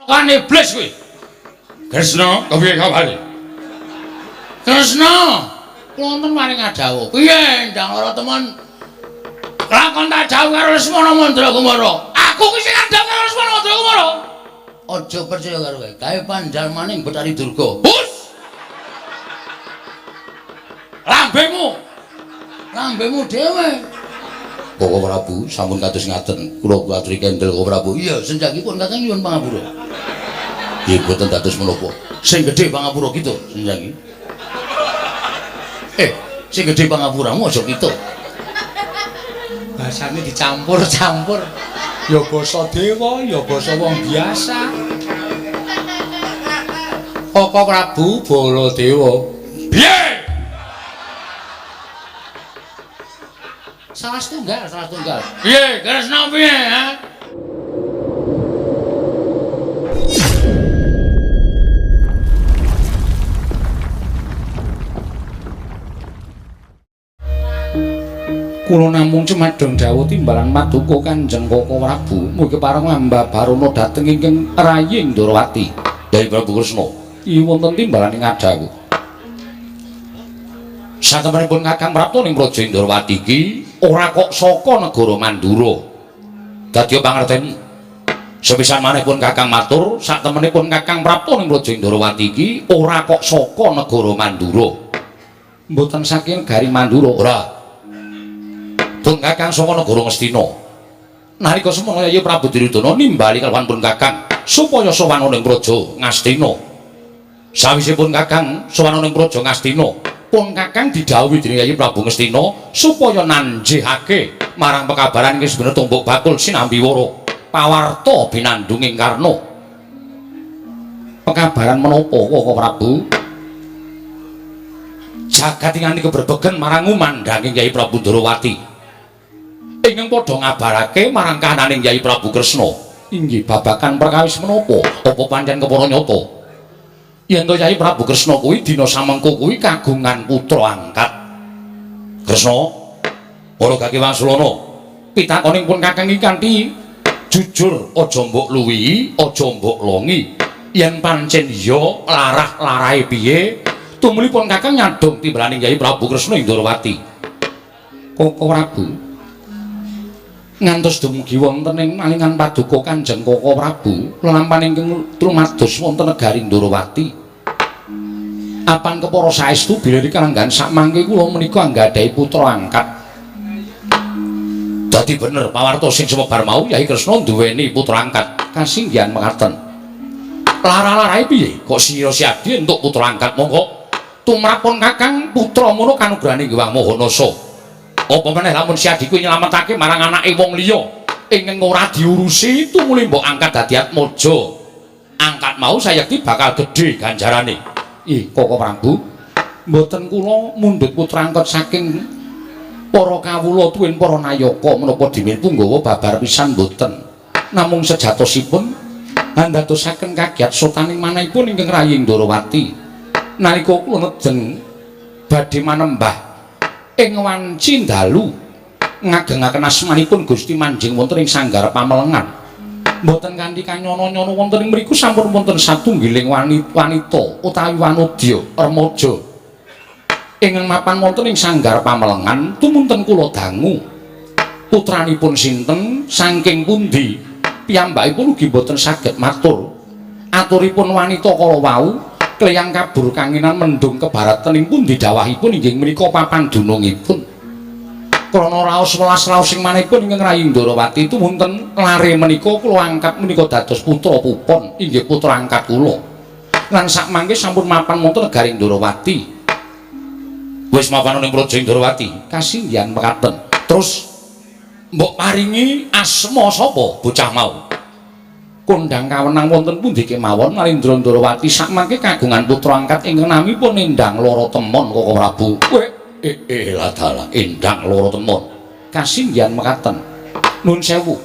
Kan iblis kuwi. Kresna, kepiye kabare? Kresna, kula wonten maring adhawuh. Piye Endang Lara Temon? Lakon tak dawuh karo Lesmana Mandra Kumara. Aku ki sing adhawuh karo Lesmana Mandra Kumara. Aja percaya karo kowe. Kae panjalmaning Bathari Durga. Hus! Lambemu. Lambemu dhewe. Koko Prabu sampun kados ngaten. Kula aturi kendel Koko Prabu. Iya, senjakipun Kakang nyuwun pangapura. Nggih, boten dados menapa. Sing gedhe pangapura kita, senjaki. Sing gedhe pangapuramu aja kita. Basane dicampur-campur. Ya basa dewa, ya basa wong biasa. Koko Prabu Baladewa. Piye? Salah setunggal, salah setunggal. Piye, Kresna piye, ha? Kula namung cumadong dawuh timbalan paduka Kanjeng Koko Prabu mugi pareng hamba barono dhateng ingkang rayi Ndorowati. Dari Prabu Kresna. Iya wonten timbalan ing adhawuh. Satemenipun Kakang prapta ning Praja Ndorowati iki ora kok saka negara Mandura. Dadi pangerteni. Sepisan maneh pun Kakang matur, satemenipun Kakang prapta ning Praja Ndorowati iki ora kok saka negara Mandura. Mboten saking negari Mandura. Ora. Pun Kakang saka negara Ngastina. Nalika semono Yayi Prabu Duryudana nimbali kalawan pun Kakang supaya sowan ning Praja Ngastina. Sawisipun Kakang sowan ning Praja Ngastina, pun Kakang didhawuhi dening Yayi Prabu Ngastina supaya nanjihake marang pekabaran ing sebenere tumbuk bakul sinambi wara pawarta binandunging Karna. Pekabaran menapa Koko Prabu? Jagat nganti keberbegen marang ngumandhanging Yayi Prabu Ndorowati. Ingkang padha ngabarake marang kananing Yayi Prabu Kresna. Inggih babagan perkawis menapa? Apa pancen kepara nyata? Yen to Yayi Prabu Kresna kuwi dina samengko kuwi kagungan putra angkat. Kresna, ora gake wangsulana. Pitakoning pun Kakang iki kanthi jujur, aja mbok luwihi, aja mbok longi. Yen pancen iya, larah-larahe piye? Tumulipun Kakang nyadong timbalaning Yayi Prabu Kresna ing Ndorowati. Koko Prabu ngantos dumugi wonten ing malingan paduka Kanjeng Koko Prabu lelampahan ingkang trumados wonten negari Ndorowati. Apan kepara saestu bilih kalanggahan sakmangke kula menika anggadhahi putra angkat. Dadi bener pawarta sing sumebar mau Yayi Kresna duweni putra angkat. Kasinggihan mekaten. Lara-larahe piye? Kok sira siadi entuk putra angkat monggo? Tumrapun Kakang putra mono kanugrahane Hyang Maha Nasa. Apa meneh lamun siadi kuwi nyelametake marang anake wong liya ingkang ora diurusi tumuli mbok angkat dadi atmaja. Angkat mau sayekti bakal gedhe ganjarane. Ih, Koko Prabu, mboten kula mundhut putra angkat saking para kawula tuwin para nayaka menapa dene punggawa babar pisan mboten. Namung sejatosipun andadosaken kagiat sotaning manahipun ingkang rayi Ndorowati. Nalika kula nedeng badhe manembah ing wanci dalu ngagengaken asmanipun Gusti manjing wonten ing sanggar pamelengan. Mboten kanthi kanyono-nyono wonten ing mriku sampun wonten satunggiling wanita utawi wanodya remaja ingkang mapan wonten ing sanggar pamelengan tumunten kula dangu. Putranipun sinten saking pundi piyambakipun ugi mboten saged matur. Aturipun wanita kala wau kleyang kabur kanginan mendung kebaratan ing pundi dawahipun inggih menika papan dunungipun. Krana raos welas raos ing manahipun ingkang rayi Ndorowati tumunten lare menika kula angkat menika dados putra pupon inggih putra angkat kula. Lan sakmangke sampun mapan wonten negari Ndorowati. Wis mapan ning Praja Ndorowati. Kasinggihan mekaten. Terus mbok paringi asma sapa bocah mau? Kondhang kawenang wonten pundi kemawon Narendra Ndorowati sakmangke kagungan putra angkat ingkang namipun Endang Loro Temon Koko Prabu. Weh, ladalah Endang Loro Temon. Kasinggihan mekaten. Nun sewu.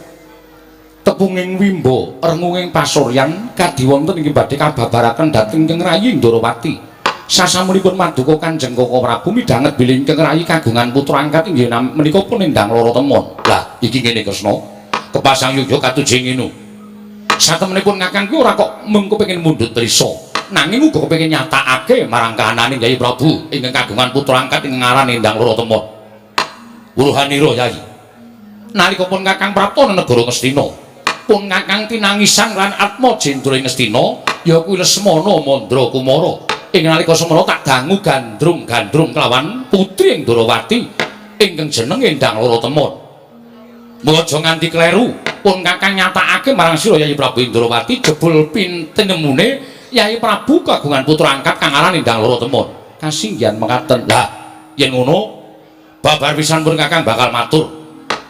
Tepunging wimba rengunging pasuryan kadhi wonten inggih badhe kababaraken dhateng ingkang rayi Ndorowati. Sasampunipun maduka Kanjeng Koko Prabu midhanget bilih ingkang rayi kagungan putra angkat inggih menika pun Endang Loro Temon. Lah iki ngene Kresna, kepasang yogya katujeng ngene. Satemenipun Kakang kuwi ora kok mung kepengin mundhut prisa, nanging uga kepengin nyatakake marang kahanane Kyai Prabu ingkang kagungan putra angkat ing ngaran Endang Loro Temon. Wuruhanira Yai. Nalika pun Kakang prapta negara Ngastina, pun Kakang tinangisan lan Atmajendra ing Ngastina, ya kuwi Lesmana Mandra Kumara. Ing nalika semana tak dangu gandrung-gandrung kelawan putri ing Ndorowati ingkang jeneng Endang Loro Temon. Mula aja nganti kleru, pun Kakang nyatakake marang sira Yayi Prabu Indrawati jebul pintenemune Yayi Prabu kagungan putra angkat kang aran Endang Loro Temon. Kasinggihan mekaten. Lah, yen ngono babar pisan pun Kakang bakal matur.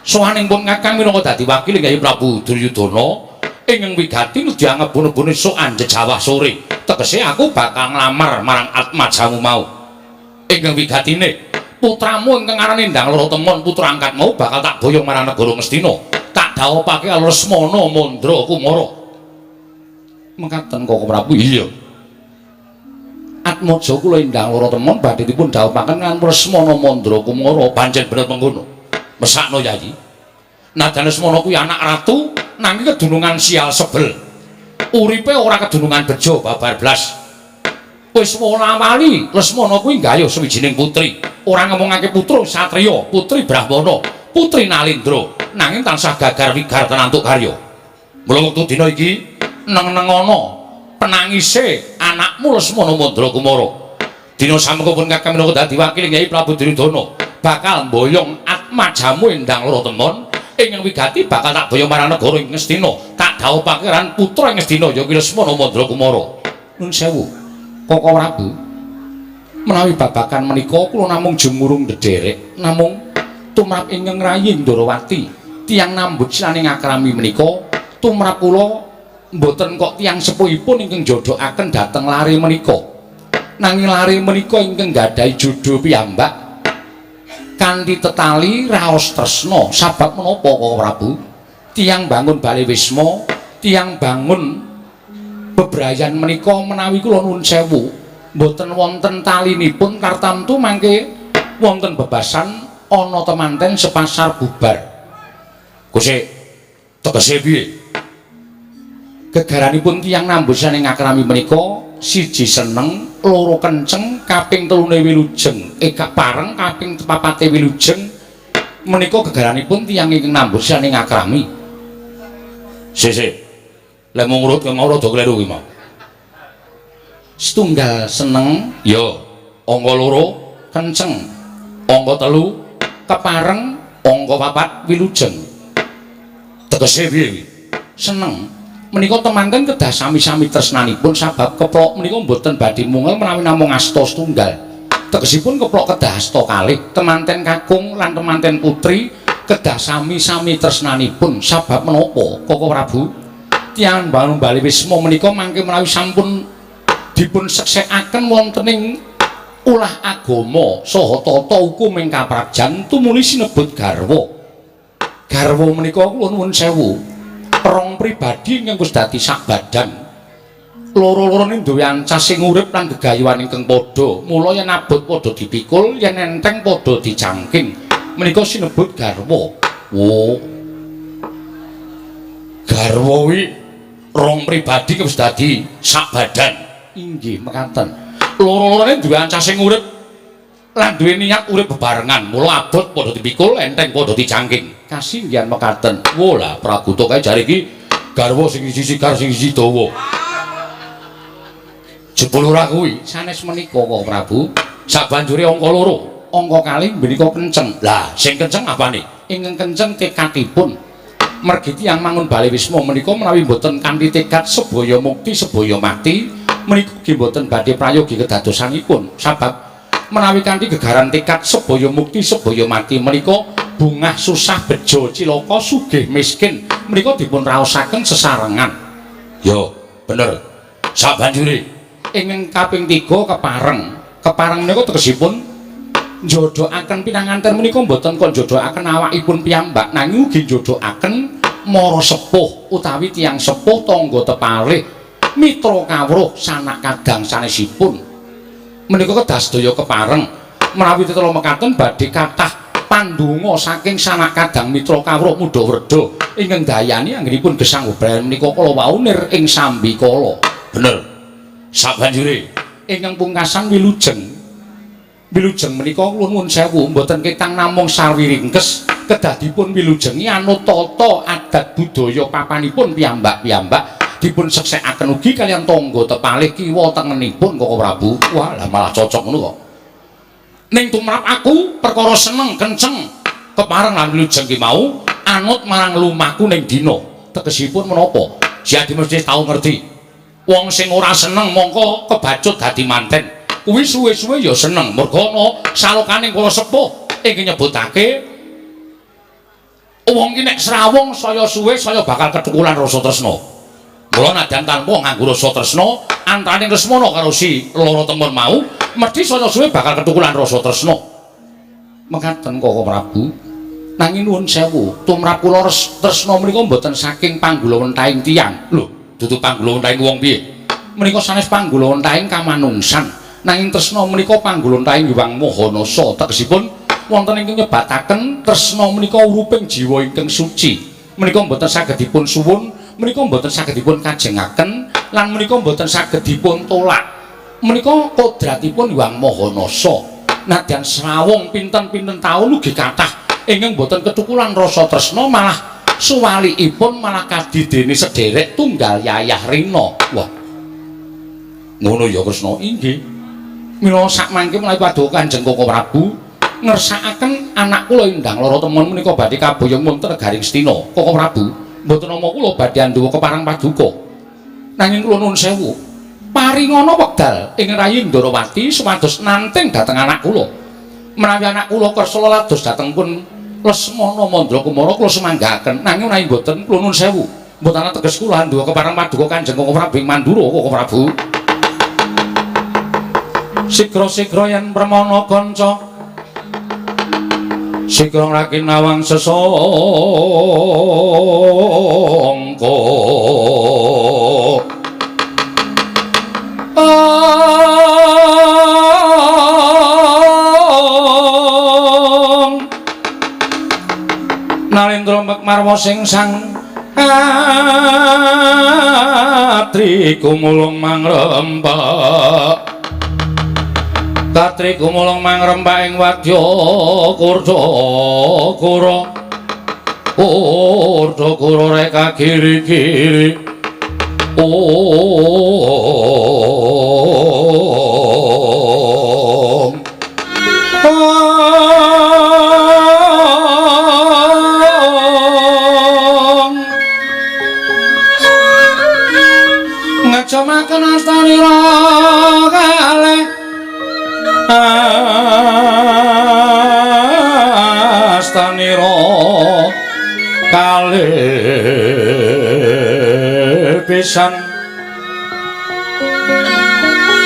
Sowaning pun Kakang minangka dadi wakil Yayi Prabu Duryudana ingkang wigati nedya ngebun-ebun esuk anjejawah sore. Tegese aku bakal nglamar marang Atmajamu mau. Ingkang wigatine putramu ingkang aran Endang Loro Temon putra angkat mau bakal tak boyong marang negara Ngastina. Tak dhawuhake karo Lesmana Mandra Kumara. Mekaten Koko Prabu. Iya. Atmaja kula Endang Loro Temon badhe dipun dhawuhaken kan Lesmana Mandra Kumara. Pancen bener mengkono. Mesakno Yayi. Najan Lesmana kuwi anak ratu nanging kedunungan sial sebel. Uripe ora kedunungan bejo babar blas. Wis wola-wali Lesmana kuwi nggayuh sawijining putri. Ora ngomongake putra satriya, putri Brahmana, putri Nalendra, nanging tansah gagar wigar tenantuk karya. Mula wektu dina iki neng-nengono penangise anakmu Lesmana Mandra Kumara. Dina samengko pun Kakang minangka dadi wakil Kyai Prabu Duryudana bakal mboyong Atmajamu Endang Loro Temon ingkang wigati bakal tak boyong marang negara ing Ngastina. Tak dhawuhake lan putra ing Ngastina ya kuwi Lesmana Mandra Kumara. Nun sewu. Koko Prabu, menawi babagan menika kula namung jumurung ndederek, namung tumrap ingkang rayi Ndorowati, tiyang nambut silaning akrami menika tumrap kula mboten kok tiyang sepuhipun ingkang jodohaken dhateng lare menika. Nanging lare menika ingkang gadhahi jodho piyambak kanthi tetali raos tresna. Sabab menapa Koko Prabu? Tiyang bangun bale wisma, tiyang bangun bebrayan menika menawi kula nuwun sewu mboten wonten talinipun kartamtu mangke wonten bebasan ana temanten sepasar bubar. Guse tegese piye? Gegaranipun tiyang nambusan ing akrami menika siji seneng, loro kenceng, kaping telune wilujeng, gak pareng kaping papate wilujeng menika gegaranipun tiyang ingkang nambusan ing akrami. Sik-sik. Lek mung ngurut kang ora kleru kuwi mau. Setunggal seneng, ya, angka loro kenceng, angka telu kepareng, angka papat wilujeng. Tegese piye kuwi? Seneng. Menika temanten kedah sami-sami tresnanipun sabab keplok menika mboten badhe mungel menawi namung asta setunggal. Tegesipun keplok kedah asta kalih, temanten kakung lan temanten putri kedah sami-sami tresnanipun sabab menapa Koko Prabu? Tiyang bangun bali wisma menika mangke menawi sampun dipun seksekaken wonten ing ulah agama saha tata hukum ing kaprajan tumuli sinebut garwa. Garwa menika kula nuwun sewu, rong pribadi ingkang wis dadi sak badan. Loro-lorone duwe ancas sing urip lan gegayuhan ingkang padha. Mula yen abot padha dipikul, yen enteng padha dijangking. Menika sinebut garwa. Wo. Garwa kuwi rong pribadi wis dadi sak badan. Inggih mekaten. Loro-lorone duwe ancas sing urip lan duwe niat urip bebarengan. Mula abot padha dipikul, enteng padha dijangking. Kasinggihan mekaten. Wo lah Praguta kae jare iki garwa sing siji sigar sing siji dawa. Jebul ora kuwi sanes menika Koko Prabu. Sabanjure angka loro, angka kalih menika kenceng. Lah sing kenceng apane? Ingkang kenceng tekadipun. Mergi tiyang mangun bale wisma menika menawi mboten kanthi tekad sebaya mukti sebaya mati menika nggih mboten badhe prayogi kedadosanipun. Sabab menawi kanthi gegaran tekad sebaya mukti sebaya mati menika bungah susah bejo cilaka sugih miskin menika dipun raosaken sesarengan. Yo, bener. Sabanjure ingkang kaping 3 kepareng. Kepareng menika tegesipun njodohaken pinanganten menika mboten kok njodohaken awakipun piyambak nanging ugi njodohaken mara sepuh utawi tiyang sepuh tangga tepalih mitra kawruh sanak kadang sanesipun. Menika kedah sedaya kepareng. Menawi tetela mekaten badhe kathah pandonga saking sanak kadang mitra kawruh mudha werda Ingkang dayani anggenipun gesang bebrayan menika kala wau nir ing sambikala. Bener. Sabanjure ingkang pungkasan wilujeng. Wilujeng menika kula nuwun sewu mboten ketang namung sawiringkes kedah dipun wilujengi anut tata adat budaya papanipun piyambak-piyambak dipun seksekaken ugi kaliyan tangga tepalih kiwa tengenipun Koko Prabu. Wah, lah malah cocok ngono kok. Ning tumrap aku perkara seneng kenceng kepareng lan wilujeng ki mau anut marang lumaku ning dina. Tegesipun menapa? Siadi mesti tau ngerti. Wong sing ora seneng mongko kebacut dadi manten. Kuwi suwe-suwe ya seneng merga ana salokaning kala sepuh ingkang nyebutake wong ki nek srawung saya suwe saya bakal kethukulan rasa tresna. Mula nadyan tanpa nganggo rasa tresna antaraning Lesmana karo si Loro Temon mau mesti saya suwe bakal kethukulan rasa tresna. Mekaten Koko Prabu. Nanging nuwun sewu, tumrap kula tresna menika mboten saking panggulawentahing tiyang. Lho, dudu panggulawentahing wong piye? Menika sanes panggulawentahing kamanungsan. Nanging tresna menika panggulawentahing Hyang Maha Nasa. Tegesipun wonten ingkang nyebataken tresna menika uruping jiwa ingkang suci. Menika mboten saged dipun suwun, menika mboten saged dipun kajengaken, lan menika mboten saged dipun tolak. Menika kodratipun Hyang Maha Nasa. Nadyan srawung pinten-pinten taun ugi kathah ingkang mboten ketukulan rasa tresna malah suwalikipun malah kadidene sederek tunggal yayah rina. Wah. Ngono ya Kresna. Inggih. Mila sakmangke menawi paduka Kanjeng Koko Prabu ngersakaken anak kula Endang Lara Temon menika badhe kaboyong wonten negaring Astina. Koko Prabu, mboten nama kula badhe anduwa keparang paduka. Nanging kula nuwun sewu, paringana wekdal ing rayi Ndorowati supados nanting dhateng anak kula. Menawi anak kula kersa lados dhateng pun Lesmana Mandra Kumara kula semanggaken. Nanging menawi mboten kula nuwun sewu, mboten ana teges kula anduwa keparang paduka Kanjeng Koko Prabu ing Mandura. Koko Prabu. Sigra-sigra yen permana kanca sigra ngraki nawang sesangka. Nalendra Mekmarwa sing sang atri gumulung mangrempak. Katri gumulung mangrempak ing wadya kurda kura. Kurda kura reka kiri-kiri. Om. Ngejamaken astanira kalih astanira kalih pisan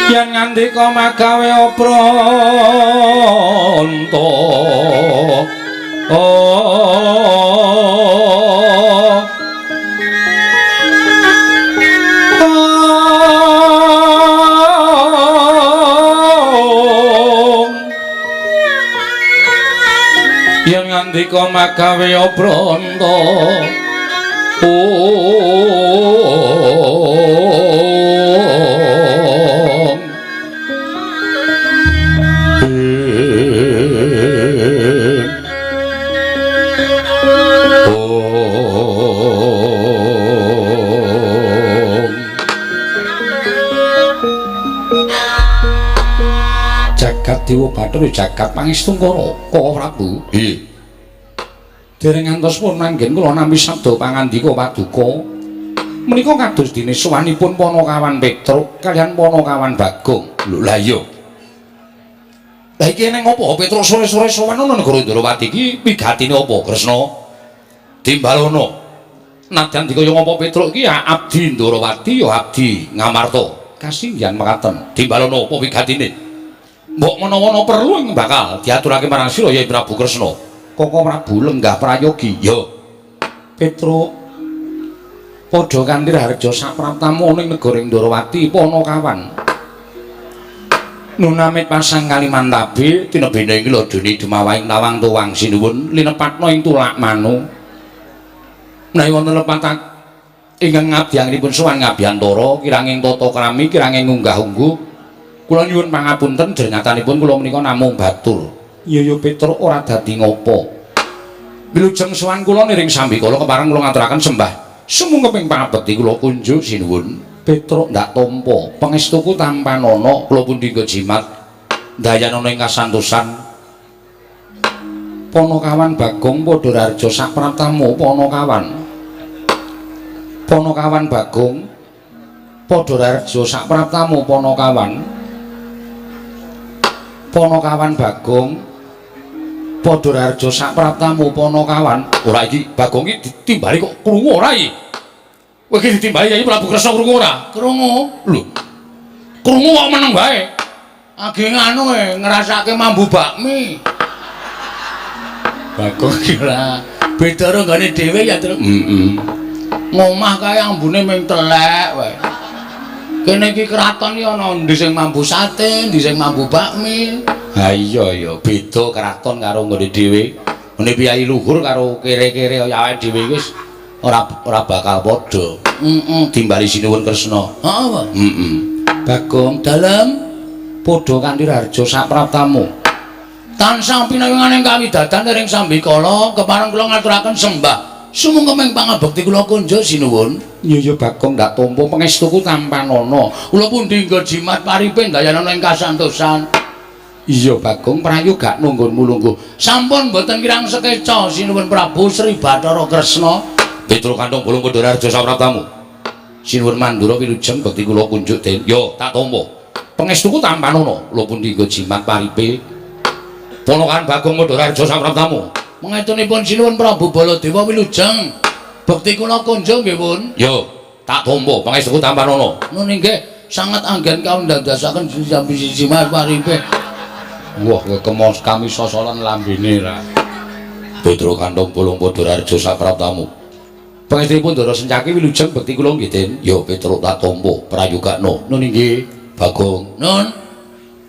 yen ngandika magawe obranta. Yen ngandika magawe obranta. Om. Om. Jagat Dewa Bathara jagat Pangestungkara Koko Prabu. Nggih. Dereng ngantos pun manggen kula nampi sabda pangandika paduka. Menika kados dene sowanipun Panakawan Petruk kaliyan Panakawan Bagong. Lho lah iya. Lah iki eneng apa Petruk sore-sore sowan ana negara Ndrawati iki wigatine apa Kresna? Timbalono. Nadyan dikaya ngapa Petruk iki ya abdi Ndrawati ya abdi Ngamarta. Kasinggihan mekaten. Timbalono apa wigatine? Mbok menawa ana perlu ing bakal diaturake marang sira ya Prabu Kresna. Koko Prabu lenggah prayogi. Ya. Petruk padha kanthi raharja sapraptamu ning negara Ndrawati Panakawan. Nunamit pasang Kalimantabe tinebene ing lodone dumawahing tawang tuwang sinuwun linepatna ing tulak manu. Menawi wonten lepat ingkang ngabdianipun sowan ngabiyantara kiranging tata krami kiranging unggah-ungguh kula nyuwun pangapunten jernyatanipun kula menika namung batur. Iya ya Petruk ora dadi ngopo. Wilujeng sowan kula niring sambikala kepareng kula ngaturaken sembah sumungkeping pangabekti kula kunjuk sinuwun. Petruk ndak tampa pangestuku tampanana kula pundi jimat dayanana ing kasantosan. Panakawan Bagong padha raharja sapraptamu Panakawan. Panakawan Bagong padha raharja sapraptamu Panakawan. Panakawan Bagong padha raharja sapraptamu Panakawan. Ora iki Bagong iki ditimbali kok krungu ora iki? Kowe iki ditimbali Yayi Prabu Kresna krungu ora? Krungu. Lho. Krungu kok meneng wae. Age nganu ngrasake mambu bakmi. Bagong iki ora beda karo nggone dhewe ya, Truk. Heeh. Ngomah kae ambune ming telek wae. Kene iki kraton iki ana endi sing mambu sate, endi sing mambu bakmi. Ha iya ya, beda kraton karo nggone dhewe. Ngene piyayi luhur karo kere-kere kaya awake dhewe wis ora bakal padha. Heeh. Timbali sinuwun Kresna. Heeh, Pak. Heeh. Bagong dalem padha kanthi raharja sapraptamu. Tansah pinawinganing kawidadan ring sambikala kepareng kula ngaturaken sembah sumungkeping pangabekti kula kunjuk sinuwun. Iya ya Bagong ndak tampa pangestuku tampanana. Kula pundi nggo jimat paripe ndayanana ing kasantosan. Iya Bagong prayoga nunggonmu lungguh. Sampun mboten kirang sekeca sinuwun Prabu Sri Bathara Kresna. Petruk kantong bolong padha raharja sapraptamu. Sinuwun Mandura wilujeng bekti kula kunjuk den. Yo tak tampa. Pangestuku tampanana. Kula pundi nggo jimat paripe. Ponokan Bagong padha raharja sapraptamu. Mangetunipun sinuwun Prabu Baladewa wilujeng bekti kula kunjuk nggih pun. Yo tak tampa pangestuku tampanana. Nun inggih sanget anggen kaundandasaken jimat paripe. Wah kowe kemos kami sosolan lambene ra. Petruk kantong bolong padha raharja sapraptamu. Pangestunipun Ndara Sencaki wilujeng bekti kula nggih Den. Yo Petruk tak tampa prayogakno. Nun inggih Bagong. Nun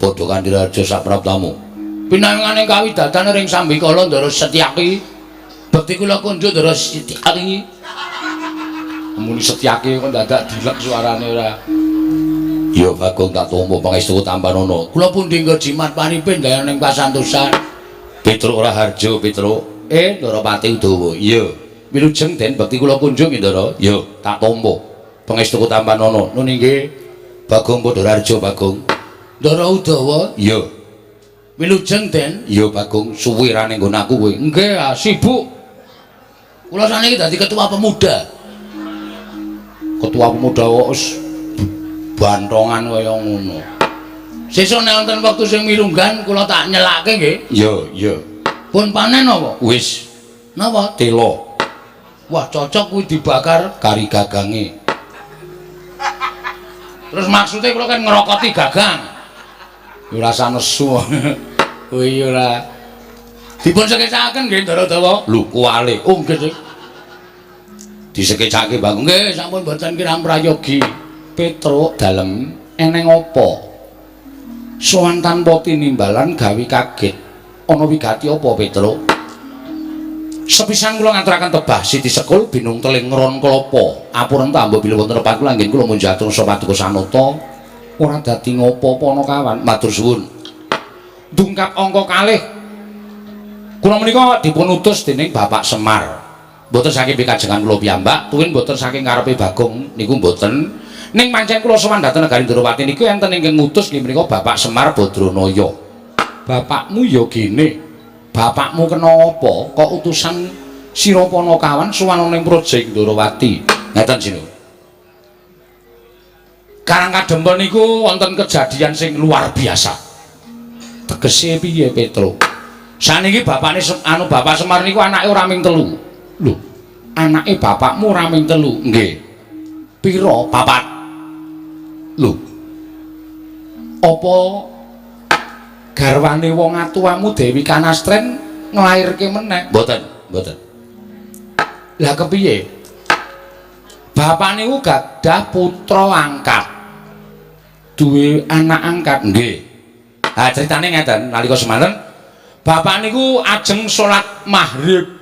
padha kanthi raharja sapraptamu. Pinanganing kawidadan ring sambikala Ndara Setyaki bekti kula kunjuk Ndara Setyaki. Muni Setyaki kok dadak dilek suarane ora. Ya Bagong tak tampa pangestuku tampanana. Kula pundi nggo jimat paripe ndayaning kasantosan. Petruk Raharja Petruk. Ndara Pati Udawa. Iya. Wilujeng Den bekti kula kunjung nggih Ndara. Ya tak tampa pangestuku tampanana. Nun inggih Bagong padha raharja Bagong. Ndara Udawa. Iya. Wilujeng Den. Iya Bagong suwe ra ning nggon aku kowe. Nggih, sibuk. Kula saniki dadi ketua pemuda. Ketua pemuda kok wis bantongan kaya ngono. Sesuk nek wonten wektu sing mirunggan kula tak nyelake nggih. Iya, iya. Pun panen apa? Wis. Napa? Telo. Wah, cocok kuwi dibakar kari gagange. Terus maksudnya kula kan ngerokoti gagang. Ya ora sanesu. Kuwi ora. Dipun sekecakaken nggih Ndara Dawa. Lho, kuwale. Oh nggih. Disekecake Bagong. Nggih, sampun mboten kirang prayogi. Petruk dalem eneng apa? Sowan tanpa tinimbalan gawe kaget. Ana wigati apa Petruk? Sepisan kula ngaturaken tebah siti sekul binung teling ron klapa. Apuren ta mbok bilih wonten lepat kula anggen kula munjatur paduka sanata. Ora dadi ngopo Panakawan. Matur suwun. Dungkap angka kalih. Kula menika dipun utus dening Bapak Semar. Mboten saking pikajengan kula piyambak, tuwin mboten saking karepe Bagong niku mboten. Ning pancen kula sowan dhateng negari Ndrawati niku enten ingkang ngutus nggih menika Bapak Semar Badranaya. Bapakmu ya gene. Bapakmu kena apa kok utusan sira Panakawan sowan ning Praja Ndrawati. Ngeten sinu. Karang Kadempel niku wonten kejadian sing luar biasa. Tegese piye Petruk? Saniki bapakne anu Bapak Semar niku anake ora ming telu. Lho, anake bapakmu ora ming telu? Nggih. Pira? Papat. Lho. Apa garwane wong atuwamu Dewi Kanastren nglairke meneh? Mboten, mboten. Lah kepiye? Bapak niku gadah putra angkat. Duwe anak angkat? Nggih. Ha critane ngeten, nalika semanten bapak niku ajeng salat maghrib.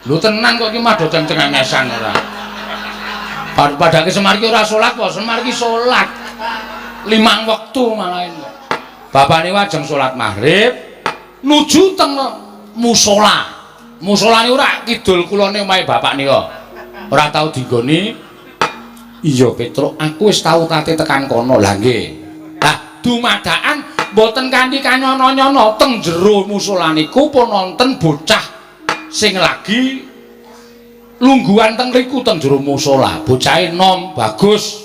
Lho tenan kok iki mah do cengengesan ora. Padake Semar ki ora salat kok, Semar ki salat 5 wektu malah kok. Bapak niku ajeng salat maghrib nuju teng musala. Musala niku ora kidul kulone omahe bapak nika. Ora tau dinggoni. Iya Petruk, aku wis tau tate tekan kono. Lah nggih. Lah dumadakan mboten kanthi kanyono-nyono teng jero musala niku pun wonten bocah sing lagi lungguhan teng riku teng jero musala. Bocahe nom bagus.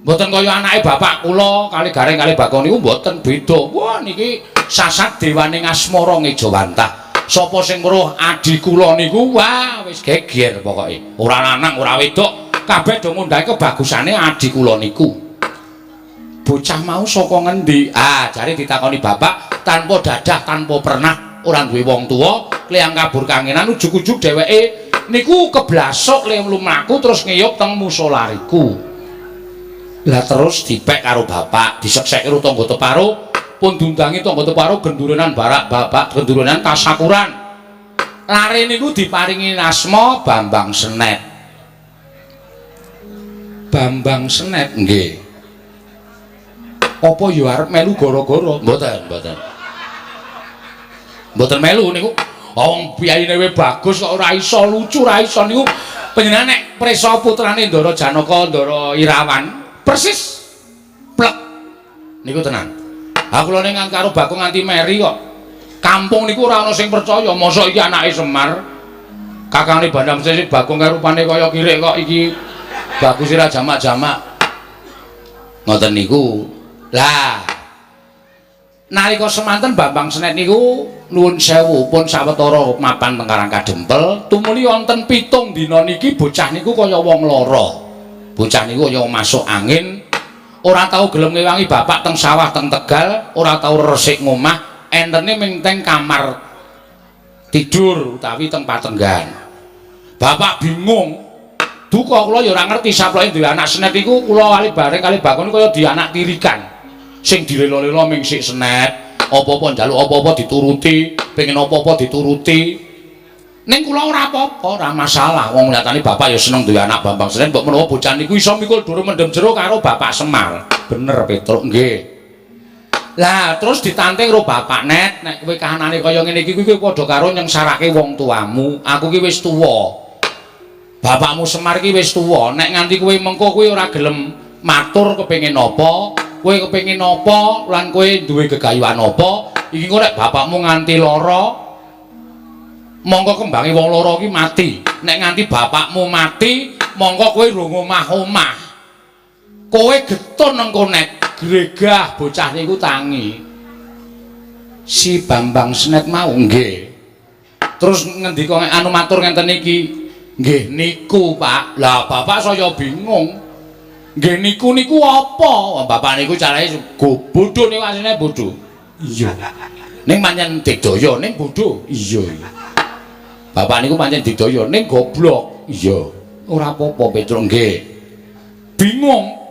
Mboten kaya anake bapak kula kali Gareng kali Bagong niku mboten beda. Wah niki sasat dewane ngasmara ngejawantah. Sapa sing weruh adi kula niku wah wis geger pokoke. Ora lanang ora wedok, kabeh do ngundhahi kebagusane adi kula niku. Bocah mau saka ngendi? Ah, jare ditakoni bapak tanpa dadah, tanpa pernah, ora duwe wong tuwa, kliyang kabur kangenan ujug-ujug dheweke niku keblasok le mlaku terus ngiyup teng musala riku. Lah terus dipek karo bapak, disekseki karo tangga teparo, pun diundangi tangga teparo gendurenan barak bapak, gendurenan tasakuran. Lare niku diparingi asma Bambang Senet. Bambang Senet nggih. Apa ya arep melu gara-gara? Mboten, mboten. Mboten melu niku. Wong piyayine we bagus kok ora iso lucu, ora iso niku. Panjenengan nek prisa putrane Ndara Janaka, Ndara Irawan, persis plek niku tenan. Ha kula ning karo Bagong nganti meri kok. Kampung niku ora ana sing percaya, mosok iki anake Semar. Kakangne Bandam sing Bagong karo rupane kaya kirik kok iki bagus ora jamak-jamak. Ngoten niku. Lah nalika semanten Bambang Senet niku nuwun sewu pun sawetara mapan teng Karang Kadempel, tumuli wonten 7 dina niki bocah niku kaya wong lara. Bocah niku kaya masuk angin, ora tau gelem ngewangi bapak teng sawah teng Tegal, ora tau resik ngomah, entene ming teng kamar tidur utawi teng patenggan. Bapak bingung. Duka kula ya ora ngerti saploke duwe anak Senet iku kula kali bareng kali Bagong kaya di anak tirikan. Sing dilelo-lelo ming sik Senet, apa-apa njaluk apa-apa dituruti, pengen apa-apa dituruti. Ning kula ora apa-apa, ora masalah. Wong nyatane bapak ya seneng duwe anak Bambang Senet, mbok menawa bocah niku iso mikul dhuwur mendem jero karo Bapak Semar. Bener Petruk nggih. Lah terus ditanting karo bapak Net, nek kowe kahanane kaya ngene iki kuwi padha karo nyengsarake wong tuamu. Aku ki wis tuwa. Bapakmu Semar ki wis tuwa, nek nganti kowe mengko kowe ora gelem matur kepengin apa, kowe kepengin apa lan kowe duwe gegayuhan apa, iki engko nek bapakmu nganti lara mongko kembange wong lara ki mati. Nek nganti bapakmu mati, mongko kowe rung omah-omah. Kowe getun engko nek gregah bocah niku tangi. Si Bambang Senet mau nggih. Terus ngendika anu matur ngenten iki, nggih niku Pak. Lah bapak saya bingung. Nggih niku niku apa? Bapak niku carane go bodho niku asline bodho. Iya. Ning pancen digdaya ning bodho. Iya. Bapak niku pancen digdaya ning goblok. Iya. Ora apa-apa Petruk nggih. Bingung.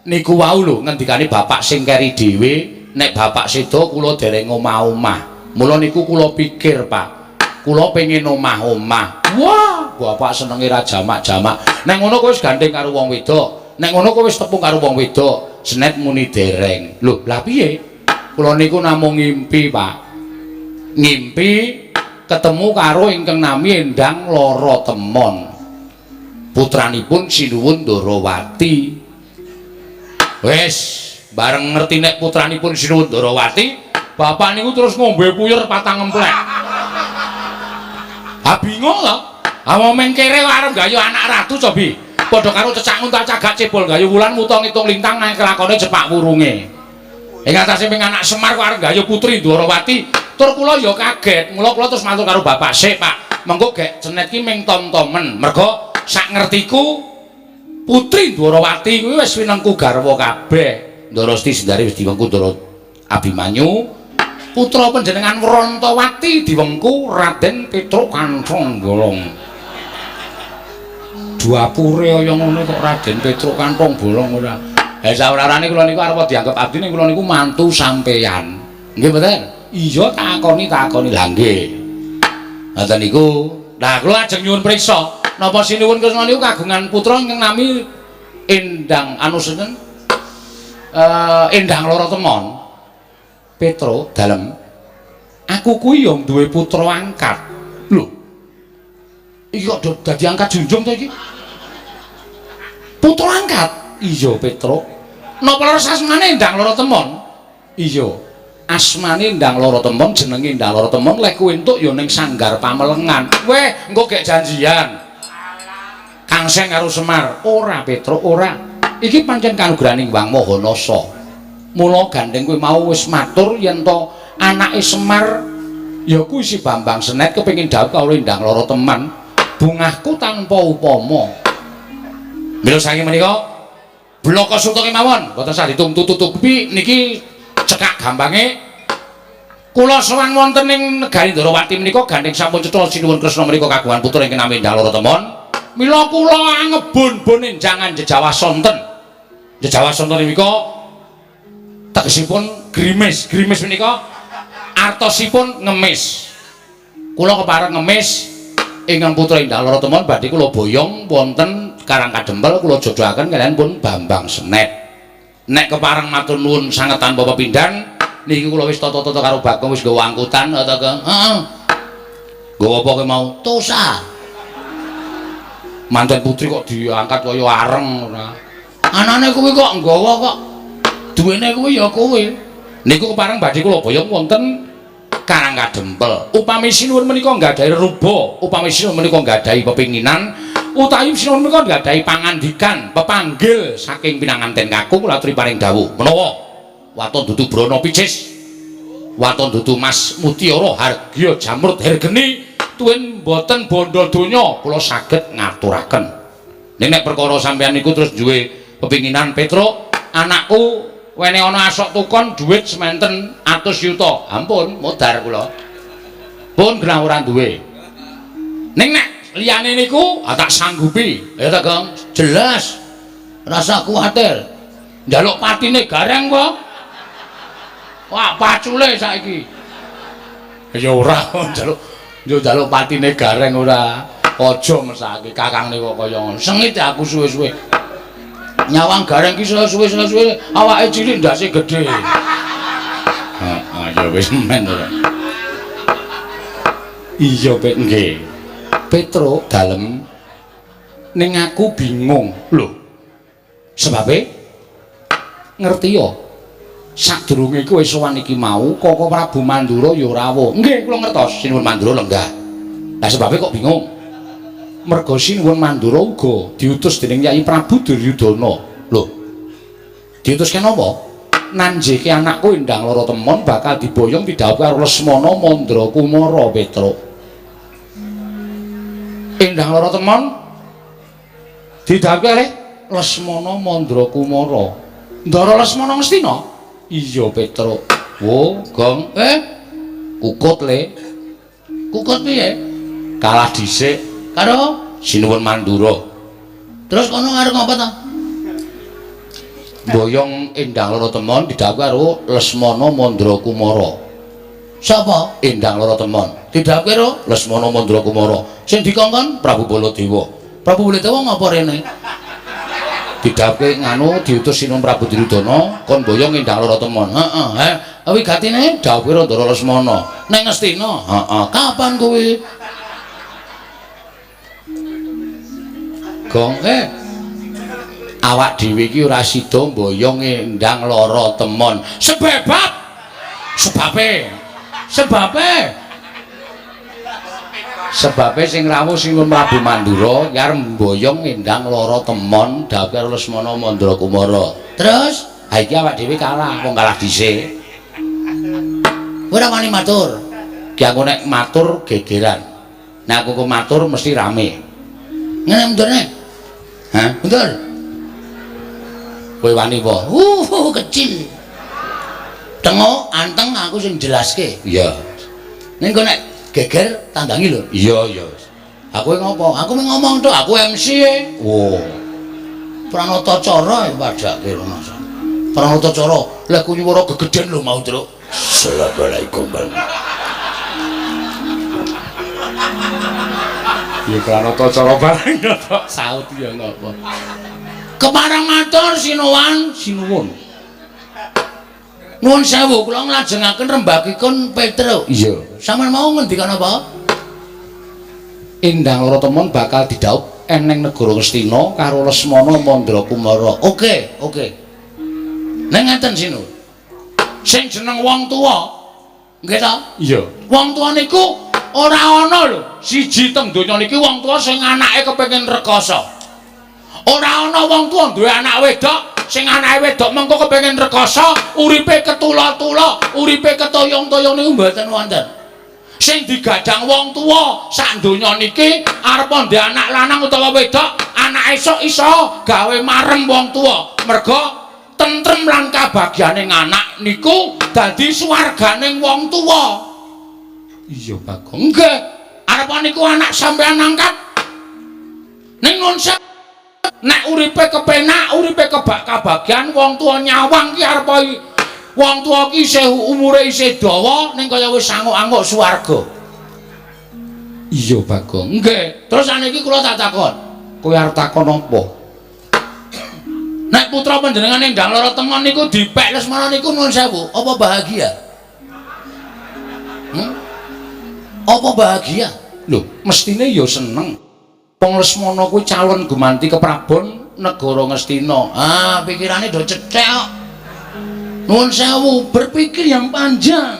Niku wau lho ngendikane bapak sing keri dhewe, nek bapak sedo kula dereng omah-omah. Mula niku kula pikir, Pak. Kula pengin omah-omah. Wah, bapak senenge ra jamak-jamak. Nek ngono kowe wis gandeng karo wong wedok. Nek ngono kowe wis tepung karo wong wedok. Senet muni dereng. Lho, lah piye? Kula niku namung ngimpi, Pak. Ngimpi ketemu karo ingkang nami Endang Lara Temon. Putranipun Sinuwun Ndarawati. Wis, bareng ngerti nek putranipun Sinuwun Ndarawati, bapak niku terus ngombe puyer patang emplek. Ah bingung to. Ah wong mengkere kok arep gayu anak ratu cobi. Padha karo cecak nguntal cagak cebol gayu wulan muta ngitung lintang nang kelakone cepak wurunge. Ing atase ping anak Semar kok arep gayu putri Ndwarawati. Tur kula ya kaget. Mula kula terus matur karo bapak sik, Pak. Mengko gek Senet ki ming tom-tomen. Mergo sak ngertiku putri Ndwarawati kuwi wis winengku garwa kabeh. Ndara Siti Sendari wis diwengku Ndara Abimanyu. Putra panjenengan Wrantawati diwengku Raden Petruk Kanthong Bolong. Dapure kaya ngono kok Raden Petruk Kanthong Bolong ora. Eh saurarane kula niku arep dianggep abdi ning kula niku mantu sampeyan. Nggih mboten? Iya takoni takoni. Lah nggih. Ngoten niku. Nah, kula ajeng nyuwun priksa, napa Sinuwun Kresna niku kagungan putra ingkang nami Endang anu sinten? Endang Loro Temon. Petro dalem. Aku kuwi ya duwe putra angkat. Lho. Iki kok dadi angkat junjung to iki? Putra angkat? Iya, Petro. Napa leres asmane Endang Loro Temon? Iya. Asmane Endang Loro Temon, jenenge Endang Loro Temon, lek kowe entuk ya ning Sanggar Pamelengan. Weh, engko gek janjian. Kangseng karo Semar. Ora, Petro, ora. Iki pancen kanugrahaning Hyang Maha Nasa. Mula gandeng kowe mau wis matur yen to anake Semar ya kuwi si Bambang Senet kepengin dhawuh karo Endang Loro Teman. Bungahku tanpa upama. Mila saking menika blaka suta kemawon, mboten sah ditutupi niki cekak gampange. Kula sowan wonten ing negari Ndorowati menika gandeng sampun cetha Sinuwun Kresna menika kagungan putra ingkang nami Endang Loro Temon. Mila kula angebon-bon enjangan jejawah sonten. Jejawah sonten menika tegesipun grimis. Grimis menika artosipun ngemis. Kula kepareng ngemis ingkang putra Endang Loro Temon badhe kula boyong wonten Karang Kadempel kula jodohaken kaliyan pun Bambang Senet. Nek kepareng matur nuwun sanget tanpa pepindhan niki kula wis tata-tata karo Bagong wis nggawa angkutan ta Kang. Heeh. Nggawa apa kowe mau? Tosa. Manten putri kok diangkat kaya areng ora. Anane kuwi kok nggawa kok. Duwene kuwi ya kowe. Niku kepareng badhe kula boyong wonten Karang Kadempel. Upami sinuwun menika nggadahi reruba, upami sinuwun menika nggadahi pepinginan, utawi sinuwun menika nggadahi pangandikan, pepanggil saking pinanganten kakung kula aturi paring dawuh. Menawa waton dudu brana picis, waton dudu mas mutiara hargya jamrut hergeni, tuwin boten bondo donya kula saged ngaturaken. Ning nek perkara sampeyan niku terus duwe pepinginan Petro, anakku wene ana asok tukon dhuwit sementen atus yuta. Ampun, modar kula. Pun genah ora duwe. Ning nek liyane niku tak sanggupi. Ya ta, Gong? Jelas. Rasa kuwatir. Njaluk patine gareng kok. Wah, pacule saiki. Ya ora njaluk yo njaluk patine gareng ora. Aja mesake kakangne kok kaya ngono. Sengit aku suwe-suwe. Nyawang gareng ki suwe-suwe awake cilik ndase gedhe. Heeh, ya wis men ora. Iya, Pet, nggih. Petro dalem ning aku bingung. Lho. Sebabe ngerti ya? Sadurunge kowe sowan iki mau Koko Prabu Mandura ya rawuh. Nggih, kula ngertos Sinuwun Mandura lenggah. Lah sebabe kok bingung? Merga Sinuwun Mandura uga diutus dening Yai Prabu Duryudana. Lho. Diutus kenapa? Nanjeke anakku Endang Loro Temon bakal diboyong didhawuhi karo Lesmana Mandra Kumara Petruk. Endang Loro Temon didhawuhi kalih Lesmana Mandra Kumara. Ndara Lesmana Ngastina? Iya, Petruk. Wo, Gong. Kukut le. Kukut piye? Kalah dhisik karo Sinuwun Mandura. Terus kono arep ngapa ta? Boyong Endang Loro Temon didhawuhi karo Lesmana Mandra Kumara. Sapa? Endang Loro Temon. Didhawuhi karo Lesmana Mandra Kumara. Sing dikongkon Prabu Baladewa. Prabu Baladewa ngapa rene? Didhawuhke nganu diutus Sinuwun Prabu Duryudana kon boyong Endang Loro Temon. Heeh, he. Wigatine dhawuhe Ndara Lesmana. Ning Ngastina. Heeh. Kapan kuwi? Gong, awak dhewe iki ora sida mboyong Endang Loro Temon. Sebab sebabe sebabe sebabe sing rawuh Sinuwun Prabu Mandura iki arep mboyong Endang Loro Temon dhawuh karo Lesmana Mandra Kumara. Terus ha iki awak dhewe kalah, wong kalah dhisik. Ora wani matur. Ki aku nek matur gegeran. Nek aku ku matur mesti rame. Ngene mundurne. Hah? Mundur. Kowe wani apa? Kecil. Tengok anteng aku sing jelaske. Iya. Ning kok nek geger tandangi lho. Iya, iya. Aku ngopo? Aku mung ngomong tok, aku MC e. Oh. Pranata cara padake Mas. Pranata cara, lek ku nyuwara gegeden lho mau, Truk. Assalamualaikum. Ya pranata cara barang kok saut ya napa. Kepareng matur sinuwun, Sinuwun. Nuwun sewu kula nglajengaken rembagipun Petruk. Iya. Sampeyan mau ngendikan apa? Endang Lara Temon bakal didhaup eneng negara Ngastina karo Lesmana Mandra Kumara. Oke, oke. Ning ngeten sinuwun. Sing jeneng wong tuwa, nggih ta? Iya. Wong tuwa niku ora ana lho, siji teng donya niki wong tuwa sing anake kepengin rekoso. Ora ana wong tuwa duwe anak wedok sing anake wedok mengko kepengin rekoso, uripe ketula-tula, uripe ketoyong-toyong niku mboten wonten. Sing digadang wong tuwa sak donya niki arep ndek anak lanang utawa wedok, anak esuk iso gawe marem wong tuwa. Merga tentrem lan kabagyane anak niku dadi swarganing wong tuwa. Iya, Bagong. Nggih, arep niku anak sampean angkat. Ning nun nek uripe kepenak, uripe kebak kabagyan, wong tuwa nyawang ki arep wong tuwa ki isih umure isih dawa ning kaya wis anguk-anguk swarga. Iya, Bagong. Nggih, terus saniki kula tak takon. Kowe arep takon apa? Nek putra panjenengan Endang Lara Temon niku dipek Lesmana niku nuwun sewu, apa bahagia? Apa bahagia? Lho, mestine ya seneng. Wong Lesmana kuwi calon gumanti keprabon negara Ngastina. Ah, pikirane do cethek kok. Nuwun sewu, berpikir yang panjang.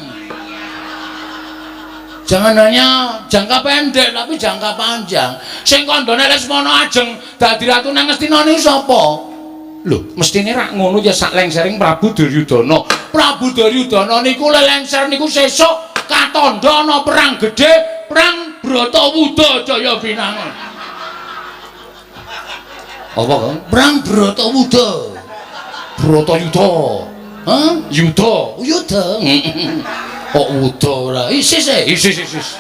Jangan hanya jangka pendek tapi jangka panjang. Sing kandhane Lesmana ajeng dadi ratu nang Ngastina niku sapa? Lho, mestine rak ngono ya sak lengsering Prabu Duryudana. Prabu Duryudana niku lelengser niku sesuk katandha ana perang gedhe, perang Bratawuda Jaya Binangun. Apa, Kang? Perang Bratawuda. Bratayuda. Hah? Yuda. Yuda. Kok wuda ora? Isis e. Isis isis.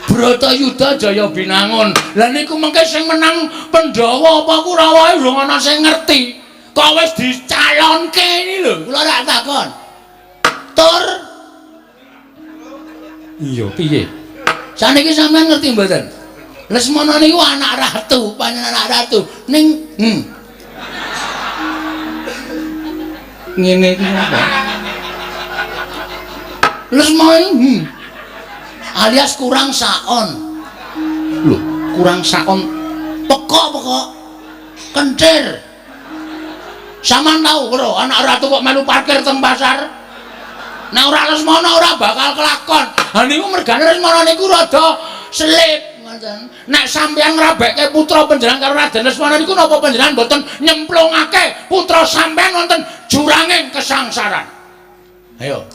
Bratayuda Jaya Binangun. Lah niku mengke sing menang Pandhawa apa Kurawa urung ana sing ngerti. Kok wis dicalonke iki lho, kula rak takon. Tur Iya, piye? Saniki sampean ngerti mboten? Lesmana niku anak ratu, panjenengan anak ratu ning Ngene iki apa? Lesmana alias kurang saon. Lho, kurang saon pekok-pekok. Kencir. Sampeyan tau karo anak ratu kok melu parkir teng pasar? Nek ora Lesmana ora bakal kelakon. Ha niku mergane Lesmana niku rada selip ngoten. Nek sampeyan ngrabekke putra panjenengan karo Raden Lesmana niku napa panjenengan mboten nyemplungake putra sampeyan wonten juranging kesangsaran? Ayo.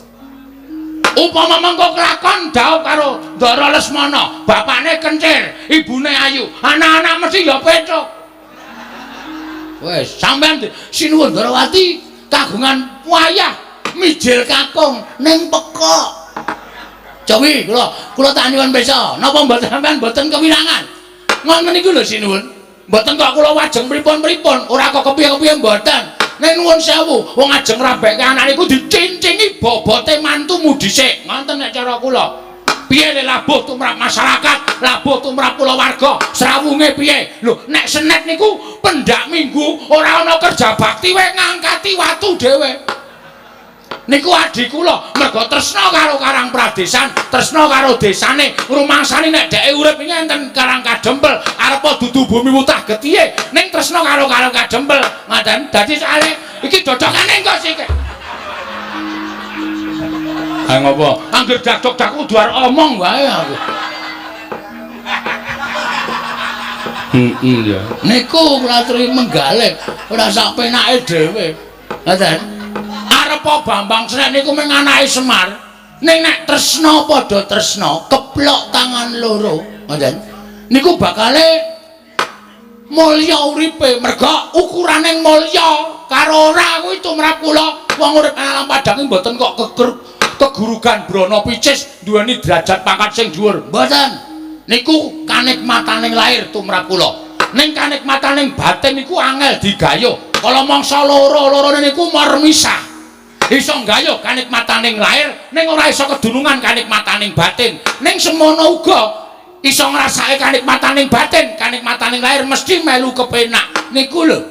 Upama mengko kelakon dhaup karo Ndara Lesmana, bapakne kencir, ibune ayu, anak-anak mesti ya pethuk. Wis, sampeyan sinuwun Ndarawati kagungan wayah mijil kakung ning pekok. Cowi kula tak nyuwun pirsa, napa mboten sampeyan mboten kewirangan? Ngoten niku lho sinuwun. Mboten kok kula wajeng pripun-pripun, ora kok kepiye-kepiye mboten. Nek nuwun sewu, wong ajeng ngrabekke anak niku dicincingi bobote mantumu dhisik. Ngoten nek cara kula. Piye le labuh tumrap masyarakat, labuh tumrap kulawarga, srawunge piye? Lho, nek senet niku pendak minggu ora ana kerja bakti wae ngangkati watu dhewe. Niku adi kula mergo tresna karo Karang Pradesan, tresna karo desane, rumangsane nek dheke urip iki enten Karang Kadempel, arepa dudu bumi wutah getihe, ning tresna karo Karang Kadempel. Ngoten. Dadi soalé iki dodokane engko sik. Ha ngopo? Angger dakdok-dak kudu arep omong wae aku. Heeh ya. Niku kula aturi menggalih, ora sak penake dhewe. Ngoten. Arepa Bambang Srek niku mung anake Semar. Ning nek tresna padha tresna, keplok tangan loro, ngoten. Niku bakale mulya uripe, merga ukurane mulya karo ora kuwi tumrap kula. Wong urip alam padang mboten kok kegurugan brana picis duweni derajat pangkat sing dhuwur. Mboten. Niku kanikmataning lahir tumrap kula. Ning kanikmataning batin niku angel digayuh. Kala mangsa loro-lorone niku marmisah. Iso nggayuh kanikmataning lahir ning ora iso kedunungan kanikmataning batin. Ning semono uga Iso ngrasake kanikmataning batin, kanikmataning lahir mesti melu kepenak. Niku lho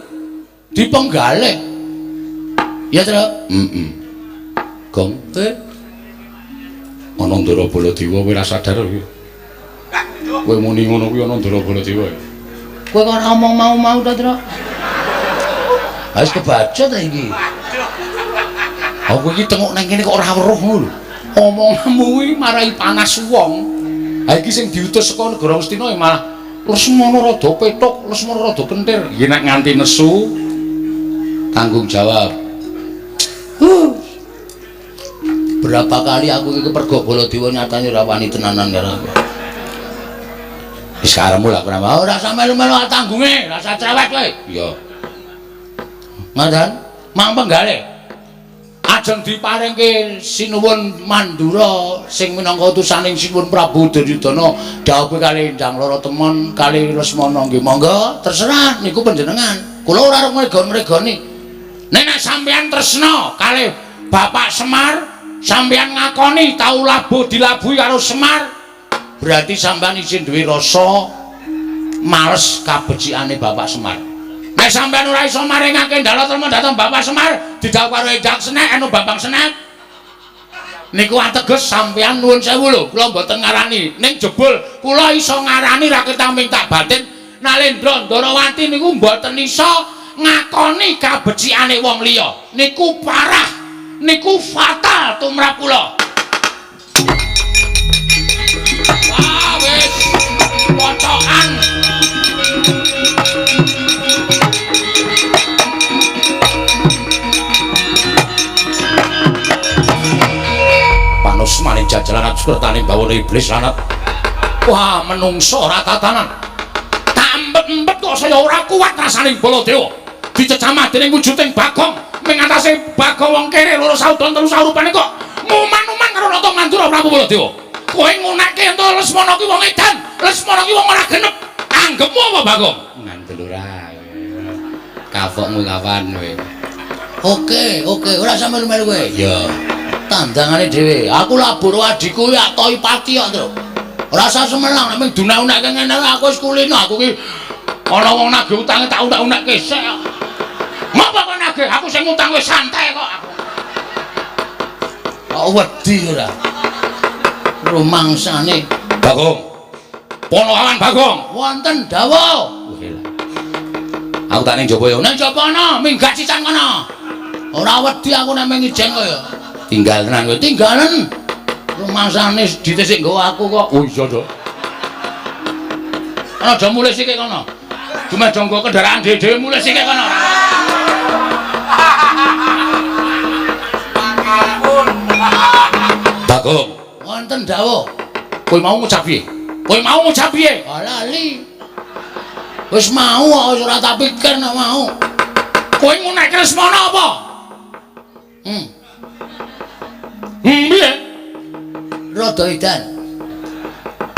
dipenggalih. Ya, Tru? Heeh. Gong, ana Ndara Baladewa kowe ora sadar kowe. Kowe muni ngono kuwi ana Ndara Baladewa. Kowe kok ora omong mau-mau ta, Tru? Wis kebaca ta iki. Aku iki tengok nang kene kok ora weruh ngono lho. Omonganmu kuwi marai panas wong. Ha iki sing diutus saka negara Ngastina ya malah Lesmana rada pethuk, Lesmana rada kentir. Iki nek nganti nesu tanggung jawab. Berapa kali aku iki kepergok Baladewa nyatane ora wani tenanan karo aku. Wis karepmu lah ora. Ora usah melu-melu tanggunge, ora usah cerewet kowe. Iya. Ngoten, mang penggalih. Ajeng diparingke Sinuwun Mandura sing minangka utusaning Sinuwun Prabu Duryudana dhawuhe kali Endang Lara Temon kali Lesmana nggih monggo terserah niku panjenengan. Kula ora arep ngregon-ngregoni. Nek sampeyan tresna kalih Bapak Semar, sampeyan ngakoni tau labuh dilabuhi karo Semar, berarti sampeyan isih duwe rasa males kabecikane Bapak Semar. Nek sampeyan ora iso maringake Ndala Trema dhateng Bapak Semar, didhawuh karo Endang Senek anu Bambang Senek. Niku ateges sampeyan nuwun sewu lho, kula mboten ngarani. Ning jebul kula iso ngarani ra ketang tak batin Nalendra Ndarawati niku mboten iso ngakoni kabecikane wong liya. Niku parah, niku fatal tumrap kula. Wah, wis pocokan. Panus maning jajalan sukertaning bawana iblis lanat. Wah, menungso ora tatanan. Tak empet-empet kok saya ora kuat rasane Baladewa. Dicecamah dening wujuding Bagong, ming atase Bagong wong kere loro saudon telu saurupane kok muman-uman karo Nata Mandura Prabu Baladewa. Kowe ngunekke ento Lesmana ki wong edan, Lesmana ki wong ora genep. Anggepmu apa Bagong? Ngandel ora. Kapokmu kapan kowe? Oke, oke, ora usah melu-melu kowe. Iya. Tandangane dhewe. Aku labur adhiku ya toi pati kok, Tru. Ora usah semelang nek mung dunek-unekke ngene aku wis kulino aku ki ana wong nagih utange tak unek-unekke sik. Ngopo kok nagih? Aku sing ngutang wis santai kok aku. Kok wedi ora? Rumangsane Bagong. Ponokawan Bagong. Wonten dawuh. Aku tak ning jaba ya. Ning jaba ana, minggat sisan kono. Ora wedi aku nek mung ijen kok ya. Tinggal tenan kowe. Tinggalen. Rumangsane dite sik nggawa aku kok. Oh iya, Dok. Ana aja mulih sik kono. Dumeh nggo kendaraan dhewe-dhewe mulih sik kono. Bagong. Wonten dawuh. Kowe mau ngucap piye? Kowe mau ngucap piye? Lali. Wis mau kok wis ora tak pikir nek mau. Kowe ngunekke Lesmana apa? Piye? Rada edan.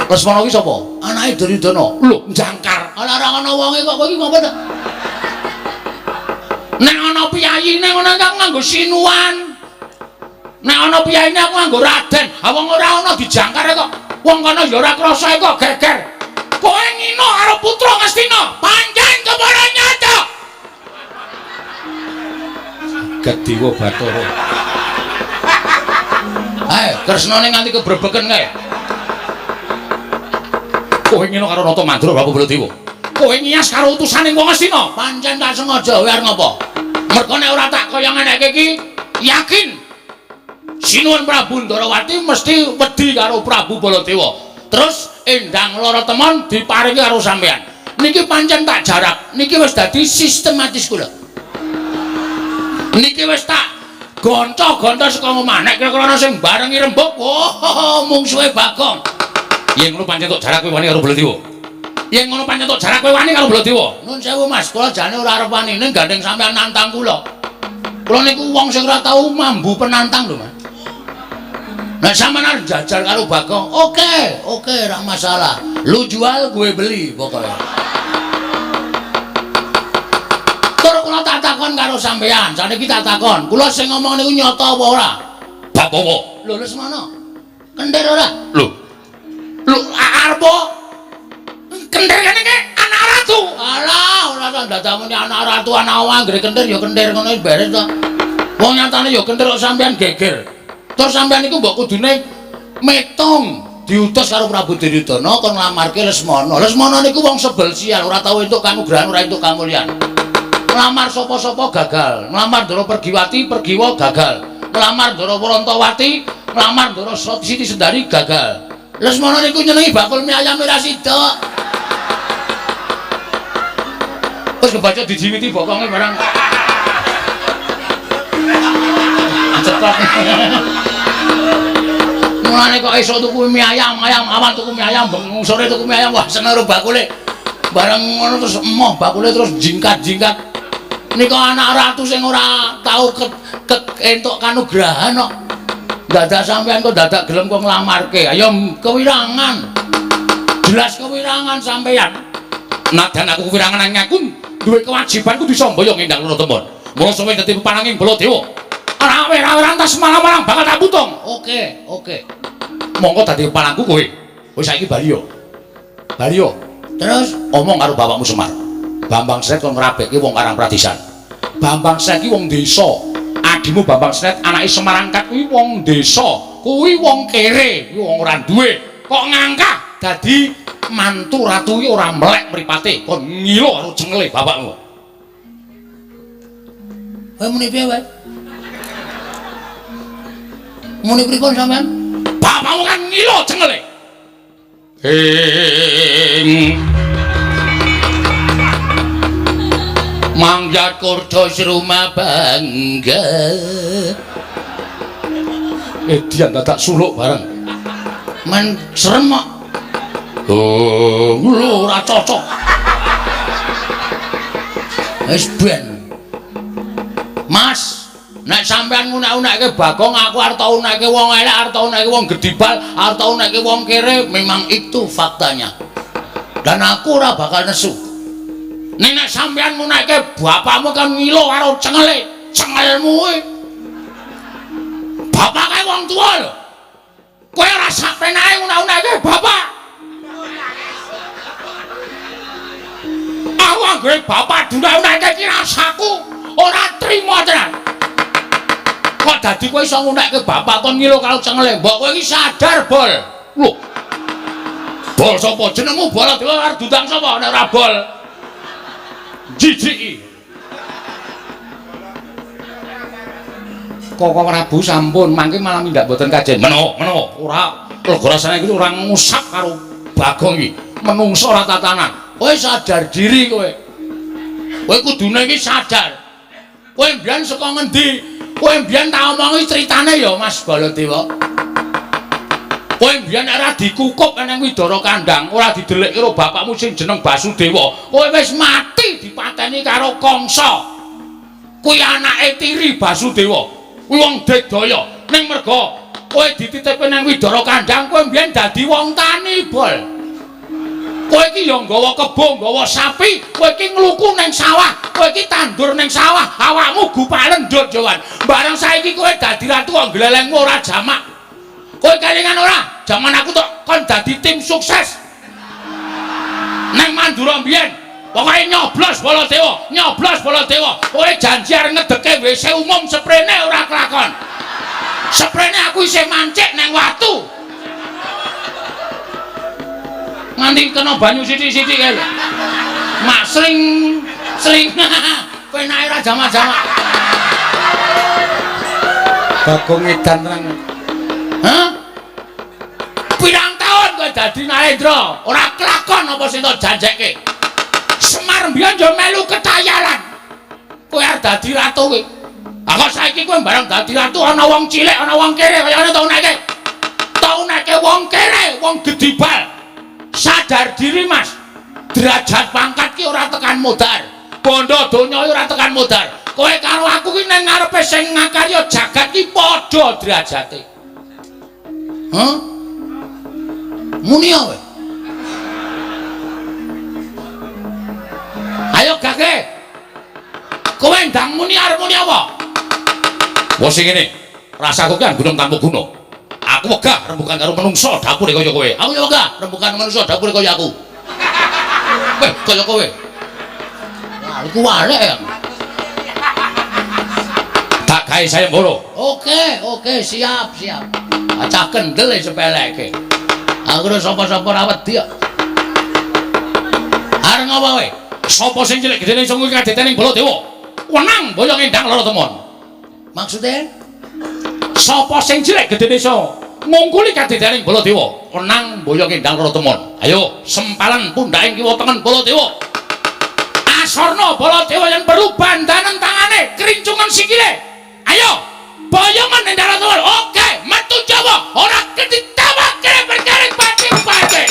Lesmana ki sapa? Anake Duryudana. Lho, jangkar. Ala ora ana wonge kok kowe iki ngopo ta? Nek ana piyayine ngono aku nganggo sinuan. Nek ana piyayine aku nganggo raden. Ha wong ora ana dijangkar kok. Wong kono ya ora krasa kok geger. Kowe ngino karo putra Ngastina, pancen kepara nyata. Gediwa Bathara. Ae, kresnane nganti kebrebeken kae. Kowe ngino karo Nata Mandura Prabu Baladewa. Kowe ngiyas karo utusane wong Ngastina, pancen tak sengaja kowe arep ngopo? Mergo nek ora tak kaya ngeneke iki, yakin Sinuwun Prabu Ndarawati mesti wedi karo Prabu Baladewa. Terus Endang Lara Temon diparingi karo sampean. Niki pancen tak jarak, niki wis dadi sistematis kula. Niki wis tak gonco-gonco saka omah. Nek kira-kira ana sing barengi rembug, oh mungsuhe Bagong. Yen ngono pancen tok jarak kowe wani karo Baladewa. Yen ngono pancen tok jarak kowe wani karo Baladewa. Nun sewu Mas, kula jane ora arep wani ning gandeng sampean nantang kula. Kula niku wong sing ora tau mambu penantang lho, Mas. Nek sampean arep jajal karo Bagong, oke, oke ora masalah. Lu jual gue beli pokoknya. Tur kula tak takon karo sampean, saniki tak takon. Kula sing ngomong niku nyata apa ora? Bab apa? Lho Lesmana. Kentir ora? Lho. Lho arep Kentir kene iki anak ratu. Alah, ora usah dadak muni anak ratu, anak anggere kentir ya kentir ngono wis beres to. Wong nyatane ya kentir kok sampean geger. Terus sampean iku mbok kudune metung diutus karo Prabu Duryudana kon nglamarke Lesmana. Lesmana niku wong sebel sial, ora tau entuk kanugrahan, ora entuk kamulyan. Nglamar sapa-sapa gagal, nglamar Ndara Pergiwati, Pergiwa gagal. Nglamar Ndara Wrantawati, nglamar Ndara Siti Sendari gagal. Lesmana niku nyenengi bakul mie ayam ora sida. Wis kebaca dijiwiti bokonge barang. Cetok. Mulane kok esuk tuku mie ayam, ayam awan tuku mie ayam, bengi sore tuku mie ayam, wah seneng karo bakule. Bareng ngono terus emoh bakule terus jingkat-jingkat. Nika anak ratu sing ora tau entuk kanugrahan kok. Dadak sampean kok dadak gelem kok nglamarke. Ayo kewirangan. Jelas kewirangan sampean. Nadan aku kewirangan nang aku duwe kewajiban kudu samboyo ngendang loro temon. Mula suwe dadi pepananging Baladewa. Ora ora entas malang-malang bakal tak putung. Oke, oke. Monggo dadi pepalangku kowe. Wis saiki bali yo. Bali yo. Terus omong karo bapakmu Semar. Bambang Sret kon ngrabekke wong Karang Pradisan. Bambang Sret ki wong desa. Adimu Bambang Sret anake Semarangkat kuwi wong desa. Kuwi wong kere, kuwi wong ora duwe. Kok ngangkah dadi mantu ratu ki ora melek mripate, kon ngilo karo cengele bapakmu. Kowe muni piye wae? Muni pripun sampean? Bapakmu kan ngilo cengele. Ing Mangyat kurdos rumah bangga. Edian dadak suluk bareng. Men serem kok. Oh, lho ora cocok. Wis ben. Mas, nek sampean ngunek-unekke Bagong, aku arep tau unekke wong elek, arep tau unekke wong gedibal, arep tau unekke wong kere, memang itu faktanya. Dan aku ora bakal nesu. Nek nek sampean ngunekke bapakmu kan ngilo karo cengele, cengelmu kuwi. Bapak kae wong tuwa lho. Kowe ora sak penake ngunek-unekke bapak. Aku anggere bapak dunek-unekke iki rasaku ora trima tenan. Kok dadi kowe iso ngunekke bapak kon ngilo karo cengele? Mbok kowe iki sadar, Bol. Lho. Bol sapa? Jenengmu Baladewa arep diundang sapa nek ora Bol? Jijiki. Koko Prabu sampun mangke malah mindak mboten kajen. Meno, meno, ora lega rasane iki ora ngusap karo Bagong iki. Menungso ora tatanan. Kowe sadar diri kowe. Kowe kudune iki sadar. Kowe mbiyen saka ngendi? Kowe mbiyen tak omongi critane ya Mas Baladewa. Kowe mbiyen ora dikukup nang Widara Kandang, ora didelikke karo bapakmu sing jeneng Basudewa. Kowe wis mati dipateni karo Kangsa. Kuwi anake tiri Basudewa. Kuwi wong digdaya. Ning merga kowe dititipke nang Widara Kandang, kowe mbiyen dadi wong tani, Bol. Kowe iki ya nggawa kebo, nggawa sapi, kowe iki ngluku nang sawah, kowe iki tandur nang sawah, awakmu gupalen ndut Jawan. Bareng saiki kowe dadi ratu kok glelengmu ora jamak. Kowe kelingan ora? Jaman aku tok kon dadi tim sukses. Nang Mandura mbiyen, pokoke nyoblos Baladewa, nyoblos Baladewa. Kowe janji arep ngedeke WC umum seprene ora kelakon. Seprene aku isih mancik nang watu. Nganti kena banyu sithik-sithik kae lho. Mak sring sring penake ora jamak-jamak. Bagong edan tenan. Hah? Pirang taun kowe dadi Narendra, ora kelakon apa sing tok janjekke. Semar mbiyen yo melu ketayalan. Kowe arep dadi ratu kowe. Ah kok saiki kowe bareng dadi ratu ana wong cilik, ana wong kere kaya ngene tau neke. Tau neke wong kere, wong gedibal. Sadar diri Mas. Derajat pangkat ki ora tekan modar. Bondo donya ora tekan modar. Kowe karo aku ki nang ngarepe sing ngakarya jagat ki padha derajate. Hah? Muni kowe. Ayo gage. Kowe ndang muni arep muni apa? Wes sing ngene. Rasaku ki gunung tanpa guna. Aku wegah rembukan karo menungso dapure kaya kowe. Aku ya wegah rembukan menungso dapure kaya aku. Weh, kaya kowe. Wah, iku walek ya. Tak gawe sayembara. Oke, oke, siap, siap. Cah kendel e sepeleke. Aku ora sapa-sapa ora wedi kok. Arep ngopo kowe? Sapa sing cilik gedene iso ngungkuli kadetening Baladewa? Wenang boyong endang loro temon. Maksude? Sapa sing cilik gedene iso ngungkuli kadetening Baladewa? Wenang boyong endang loro temon. Ayo, sempalan pundhaking kiwa tengen Baladewa. Asorna Baladewa yen perlu bandanen tangane, krincungan sikile. Ayo, boyongan endang loro temon. Oke, metu Jawa, ora ketitawake perkara pati-pati.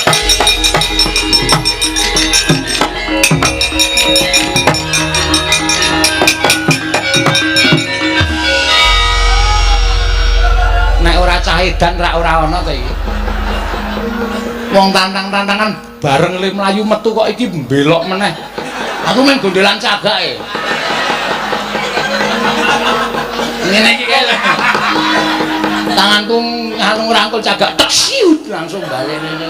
Nek ora cah edan rak ora ana to iki. Wong tantang-tantangan bareng le mlayu metu kok iki mbelok meneh. Aku main gondelan cagake. Ngene iki kae. Tanganku nganu ngrangkul cagak tek siut langsung balik ngene.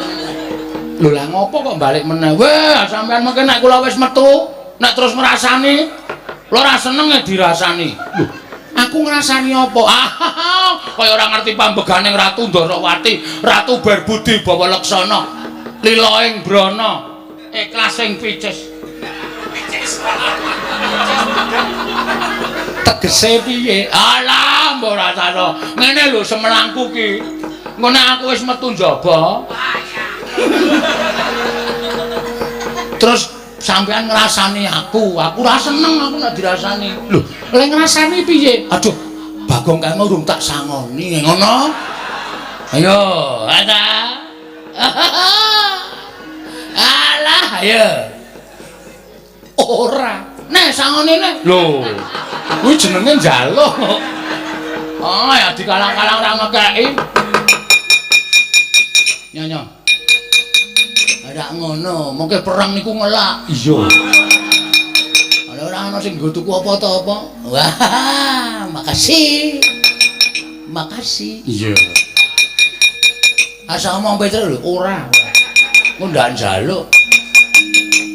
Lho lah ngopo kok balik meneh? Wah, sampean mungkin nek kula wis metu, nek terus ngrasani, kula ora seneng e dirasani. Lho, aku ngrasani apa? Ah, kaya ora ngerti pambegane Ratu Ndorowati, Ratu Berbudi Bawa Leksana, lila ing brana, ikhlas ing picis. Tegese piye? Alah, mbok rasane. Ngene lho semelangku ki. Engko nek aku wis metu njaba. Terus sampean ngrasani aku, aku ora seneng aku nek dirasani. Lho, lek ngrasani piye? Aduh, Bagong kae mau urung tak sangoni, ngono. Ayo, ada. Alah, ayo. Ora. Nek sangone nek. Lho, kuwi jenenge njaluk. Oh, ya dikalang-kalang ora ngekeki. Nyonya. Ora ngono, mengke perang niku ngelak. Iya. Ora ora ana sing nggo tuku apa ta apa. Wah, makasih. Makasih. Iya. Asa omong Petro lho, ora. Engko ndak njaluk.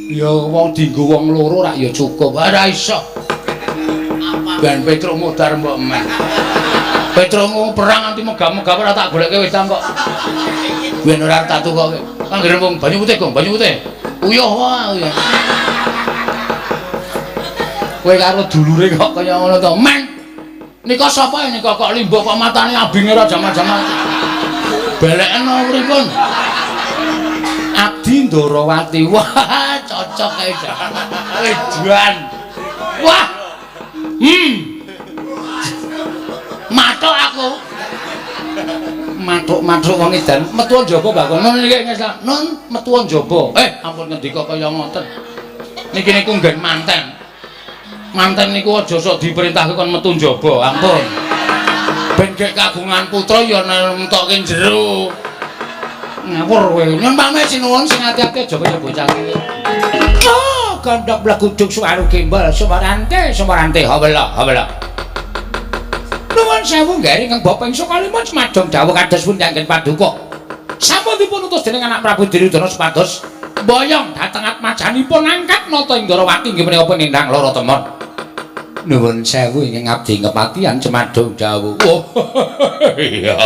Ya wong dienggo wong loro rak ya cukup. Ora iso. Ben Petro modar mbok men. Petro perang nganti megah-megah ora tak goleke wis kok. Ben ora tak tukoke. Anggere wong banyu putih, Gong, banyu putih. Uyuh wae uyuh. Kowe karo dulure kok kaya ngono to, men. Nika sapa nika kok limbuk kok matane abinge ora jaman-jaman. Beleken pripun? Abdi Ndorowati. Wah, cocok kae. Edan. Wah. Mathuk aku. Mathuk-mathuk wong edan. Metu njaba Bagong. Nun iki ngesah. Nun metu njaba. Ampun ngendika kaya ngoten. Niki niku nggen manten. Manten niku aja sok diperintahke kon metu njaba, ampun. Ben gek kagungan putra ya nemtokke jero. Ngawur kowe. Nyun pamit sinuwun sing ati-ati aja kaya bocah iki. Oh, gondok blegudug suwaru gembol, sumarante, sumarante hawela, hawela. Nuwun sewu nggih ingkang bapa ing Sukalima semadong dawuh kados pundi anggen paduka. Sampun dipun utus dening anak Prabu Duryudana supados mboyong dhateng atmajanipun angkat nata ing Ndorowati inggih menika penindang loro temon. Nuwun sewu ingkang abdi kepatihan semadong dawuh. Oh iya.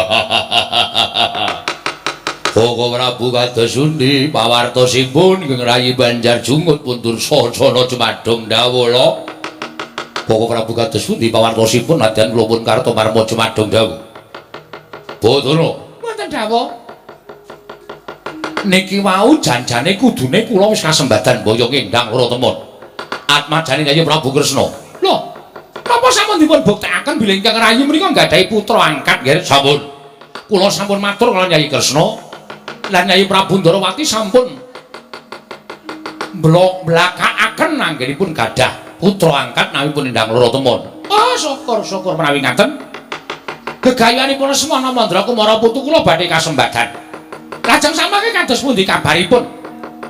Koko Prabu kados pundi pawartosipun ingkang rayi Banjar Jungut pundur sasana jumadung dawuh. Koko Prabu kados pundi pawartosipun nadyan kula pun Kartomarma jumadung dawuh. Bathara wonten dawuh. Niki wau janjane kudune kula wis kasembadan boyong endang loro temon. Atmajane Yayi Prabu Kresna. Lho, napa sampun dipun buktekaken bilih ingkang rayi menika nggadahi putra angkat nggih? Sampun. Kula sampun matur kaliyan Yayi Kresna. Lan Yayi Prabu Ndorowati sampun blakakaken anggenipun gadah putra angkat nawi pun endang loro temon. Oh, syukur-syukur menawi ngaten. Gegayuhanipun Semana Mandra Kumara putu kula badhe kasembadan. Lajeng samangke kados pundi kabaripun?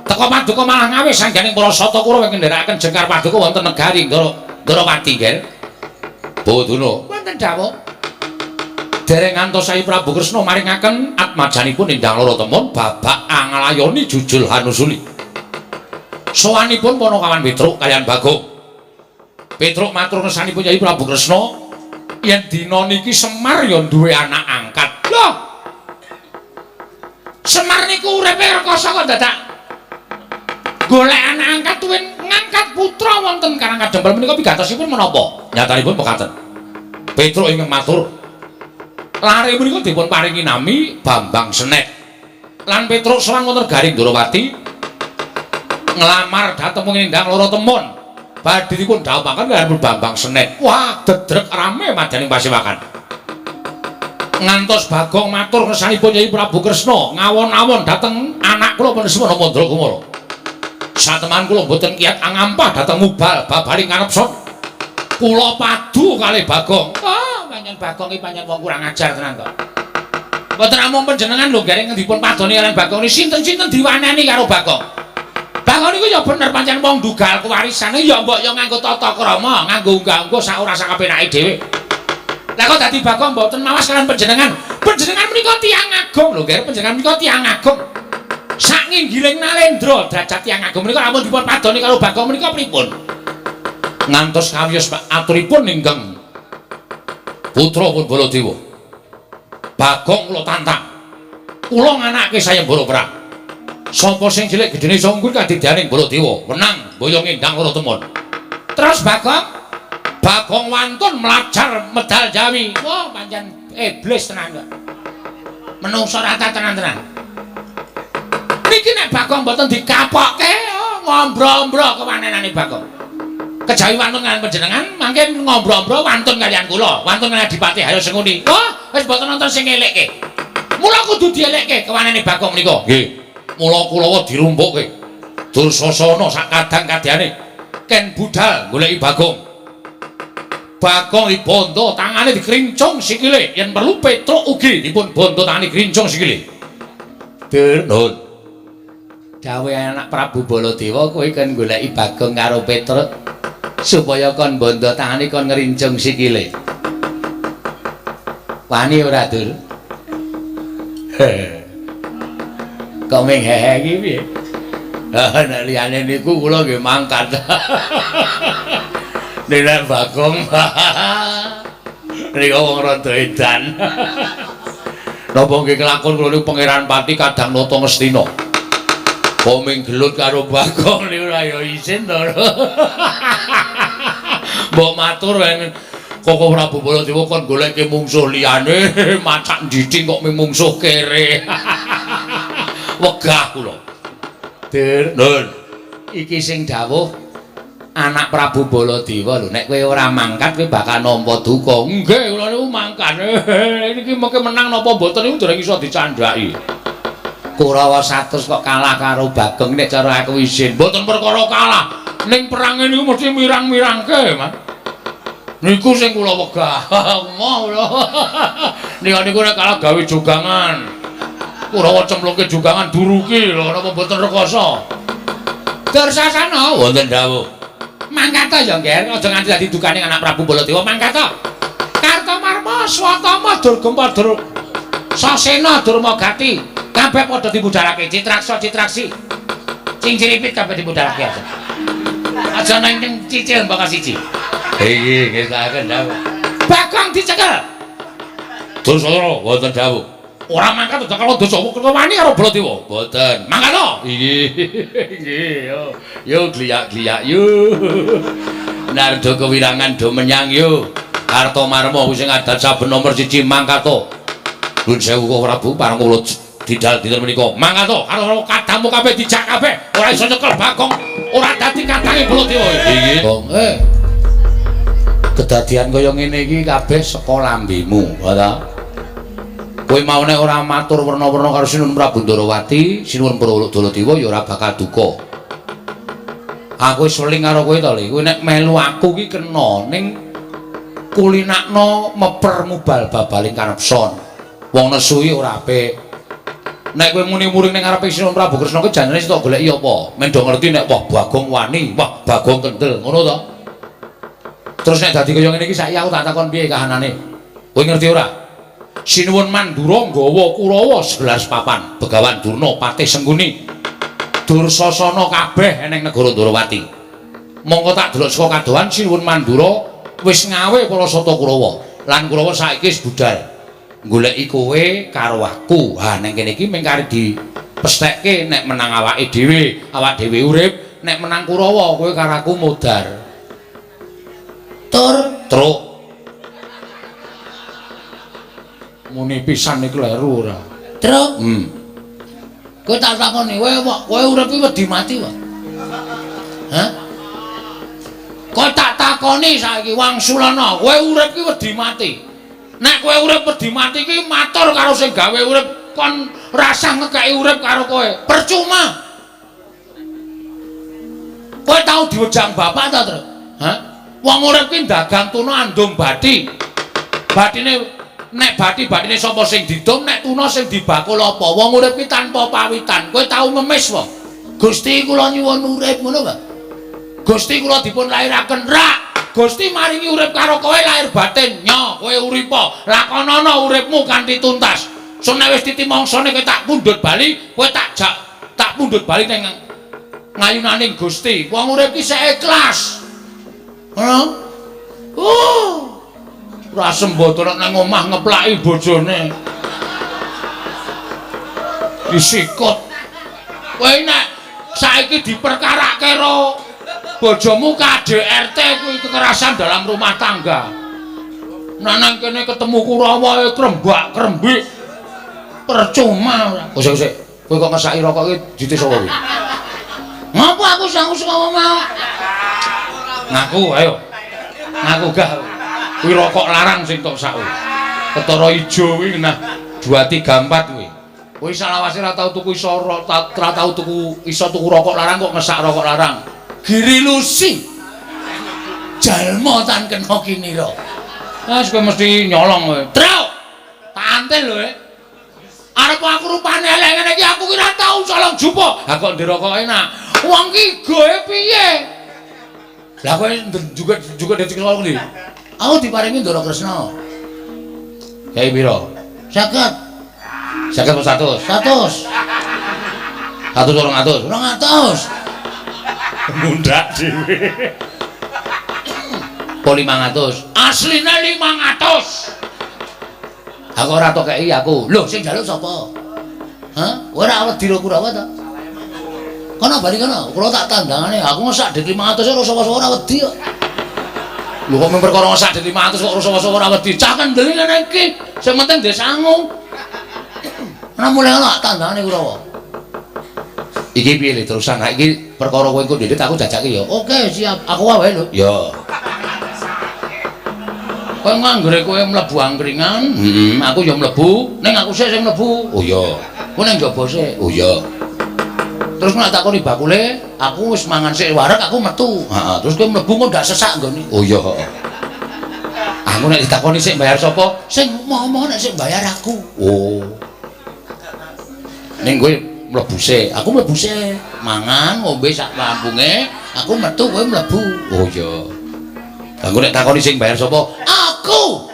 Teka paduka malah ngawis sangganing para sata Kurawa ingkang ndherekaken jengkar paduka wonten negari Ndorowati nggih. Bathara wonten dawuh. Dereng ngantos Sayi Prabu Kresna maringaken atmajanipun endang loro temon babak anglayoni jujul hanusuli. Sowanipun Panakawan Petruk kaliyan Bagong. Petruk matur ngersanipun Yayi Prabu Kresna yen dina niki Semar ya duwe anak angkat. Loh. Semar niku uripe rekoso kok dadak golek anak angkat tuwin ngangkat putra wonten Karang Kadempel menika pigatosipun menapa? Nyatanipun mekaten. Petruk ingkang matur, lare menika dipun paringi nami Bambang Senek. Lan Petruk sowan wonten Garing Ndorowati nglamar dhateng Ngendang Loro Temon. Badhe dipun dhawuhaken kaliyan Bambang Senek. Wah, dedrek rame madyaning pasewakan. Ngantos Bagong matur ngersanipun Yayi Prabu Kresna ngawon-awon dhateng anak kula Panesmana Mandra Kumara. Sateman kula mboten kiyat angampah dhateng mubal babaring kanepson. Kula padu kalih Bagong. Ah, pancen Bagong iki pancen wong kurang ajar tenan kok. Mboten namung panjenengan lho gareng dipun padoni kaliyan Bagong niki sinten-sinten diwaneni karo Bagong. Bagong niku ya bener pancen wong ndugal kewarisane ya mbok ya nganggo tata krama, nganggo unggah-ungguh sak ora sakapenake dhewe. Lah kok dadi Bagong mboten mawas kaliyan panjenengan. Panjenengan menika tiyang agung lho, Ger. Panjenengan menika tiyang agung. Sak nginggiling nalendra derajat tiyang agung menika lamun dipun padoni karo Bagong menika pripun? Ngantos kawiyos aturipun ingkang putra pun Baladewa. Bagong kula tantang. Kula nganake sayembara perang. Sapa sing cilik gedene iso unggul kadidyaning Baladewa, menang boyong Endang Loro Temon. Terus Bagong wantun mlajar medal Jawi. Wah, pancen iblis tenan kok. Menungso rata tenan-tenan. Niki nek Bagong mboten dikapokke, oh, ngombro-ombro kewanenane Bagong. Kejawi wantun kaliyan panjenengan, mangke ngombro-ombro wantun kaliyan kula, wantun kaliyan Adipati Haryo Sengkuni. Wah, wis mboten nonton sing ngelekke. Mula kudu dielekke kewanene Bagong menika. Nggih. Mula kulawa dirumpukke. Dursasana sak kadang kadyane ken budal goleki Bagong. Bagong dibondo tangane dikrincung sikile, yen perlu Petruk ugi dipun bondo tangane krincung sikile. Dur, nuwun. Dawuhe anak Prabu Baladewa kowe kon goleki Bagong karo Petruk supaya kon bondo tangane kon ngrincung sikile. Wani ora, Dur? Kok ming hehe iki piye? Nek liyane niku kula nggih mangkat. Nek Bagong niku wong rada edan. Napa nggih kelakon kula niku Pangeran Pati kadang nata Ngastina. Kok ming gelut karo Bagong niku ora ya isin to. Mbok matur Koko Prabu Baladewa kon goleke mungsuh liyane, macak ndhidhing kok ming mungsuh kere. Wegah kula. Dur, nun. Iki sing dawuh anak Prabu Baladewa lho, nek kowe ora mangkat kowe bakal nampa duka. Nggih, kula niku mangkat. Niki mengke menang napa mboten niku dereng iso dicandhaki. Kurawa 100 kok kalah karo Bagong nek cara aku isin. Mboten perkara kalah. Ning perange niku mesti mirang-mirangke, Mas. Niku sing kula wegah. Moh kula. Niku niku nek kalah gawe jogangan. Kurawa cemplungke jogangan duruki lho napa mboten rekoso. Dursasana wonten dawuh. Mangkat ta ya, Nger, aja nganti dadi dukane anak Prabu Baladewa, mangkat ta. Kartomarma, Swatama, Durgempa, Dur Sasena, Durmagati, kabeh padha dibudalake Citraksa, Citraksi. Cingciripit kabeh dibudalake aja. Aja nang cicil mbaka siji. Nggih, nggih saken dawuh. Bagong dicekel. Dursasana wonten dawuh. Ora mangkat aja karo dosa wani karo Baladewa. Mboten. Mangkat to? Nggih. Nggih, yo. Yo gliyak-gliyak yo. Nardo kewirangan do menyang yo. Kartomarma wis sing adat saben nomor 1 mangkat to. Nuwun sewu Koko Prabu pareng kula didal dinten menika. Mangkat to karo kadangmu kabeh dijak kabeh. Ora iso nyekel Bagong, ora dadi kadange Baladewa. Nggih. Bong, Kedadian kaya ngene iki kabeh saka lambemu, ha ta? Kowe mau nek ora matur werna-werna karo Sinuwun Prabu Ndarawati, Sinuwun Baladewa ya ora bakal duka. Aku wis weling karo kowe to, Le. Kowe nek melu aku ki kena ning kulinakno meper mubal babaling kanepson. Wong nesu iki ora apik. Nek kowe muni muring ning ngarepe Sinuwun Prabu Kresna kuwi janjane sing tok goleki apa? Men do ngerti nek wah Bagong wani, wah Bagong kendel, ngono to? Terus nek dadi kaya ngene iki saiki aku tak takon piye kahanane? Kowe ngerti ora? Sinuwun Mandura nggawa Kurawa 11 papan, Begawan Durna, Patih Sengkuni. Dursasana kabeh ning negara Ndorowati. Mongko tak delok saka kadohan Sinuwun Mandura wis ngawe para Sata Kurawa. Lan Kurawa saiki wis budhal goleki kowe karo aku. Ha ning kene iki mung kari dipesthekke nek menang awake dhewe, awak dhewe urip, nek menang Kurawa kowe karo aku modar. Tur truk. Muni pisan iki kleru ora? Truk. Kowe tak takoni, kowe urip iki wedi mati wae. Hah? Kowe tak takoni saiki Wangsulana, kowe urip iki wedi mati. Nek kowe urip wedi mati iki matur karo sing gawe urip, kon rasah ngekeki urip karo kowe. Percuma. Kowe tau diwejang bapak ta, Truk? Hah? Wong urip ki dagang tuna andum bathi. Bathine nek bathi-bathine sapa sing didum, nek tuna sing dibakul apa? Wong urip ki tanpa pawitan. Kowe tau ngemis wae. Gusti kula nyuwun urip ngono, Pak. Gusti kula dipun lairaken rak. Gusti maringi urip karo kowe lahir batin. Nyo, kowe uripa. Lakonana uripmu kanthi tuntas. Sun nek wis titi mangsane kowe tak pundhut bali, kowe tak jak tak pundhut bali ning ngayunaning Gusti. Wong urip ki sik ikhlas. Ngono. Ora sembodo nek nang omah ngeplaki bojone. Disikut. Kowe nek saiki diperkarake karo bojomu KDRT kuwi kekerasan dalam rumah tangga. Nah nang kene ketemu Kurawa krembak-krembik. Percuma ora. Sik sik. Kowe kok ngesaki rokok iki dite sapa kuwi? Ngopo aku sangu saka mau? Ngaku ayo. Ngaku gah. Kuwi rokok larang sing tok sak. Ketara ijo kuwi nah 2 3 4 kuwi. Kuwi salawase ora tau tuku iso ora tau tuku iso tuku rokok larang kok ngesak rokok larang. Giri Lusi. Jalma tan kena kinira. Ah kowe mesti nyolong kowe. Truk. Tak antil lho. Arep aku rupane elek ngene iki aku ki ora tau colong jupo. Ha kok ndek rokok enak. Wong ki goe piye? Lah kowe juga detik colong ndi? Aku diparingi Ndara Kresna. Kae pira? 50. 50 apa 100? 100. 100 200. 200. Mundak dhewe. Po 500. Asline 500. Aku ora tok kei aku. Lho sing njaluk sapa? Hah? Kowe ora wedi karo Kurawa ta? Kono bali kono, kula tak tandangane. Aku ngesak dit 500 ora sapa-sapa ora wedi kok. Lho kok mung perkara ngesak dit 500 kok ora sapa-sapa ora wedi. Cah kendel ngene iki, sing penting ndek sangu. Ana mulai ngono tak tandangane Kurawa. Iki piye le terusan? Ha iki perkara kowe engko ndhit aku jajake ya. Oke, siap. Aku wae lho. Ya. Kowe nganggere kowe mlebu angkringan, aku ya mlebu, ning aku sik sing mlebu. Oh iya. Kowe ning njaba sik. Oh iya. Terus nek takoni bakule, aku wis mangan sik wareg aku metu. Heeh, terus kowe mlebu kok ndak sesak nggone. Oh iya, heeh. Aku nek ditakoni sik bayar sapa? Sing momo nek sik bayar aku. Oh. Ning kowe mlebu sik, aku mlebu sik. Mangan ngombe sak lambunge, aku metu kowe mlebu. Oh iya. Aku nek takoni sing bayar sapa? Aku.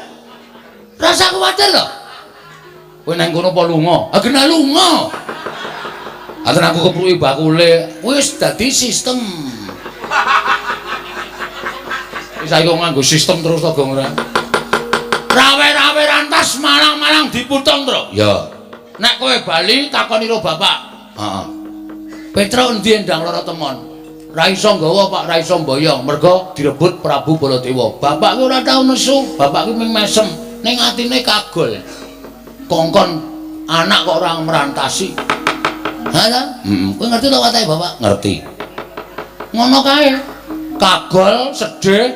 Rasa kuwatir lho. Kowe nang kono apa lunga? Ah kena lunga. Aten aku kepruki bakule, wis dadi sistem. Wis saiki kok nganggo sistem terus to, Gong ora? Rawe-rawe rantas malang-malang diputung, Tru. Ya. Nek kowe bali takoni karo bapak. Heeh. Petro endi endang lara temon? Ra iso nggawa, Pak, ra iso mboyong, mergo direbut Prabu Baladewa. Bapak ki ora tau nesu, bapak ki mung mesem, ning atine kagol. Kongkon anak kok ora merantasi. Ha ta? Heeh. Kowe ngerti to watake bapak? Ngerti. Ngono kae. Kagol, sedih,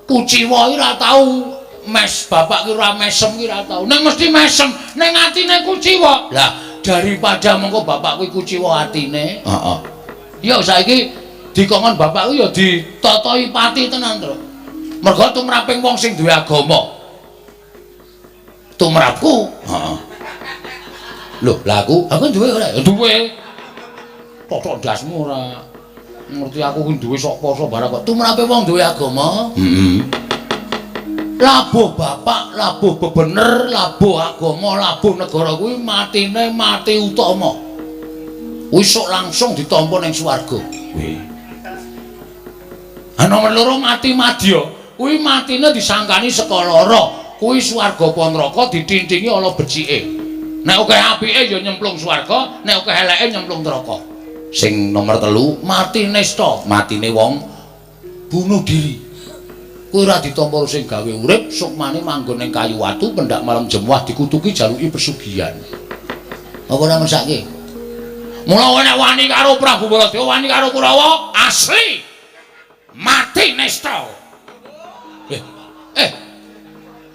kuciwa ki ora tau mes, bapak ki ora mesem ki ora tau. Ning mesti mesem, ning atine kuciwa. Lah, daripada mengko bapak kuwi kuciwa atine. Heeh. Ya saiki dikongkon bapak kuwi ya ditatahi pati tenan, Tru. Mergo tumraping wong sing duwe agama. Tumrapku. Heeh. Lho, lah aku duwe ora? Duwe. Totok ndasmu ora. Ngerti aku ku duwe sok poso barang kok. Tumrape wong duwe agama. Heeh. Labuh bapak, labuh bebener, labuh agama, labuh negara kuwi matine mati utama. Kuwi sok langsung ditampa ning swarga. Kuwi. Ha nomor loro mati madya, kuwi matine disangkani saka lara. Kuwi swarga apa neraka ditintingi ana becike. Nek akeh apike ya nyemplung swarga, nek akeh eleke nyemplung neraka. Sing nomor 3 mati nista, matine wong bunuh diri. Kuwi ora ditampa sing gawe urip, sukmane manggon ning kayu watu pendak malam jemuah dikutuki jaluki pesugihan. Apa ora mesake? Mula nek wani karo Prabu Baladewa, wani karo Kurawa, asli mati nista.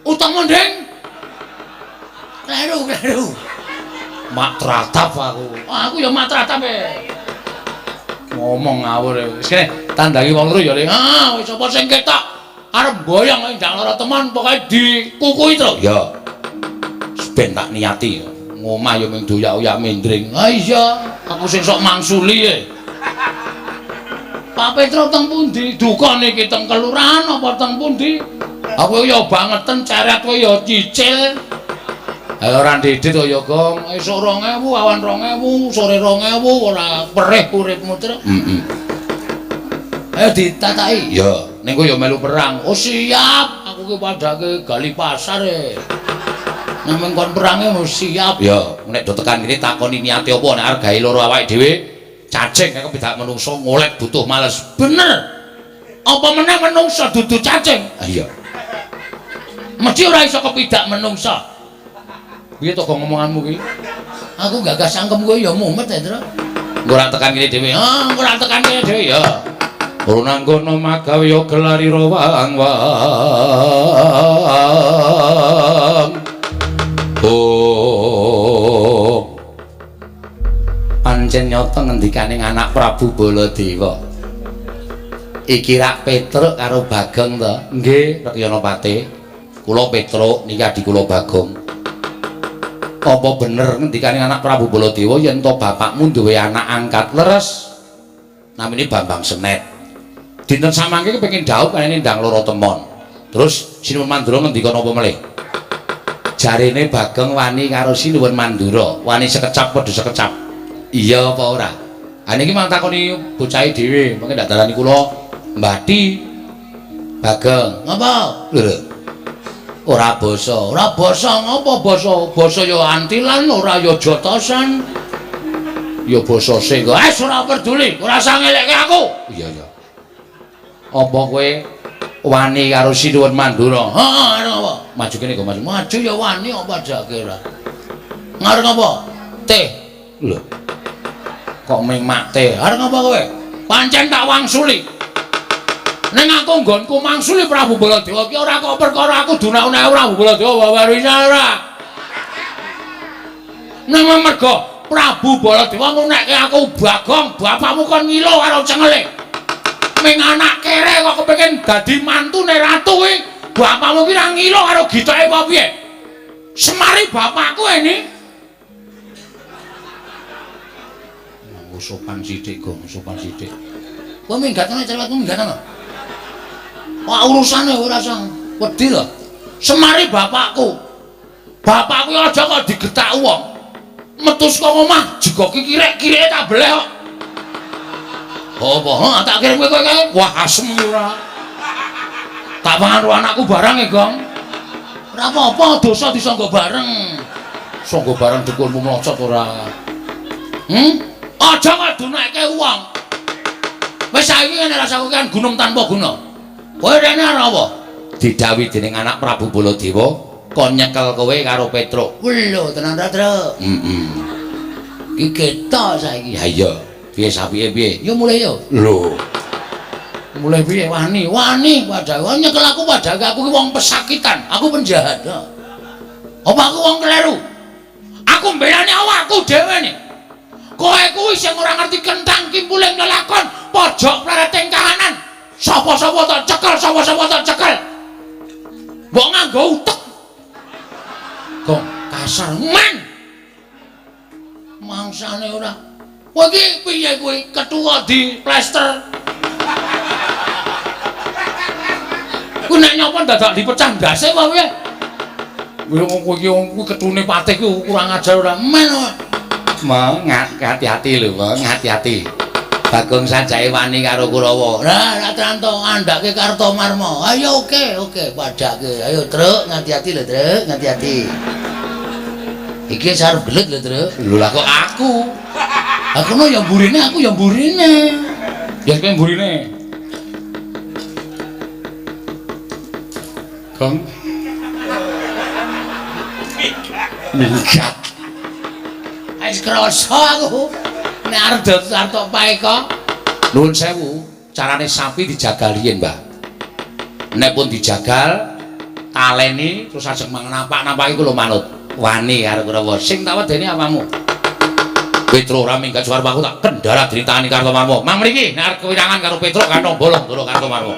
Utang mending kleru-kleru. Mak tratap aku. Aku ya mak tratap e. Ngomong ngawur e. Wis kene tandangi wong loro ya, Le. Ah, wis apa sing ketok arep mboyong ndang lara teman pokoke dikukuhi to. Ya. Ben tak niati. Ngomah ya mung doyak-oyak mendring. Ah iya, aku sing sok mangsuli e. Pak Petro teng pundi? Duka niki teng kelurahan apa teng pundi? Aku ya bangeten ceret kowe ya cicil. Ayo ora ndedit to ya, Gong. Esuk 2000, awan 2000, sore 2000 ora perih uripmu, Tru. Heeh. Ayo ditataki. Ya, ning kowe ya melu perang. Oh siap, aku ki padhake gali pasar e. Nang kon perange mesti siap. Ya, nek do tekan kene takoni niate apa nek arep gawe loro awake dhewe, cacing kaya kepidak menungso ngolek butuh males. Bener. Apa meneh menungso dudu cacing? Ah iya. Mesti ora iso kepidak menungso. Piye to kok ngomonganmu ki? Aku gagas cangkem kowe ya mumet ya, Tru. Engko ora tekan kene dhewe. Ah, engko ora tekan kene dhewe ya. Ora nanggono magawe ya gelari rawang-wang. Oh. Pancen nyata ngendikane anak Prabu Baladewa. Iki rak Petruk karo Bagong to? Nggih, Rekyana Pate. Kula Petruk niki adi kula Bagong. Apa bener ngendikane anak Prabu Baladewa yen to bapakmu duwe anak angkat leres? Namine Bambang Senet. Dinten samangke kepengin dhaup kene ndang loro temon. Terus Sinuwun Mandura ngendika napa melih? Jarene Bagong wani karo Sinuwun Mandura, wani sekecap padha sekecap. Iya apa ora? Ha niki mang takoni bocahe dhewe, mengke ndak darani kula mbati. Bagong, ngapa? Lho. Ora basa, ora basa ngapa basa? Basa ya antilan, ora ya jotosan. Ya basa sing wis ora peduli, ora usah ngelekke aku. Iya iya. Apa kowe wani karo Sinuwun Mandura? Heeh, arep apa? Maju kene kok maju. Maju ya wani apa jake ora. Ngarep apa? Teh. Lho. Kok ming mak teh? Arep apa kowe? Pancen tak wangsuli. Ning aku nggonku mangsuli Prabu Baladewa ki ora kok perkara aku dunau-unau Prabu Baladewa wawarisa ora. Ning mergo Prabu Baladewa ngunekke aku Bagong, bapakmu kon ngilo karo cengele. Ming anak kere kok kepengin dadi mantune ratu kuwi, bapakmu ki ra ngilo karo gitoke apa piye? Semari bapakku ini. Nganggo sopan sithik, Gong, sopan sithik. Kowe minggat ana cerewetmu minggat ana. Wah urusane ora usah wedi lho. Semari bapakku. Bapakku aja kok digetak wong. Metu saka omah jegoki kirek-kireke tak beleh kok. Apa? Heh, tak kirim kowe kae. Wah, asem iki ora. Tak pangan karo anakku barang e, Gong. Ora apa-apa, dosa disangga bareng. Sangga bareng dukunmu mlocot ora. Aja kok dunekke wong. Wis saiki ngene rasaku kan gunung tanpa guna. Kowe rene arep apa? Didhawuhi dening anak Prabu Baladewa kon nyekel kowe karo Petruk. Lho, tenan ra, Truk? Heeh. Iki ketok saiki. Ha iya. Piye sapike piye? Yo mulih yo. Lho. Mulih piye? Wani, wani padahal nyekel aku padahal aku ki wong pesakitan, aku penjahat. Apa aku wong kleru? Aku mbelani awakku dhewe nih. Kowe kuwi sing ora ngerti kentang kimpuling lelakon, pojok plereting kahanan. Sapa-sapa tak cekel, sapa-sapa tak cekel. Mbok nganggo utek. Gong kasar men. Mangsane ora. Kowe iki piye kowe ketua di plester? Kuwi nek nyapa dadak dipecah ndase apa piye? Kowe wong kowe iki wong kuwi ketune patih kuwi kurang ajar ora men. Hati-hati lho, Meng, hati-hati. Bagong sajake wani karo Kurawa. Lah, Ratranto ngandhake Kartomarma. Ayo oke, oke, padhake. Ayo, Truk, hati-hati lho, Truk, hati-hati. Iki arep gelut lho, Truk. Lho lah kok aku? Aku no ya mburine, aku ya mburine. Ya kowe mburine. Gong. Minggat. Wis krasa aku. Nek arep arep paeka. Nuwun sewu, carane sapi dijagal riyin, Mbah. Nek pun dijagal, taleni terus ajeng napak-napaki kula manut. Wani karo Kurawa. Sing tak wedeni apamu? Petruk ora minggat suarep aku tak kendala dritani Kartomarma. Mang mriki nek arep kewirangan karo Petruk kantong bolong ndoro Kartomarma.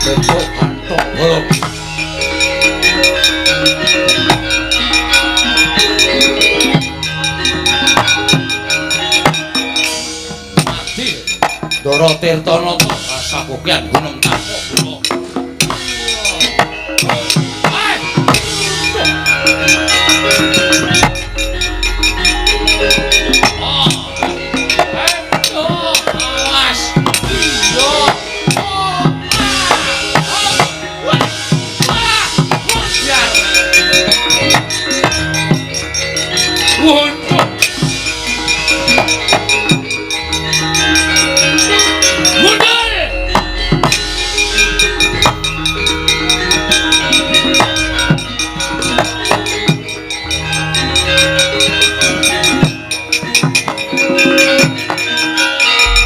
Petruk kantong bolong. Ndara Tirtanata kasakukian Gunung Tapok.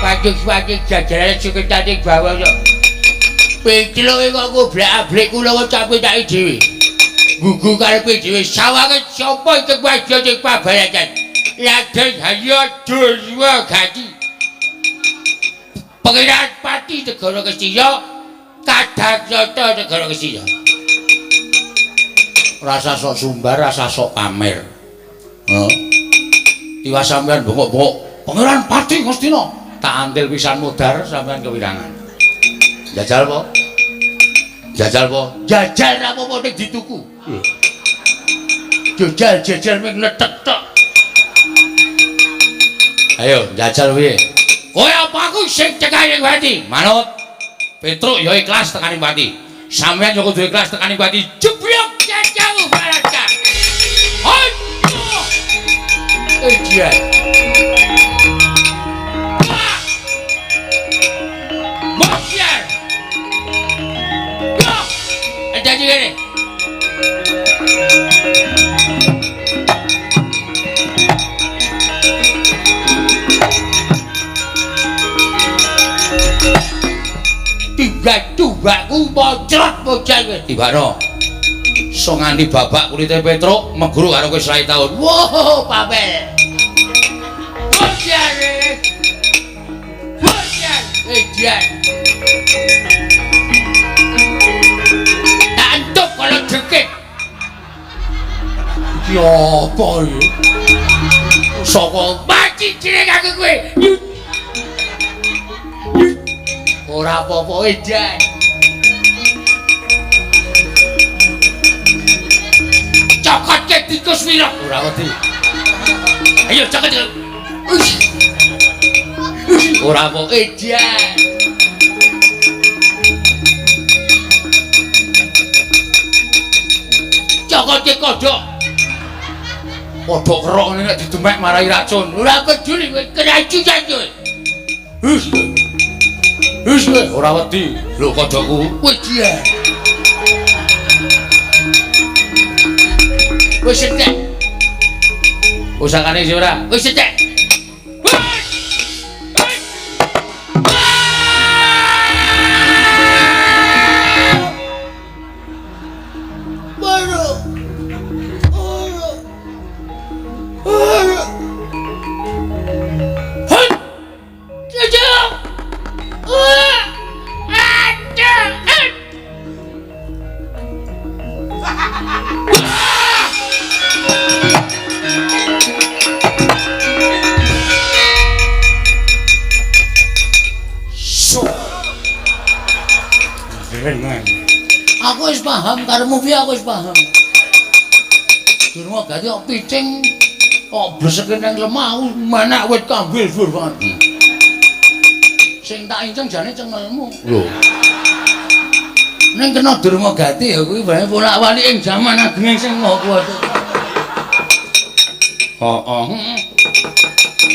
Pagi-pagi jajaran seketane bawana. Petruk kok goblak-ablik kula kok capek-capek dhewe. Gugu karepe dhewe sawange sapa iki waja sing pabaratan. Raden Harya Durwagati. Pangeran Pati Negara Ngastina, Kadang Nata Negara Ngastina. Rasa sok sumbar, rasa sok pamer. Heeh. Tiwas sampean bengok-bengok, Pangeran Pati Ngastina. Tak antil pisan mudhar sampean kewirangan. Jajal po? Jajal po? Jajal ra apa-apa ning dituku. Jajal jajal ming letek tok. Ayo jajal piye? Kowe apa aku sing tekani pati? Manut. Petruk ya ikhlas tekani pati. Sampeyan ya kudu ikhlas tekani pati. Jeblok jajamu baraka. Ayo. Ejian. Jadi gini. Tiba-tiba ku mocrot bocah kowe. Tibakno. So nganti babak kulite Petruk meguru karo kowe 100 taun. Wow, papel. Bocah. Bocah, ejian. Kalau dikit. Iki apa iki? Saka mati jeneng aku kowe. Ora apa-apa edan. Cokotke tikus wirok. Ora wedi. Ayo cokot. Ora apa edan. Cokotke kodhok. Kodhok kerok ngene nek didemek marai racun. Ora peduli kowe keracunan kowe. Hus. Hus kowe ora wedi. Lho kodhokku. Wedi. Wis entek. Usakane sih ora? Wis entek. Aku wis paham karepmu piye, aku wis paham. Durma gati kok piting Kok bleseke nang lemah aku menek wit kambil dhuwur banget. Sing tak inceng jane cengelmu. Lho. Ning kena Durmagati ya kuwi bae bolak-balik ing jaman ageng sing Maha Kuwasa. Heeh.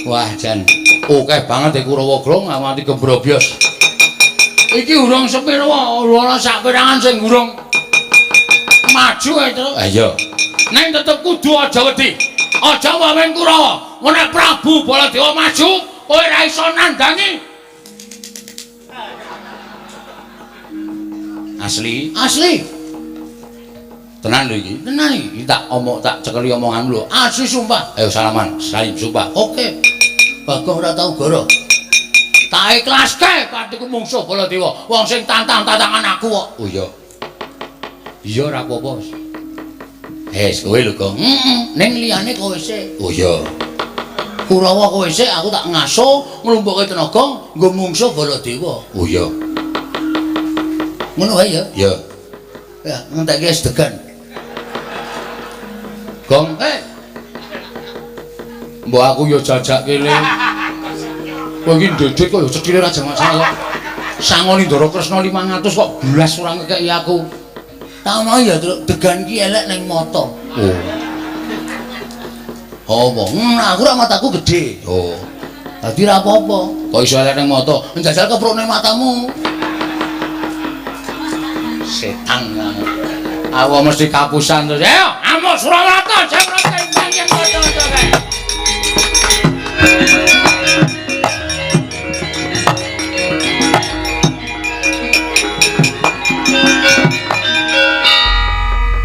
Wah, jan akeh banget e Kurawa Grong nganti gembrobyos. Iki urung sepiro ora sak perangan sing urung maju ae, Truk. Ha iya. Ning tetep kudu aja wedi. Aja wawen Kurawa. Nek Prabu Baladewa maju, kowe ora iso nandangi. Asli. Asli. Tenan lho iki. Tenan iki. Iki tak omong tak cekeli omonganmu lho. Asli sumpah. Ayo salaman, salim sumpah. Oke. Bagong ora tau goro. Tak ikhlaske patiku mungsuh Baladewa. Wong sing tantang-tantangan aku kok. Oh iya. Iya ora apa-apa. Wes kowe lho, Gong. Heeh. Ning liyane kowe sik. Oh iya. Kurawa kowe sik aku tak ngaso nglumpukke tenaga nggo mungsuh Baladewa. Oh iya. Ngono wae ya. Iya. Ya, ngentekke es degan. Gong, eh. Mbok aku ya jajak kene. Kowe iki ndedit kok ya cethile ra jamak-jamak kok. Sangoni Ndara Kresna 500 kok blas ora ngekeki aku. Tak omongi ya, Truk, degan ki elek ning mata. Oh. Apa? Aku ra mataku gedhe. Oh. Dadi ra apa-apa. Kok iso elek ning mata? Njajal keprukne matamu. Setan kamu. Aku mesti kapusan terus. Ayo, amuk Surawarta, jemrete bangking kaca-kaca kae.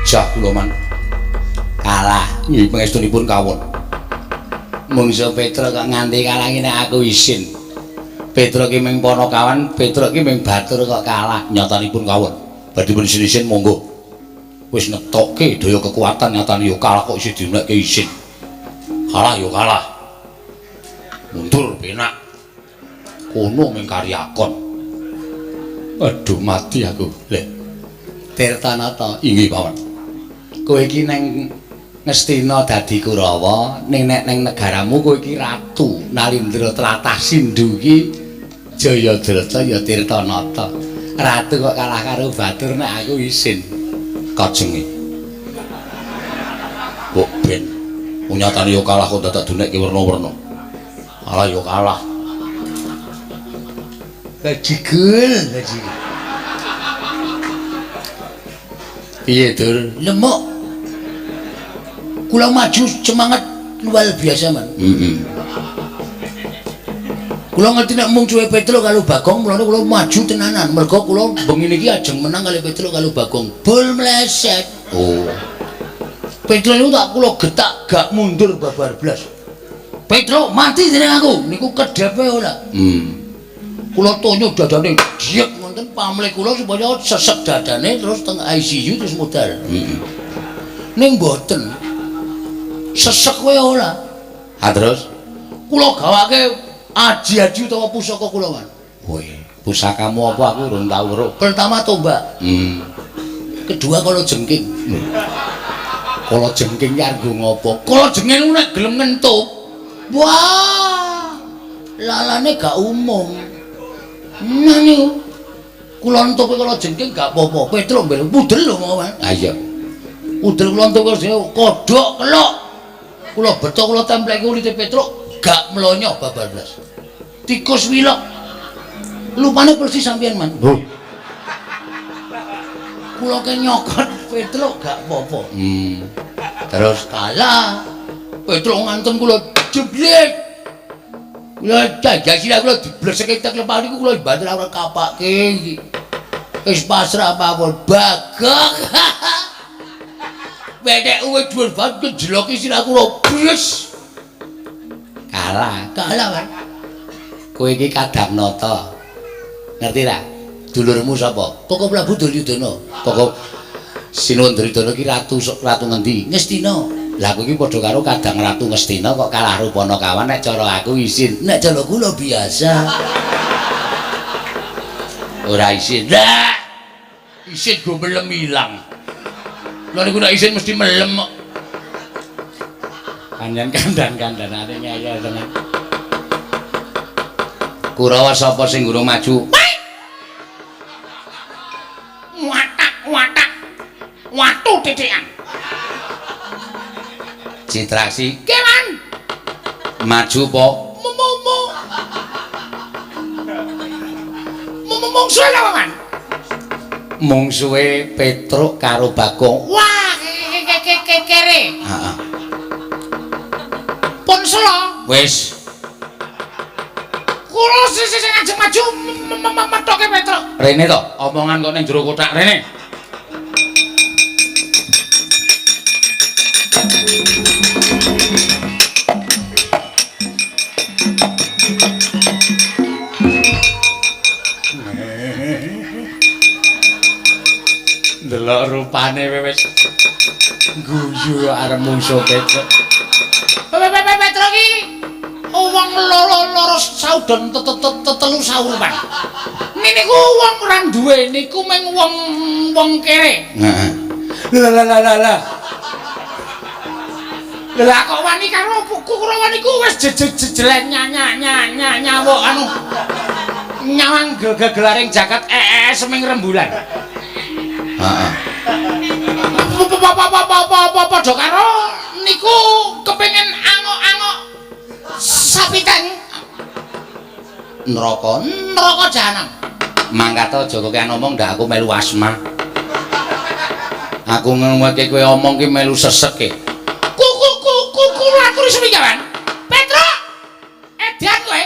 Jah kula man kalah. Nggih pangestunipun kawon. Mungsuh Petruk kok nganti kalah ngene aku isin. Petruk ki ming Panakawan, Petruk ki ming batur kok kalah. Nyatanipun kawon. Badhe pun isin-isin monggo. Wis netokke daya kekuatan nyatane yo kalah kok isih dinekke isin. Kalah yo kalah. Mundur penak. Kono ming karyakon. Aduh mati aku. Lho. Tirtanata inggih paman. Kowe iki neng Ngastina dadi Kurawa, ning nek neng negaramu kowe iki ratu Nalindra tlatah Sindhu iki Jayadrata ya Tirtanata. Ratu kok kalah karo batur nek aku isin. Kajenge. Mbok ben nyatane yo kalah kok dadak dunekke werna-werna. Kalah yo kalah. Bajigul, bajigul. Piye, Dur? Lemuk. Kula maju semangat luar biasa, Man. Heeh. Kula ngerti nek mungsuhe Petruk karo Bagong, mulane kula maju tenanan. Mergo kula bengi niki ajeng menang kali Petruk karo Bagong. Bul mleset. Oh. Petruk niku tak kula getak gak mundur babar blas. Petruk mati dening aku. Niku kedhepe ora. Kula tonyo dadane diek wonten pamlih kula supaya sesek dadane terus teng ICU terus modal. Heeh. Ning mboten. Sesek kowe ora. Ha terus kula gawake aji-aji utawa pusaka kula, Man. Woi, pusakamu apa aku urung tau weruh. Pertama tombak. Kedua kala jengking. Kala jengking ki arep nggo ngopo? Kala jengking nek gelem ngentup. Wah. Lalane gak umum. Nah niku. Kula entupe kala jengking gak apa-apa. Petruk mbel pudel lho, Man. Ha iya. Pudel kula entup kala jengking kodhok kelok. Kula beto kula templeki kulite Petruk gak mlonyo babar blas. Tikus wilok. Lupane persis sampeyan, Man. Lho. Kula ke nyokot Petruk gak apa-apa. Terus kalah. Petruk ngantem kula jeblit. Kula jajah kula dibleseke tek lepah niku kula banter ora kapake iki. Wis pasrah mawon Bagong. Wedek uwe dhuwur banget kejeloki sirah kula bres. Kalah, kalah, Man. Kowe iki Kadangnata. Ngerti ra? Dulurmu sapa? Koko Prabu Duryudana. Koko Sinuwun Duryudana iki ratu ratu ngendi? Ngastina. Lah kowe iki padha karo Kadang Ratu Ngastina kok kalah rupana kawan nek cara aku isin. Nek cara kula biasa. Ora isin. Lah. Isin go melem ilang. Lha niku nek isin mesti melem kok. Panjen kandan-kandanane ngeyel tenan. Kurawa sapa sing gurung maju? Watak watak. Watu titikan. Citraksi Kewan. maju po? Mu. Mungsuhe apa, Man? Mungsuhe Petruk karo Bagong. Wah, kere. Heeh. Pun selo. Wis. Kula sing ajeng maju methoke Petruk. Rene to, omongan kok ning jero kothak rene. Ndelok rupane wis guyu arep mungsuh Petruk. Petruk iki wong loro saudon telu saurupan. Niku wong ora duwe niku mung wong kere. Heeh. Lah. Lah kok wani karo Kurawa niku wis jejelen nyawuk anu nyawang gegelaring jagat seming rembulan. Heeh. Padha karo niku kepengin angok-angok sapitan Neraka. Neraka jahanam. Mangkat aja kokean omong ndak aku melu asma. Aku ngomongke kowe omong ki melu sesek e. Ku aturi seminggawan. Petruk. Edan kowe.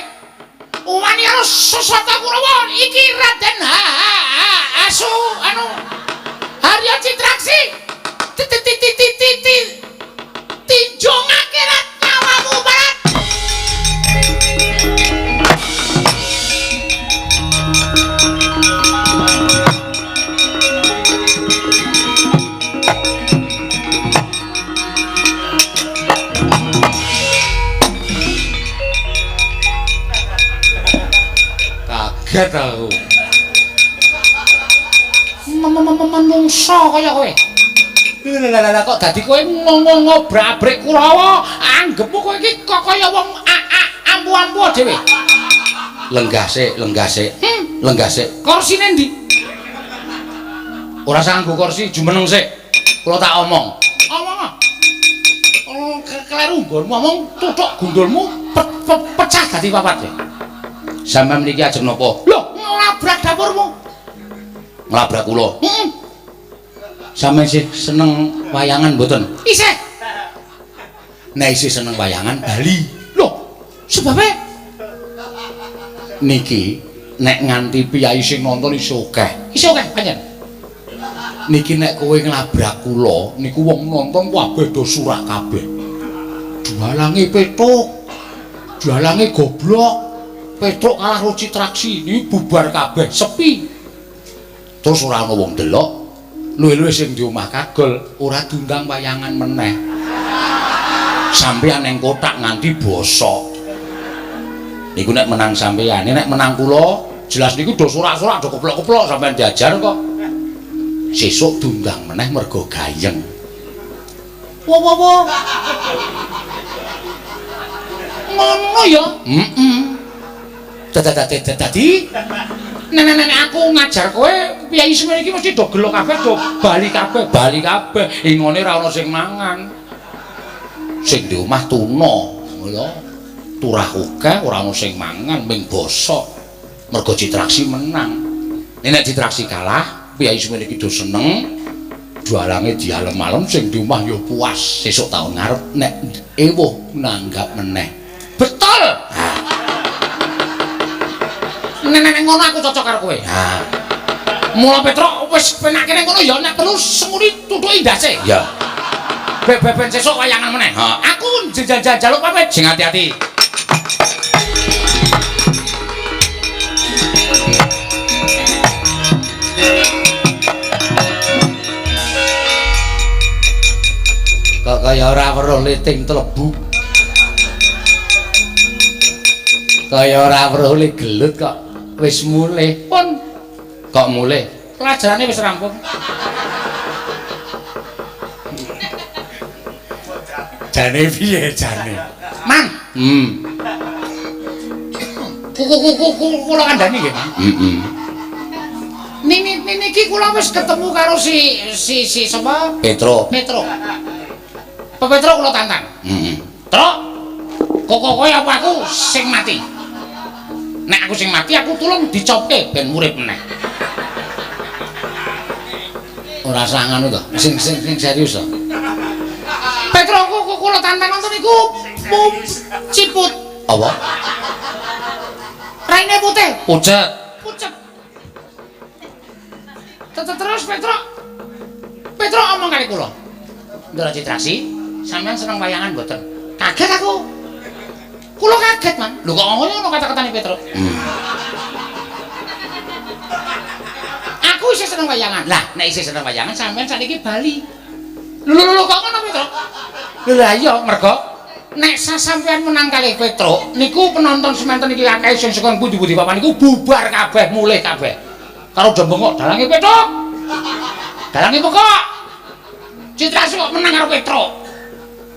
Wani karo Sasata Kurawa iki Raden Asu anu Harya Citraksi. Tinjung akhirat nyawamu barat. Kaget aku. Menungso kaya kowe. Lah kok dadi kowe ngobrak-abrik Kurawa, anggepmu kowe iki kok kaya wong ampu-ampu dhewe. Lenggah sik, lenggah sik. Lenggah sik. Korsine ndi? Ora usah nganggo kursi, jumeneng sik. Kula tak omong. Omong. Oh, kleru nggonmu omong tuthuk gundulmu pecah dadi papat. Sampeyan mriki ajeng napa? Lho, nglabrak dapurmu. Nglabrak kula. Heeh. Sampeyan sih seneng wayangan mboten? Isih. Nek isih seneng wayangan bali. Lho, sebabe niki nek nganti piyai sing nonton isih akeh. Isih akeh pancen. Niki nek kowe nglabrak kula niku wong nonton kabeh do surak kabeh. Dalange Petruk. Dalange goblok. Petruk kalah karo Citraksi, niki bubar kabeh, sepi. Terus ora ana wong delok. Luwih-luwih sing di omah kagol ora diundang wayangan meneh. Sampeyan ning kothak nganti bosok. Niku nek menang sampeyan, nek menang kula jelas niku do sorak-sorak do keplok-keplok sampeyan diajar kok. Sesuk diundang meneh mergo gayeng. Wo wo wo. Ngono ya? Heeh. Dadi nek aku ngajar kowe piyai semene iki mesti do gelo kabeh, do bali kabeh, bali kabeh. Ingone ora ana sing mangan. Sing di omah tuna, ngono. Turah akeh ora ana sing mangan, ming bosok. Mergo Citraksi menang. Nek Citraksi kalah, piyai semene iki do seneng. Dalange dialem-alem sing di omah ya puas. Sesuk taun ngarep nek ewuh nanggap meneh. Betul. Nek ngono aku cocok karo kowe. Ha. Mula Petruk wis penak kene ngono ya nek perlu senguri tutuki ndase. Ya. Beben sesuk wayangan meneh. Aku njaluk pamit. Sing ati-ati. Kok kaya ora weruh liting tlebu. Kaya ora weruh le gelut kok wis mulih. Pun kok mulih? Pelajarane wis rampung. Jane piye jane? Mang. Kula kandhani nggih, Mang. Heeh. Nini niki kula wis ketemu karo si sapa? Petro. Petro. Pak Petro kula tantang. Heeh. Tro. Kok kowe apa aku sing mati? Nek aku sing mati aku tulung dicopke ben urip meneh. Ora usah ngono to. Sing serius to. Petro kula tantang nonton niku ciput. Apa? Raine putih. Pucet. Pucet. Terus Petro. Petro omong kali kula. Ndara Citraksi, sampean seneng wayangan mboten? Kaget aku. Kula kaget, Man. Lho kok ngono kata-katane Petro? Aku isih seneng wayangan. Lah, nek isih seneng wayangan sampean sakniki bali. Lho lho kok ngono Petro? Lho lah iya, mergo nek sasampean menang kalih Petro, niku penonton semanten iki akeh sing saka pundi-pundi papan niku bubar kabeh, mulih kabeh. Karo do bengok dalange Petro. Dalange pokok. Citraksi kok menang karo Petro.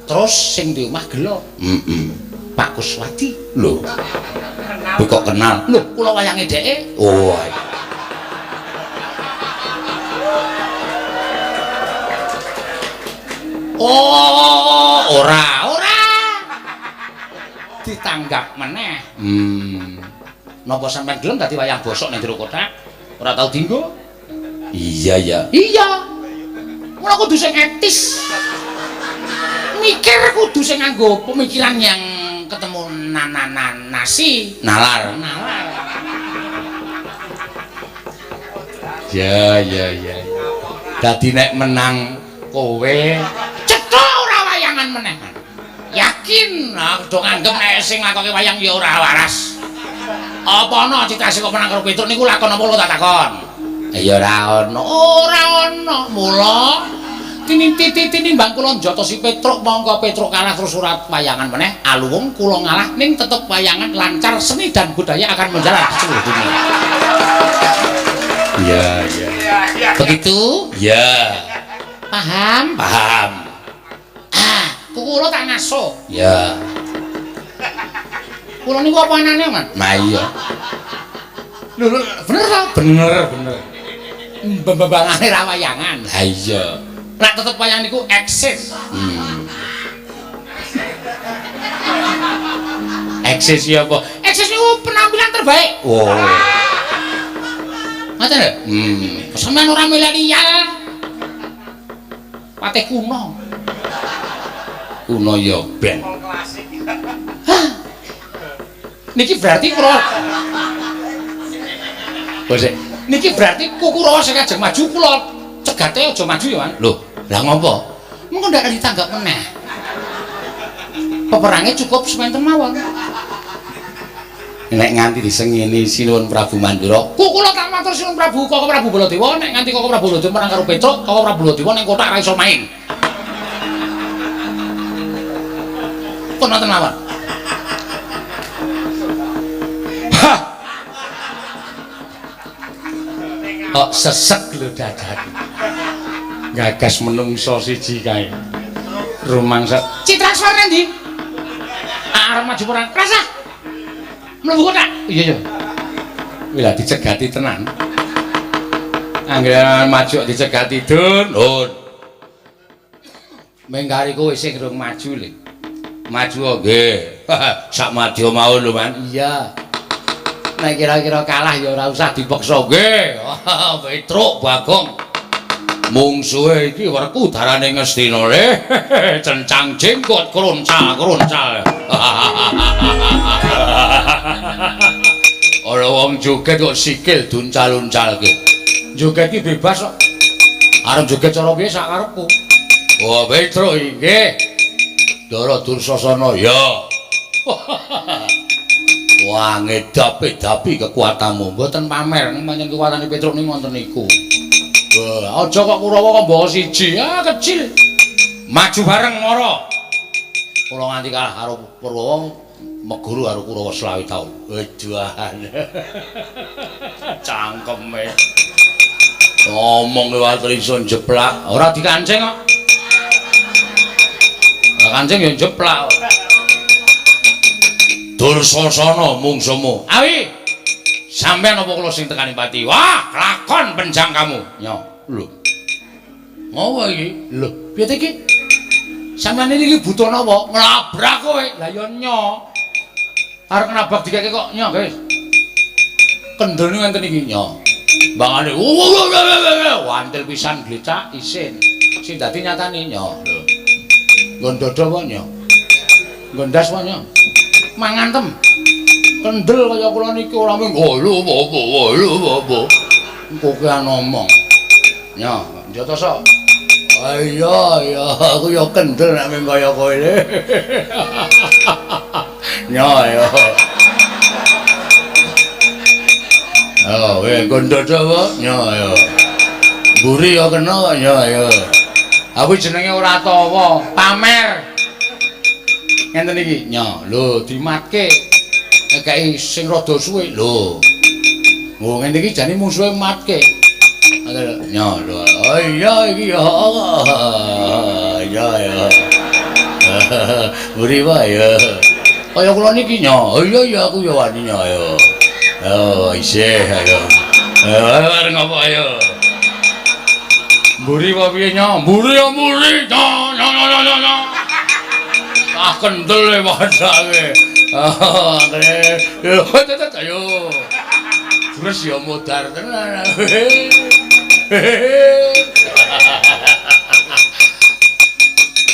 Terus sing di omah gelo. Heeh. Pak Kuswati. Lho. Kok kenal? Lho, kula wayange dheke. Oh. Oh, ora. Ditanggap meneh. Napa sampean gelem dadi wayang bosok ning jero kothak? Ora tau dinggo? Iya ya. Iya. Mula kudu sing etis. Mikir kudu sing nganggo pemikiran yang ketemu nasi. Nalar. Nalar. Ya. Dadi nek menang kowe cetha ora wayangan meneh. Yakin aku do nganggep nek sing nglakoke wayang ya ora waras. Apa ana Citraksi kok menang karo Petruk niku lakon apa lho tak takon? Ya ora ana. Ora ana. Mula tinimbang kula njotosi Petruk mongko Petruk kalah terus ora wayangan meneh, aluwung kula ngalah ning tetep wayangan lancar, seni dan budaya akan menjalar di seluruh dunia. Iya. Begitu? Iya. Paham? Paham. Ah, kula tak ngaso. Ya. Kula niku apa anane, Man? Nah iya. Lho, bener ta? Bener. Mbembangane ra wayangan. Ha iya. Nek tetep wayang niku eksis. Eksis ya apa? Eksis niku penampilan terbaik. Oh. Ngoten lho. Sampeyan ora milenial. Patih kuno. Kuno ya ben. Hah. Niki berarti kula Bosek. Niki berarti Kurawa sing ajeng maju kula cegate aja maju ya, Man. Lho, lah ngopo? Mengko ndak ditanggap meneh. Peperange cukup sementen mawon. Nek nganti disengini Sinuwun Prabu Mandura, kula tak matur Sinuwun Prabu Koko Prabu Baladewa, nek nganti Koko Prabu Baladewa menang karo Petruk, Koko Prabu Baladewa ning kothak ra iso main. Pun nonton mawon. Hah. Kok sesek lho dadane. Gagas menungso siji kae. Rumangsa Citrakswar ndi? Arep maju perang. Rasah. Mlebu kothak. Iya. Kuwi lah dicegati tenan. Anggere maju dicegati dun. Hun. Mengkari kowe sing rung maju le. Maju nggih. Sak madya mau lho, Man. Iya. Nek kira-kira kalah ya ora usah dipaksa nggih. Petruk Bagong. Mungsuhe iki werku darane Ngastina le. Cencang jenggot kroncal-kroncal. Ana wong joget kok sikil duncal-uncalke. Joget iki bebas kok. Arep joget cara piye sak karepku. Oh, Petruk nggih. Ndara Dursasana ya. Wah, ngedapi-dapi kekuatanmu. Mboten pamer, pancen kekuatane Petruk niku wonten niku. Wah, aja kok Kurawa kok mbawa siji. Ah, kecil. Maju bareng mara. Kula nganti kalah karo Purwawa, meguru karo Kurawa 25 taun. Weduhan. Cangkeme. Ngomong liwat iso jeplak, ora dikancing kok. Ora Gak kancing ya jeplak. Dursasana mungsumu. Awi. Sampeyan apa kula sing tekani pati? Wah, lakon penjang kamu. Nyo, lho. Ngopo iki? Lho, piye iki? Sampeyan iki butuh napa? Nglabrak kowe. Lah ya nyo. Arep nabrak dikeke kok nyo, guys. Kendel niku ngenten iki nyo. Mbangane wantil pisan glecak isin. Sing dadi nyatane nyo. Lho. Nggon dodo apa nyo? Nggon ndas apa nyo? Mangan tem. Kendel kaya kula niki ora mung lho apa lho apa. Kokean ngomong. Nyo, njatoso. Iya iya, aku ya kendel nek mung kaya kowe. Nyo ya. Oh, weh nggon dodo apa? Nyo ya. Mburi ya kena kok nyo ya. Aku jenenge ora tawa, pamer. Ngenten iki, nyo, lho dimatke. Ngekeki sing rada suwe, lho. Oh, ngene iki jane musuhe matke. Nyo, lho. Oh iya iki ya. Iya ya. Mburi wae ya. Kaya kula niki nyo. Oh iya ya aku ya wani nyo ya. Oh, isih ayo. Ayo arep ngopo ayo. Mburi apa piye nyo? Mburi ya mburi. Nyo nyo nyo nyo nyo. Ah kendel e padake. Ah, kene. Yo ayo. Terus ya modar tenan.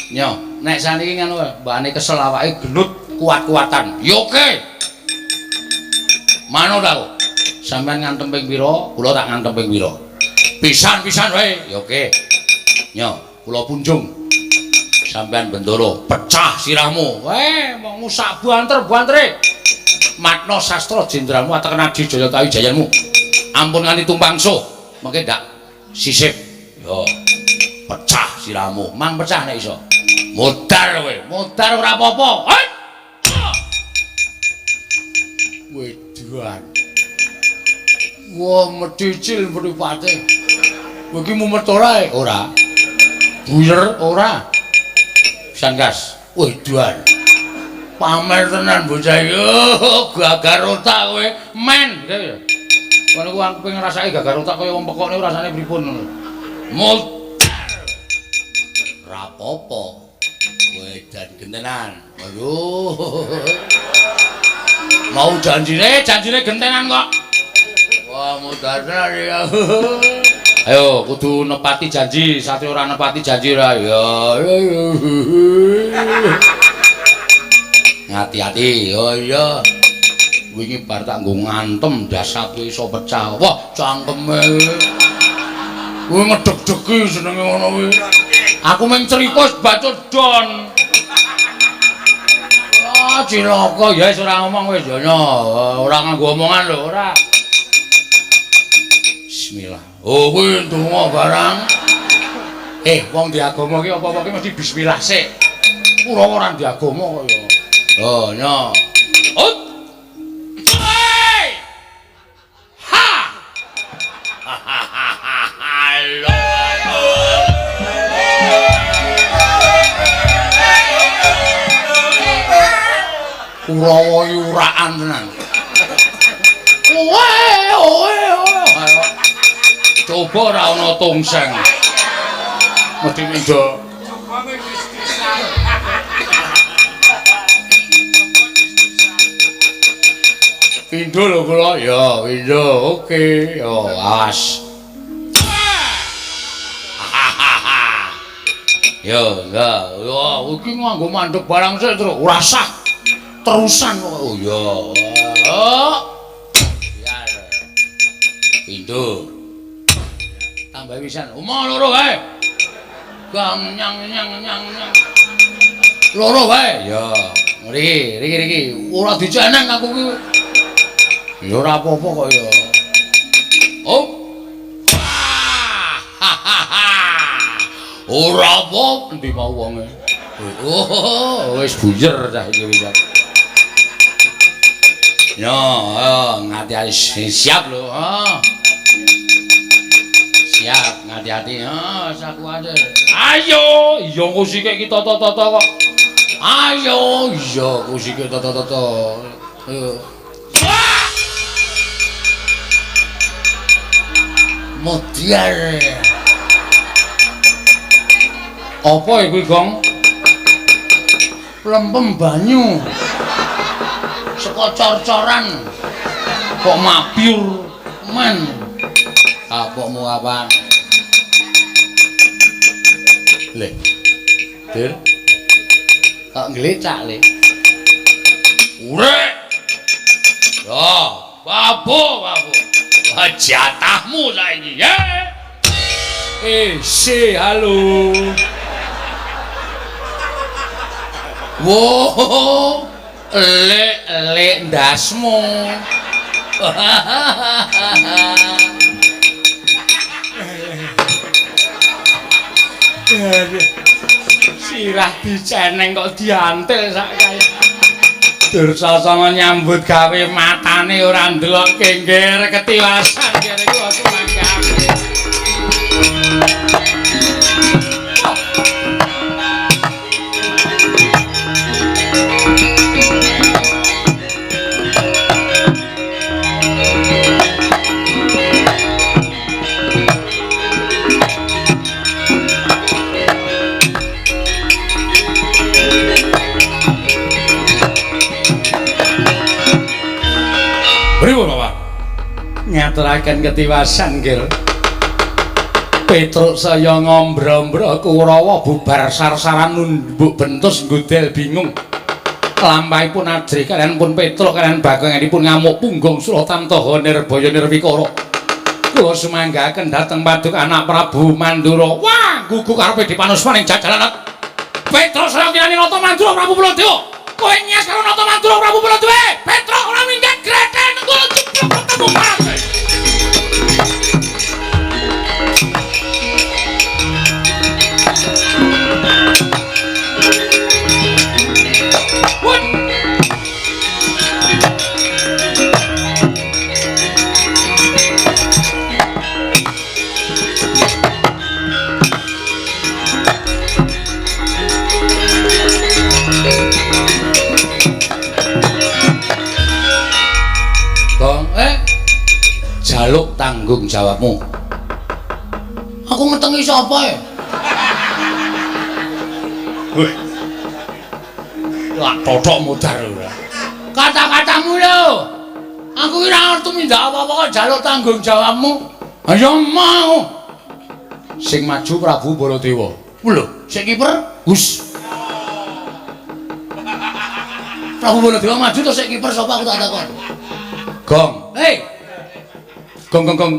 Nyo, nek saniki ngono mbane kesel awake gelut kuat-kuatan. Ya oke. Manut aku. Sampeyan ngantem ping pira, kula tak ngantem ping pira. Pisan-pisan wae. Ya oke. Nyo, kula punjung. Sampeyan bendoro, pecah sirahmu. Weh, mong sak banter-bantere. Matna sastra jendramu ateken adi jaya tawi jayanmu. Ampun nganti tumpangso. Mengke ndak sisip. Yo. Pecah sirahmu. Mang pecah nek iso. Modar kowe, modar ora apa-apa. Wedan. Wah, medicil mripate. Kowe iki mumet ora? Ora. Buyer ora. Pisan gas. Wedan. Pamer tenan bocah iki. Oh, gagar otak kowe. Men. Ngono ku aku pengen ngrasake gagar otak kaya wong pekok niku rasane pripun ngono. Modar. Ora apa-apa. Wedan gentenan. Aduh. Mau janjine, janjine gentenan kok. Wah, modar tenan ya. Ayo, kudu nepati janji, satria ora nepati janji ora. Ya. Ngati-ati. Oh iya. Wingi bar tak nggo ngantem dasate iso pecah. Wah, cangkeme. Kuwi ngedeg-degi jenenge ngono kuwi. Aku mung crita bacut don. Ah, cilaka ya wis ora ngomong wis ya ora nganggo omongan lho ora. Bismillah. Oh kuwi ndonga barang. Wong di agama ki apa-apa ki mesti bismillah sik. Ora ora di agama kok ya. Oh, nyo. Ut. Ha. Kurawa yuraan tenan. Owe owe owe. Coba ora ana tongseng. Mesti mendo. Pindho lho kula. Ya, pindho. Oke. Yo, awas. Yo, enggak. Yo, iki nganggo mandek barang sik terus ora sah. Terusan kok. Oh ya. Oh. Ya. Pindho. Tambah pisan. Omong loro wae. Gang nyang nyang nyang nyang. Loro wae. Ya. Riki, riki riki. Ora diceneng aku ki. Ya ora apa-apa kok ya. Oh. Ora apa endi mau wonge. Oh, wis buyer cah iki wis. Yo, ayo ngati-ati siap lho. Oh. Siap, Hati-hati. Ah, aku aja. Ayo, iya kusike iki tata-tata kok. Ayo, iya kusike tata-tata. Ayo. Modiar. Apa iku, Gong? Lempem banyu. Saka cor-coran. Kok mabyur men. Kapokmu kapan? Le. Dir. Kok nglecak, Le? Urek. Ya, babu, babu. Jatahmu saiki, ya. Si, halo. Wo, lek ndasmu. Sirah diceneng kok diantil sak kaya. Dursasana nyambut gawe matane ora ndelok kengger ketiwasan kene iku aku mangkane. Pripun, Bapak? Ngaturaken ketiwasan, Gil. Petruk saya ngombro-ombro Kurawa bubar sarsaran numbuk bentus nggudel bingung. Lampahipun ajrih kalian pun Petruk kalian bagonganipun ngamuk punggung Suratamtaha Nirbaya Nirwikara. Kula sumanggaken dhateng paduk anak Prabu Mandura. Wah, gugu karepe dipanusmaning jajalan. Petruk saya kinani Nata Mandura Prabu Baladewa. Kowe nyes karo Nata Mandura Prabu Baladewa. Petruk ora minggat grethel nenggul jeblok ketemu marang. Jaluk tanggung jawabmu. Aku ngetengi sapa e? Weh. Lak tothok mudar ora. Kata-katamu lho. Aku ora ngerti mindak apa-apa kok jaluk tanggung jawabmu. Ayo mau. Sing maju Prabu Baladewa. Lho, sing kiper Gus. Prabu Baladewa maju to sing kiper sapa aku tak takon. Gong. Hei. Gong gong gong.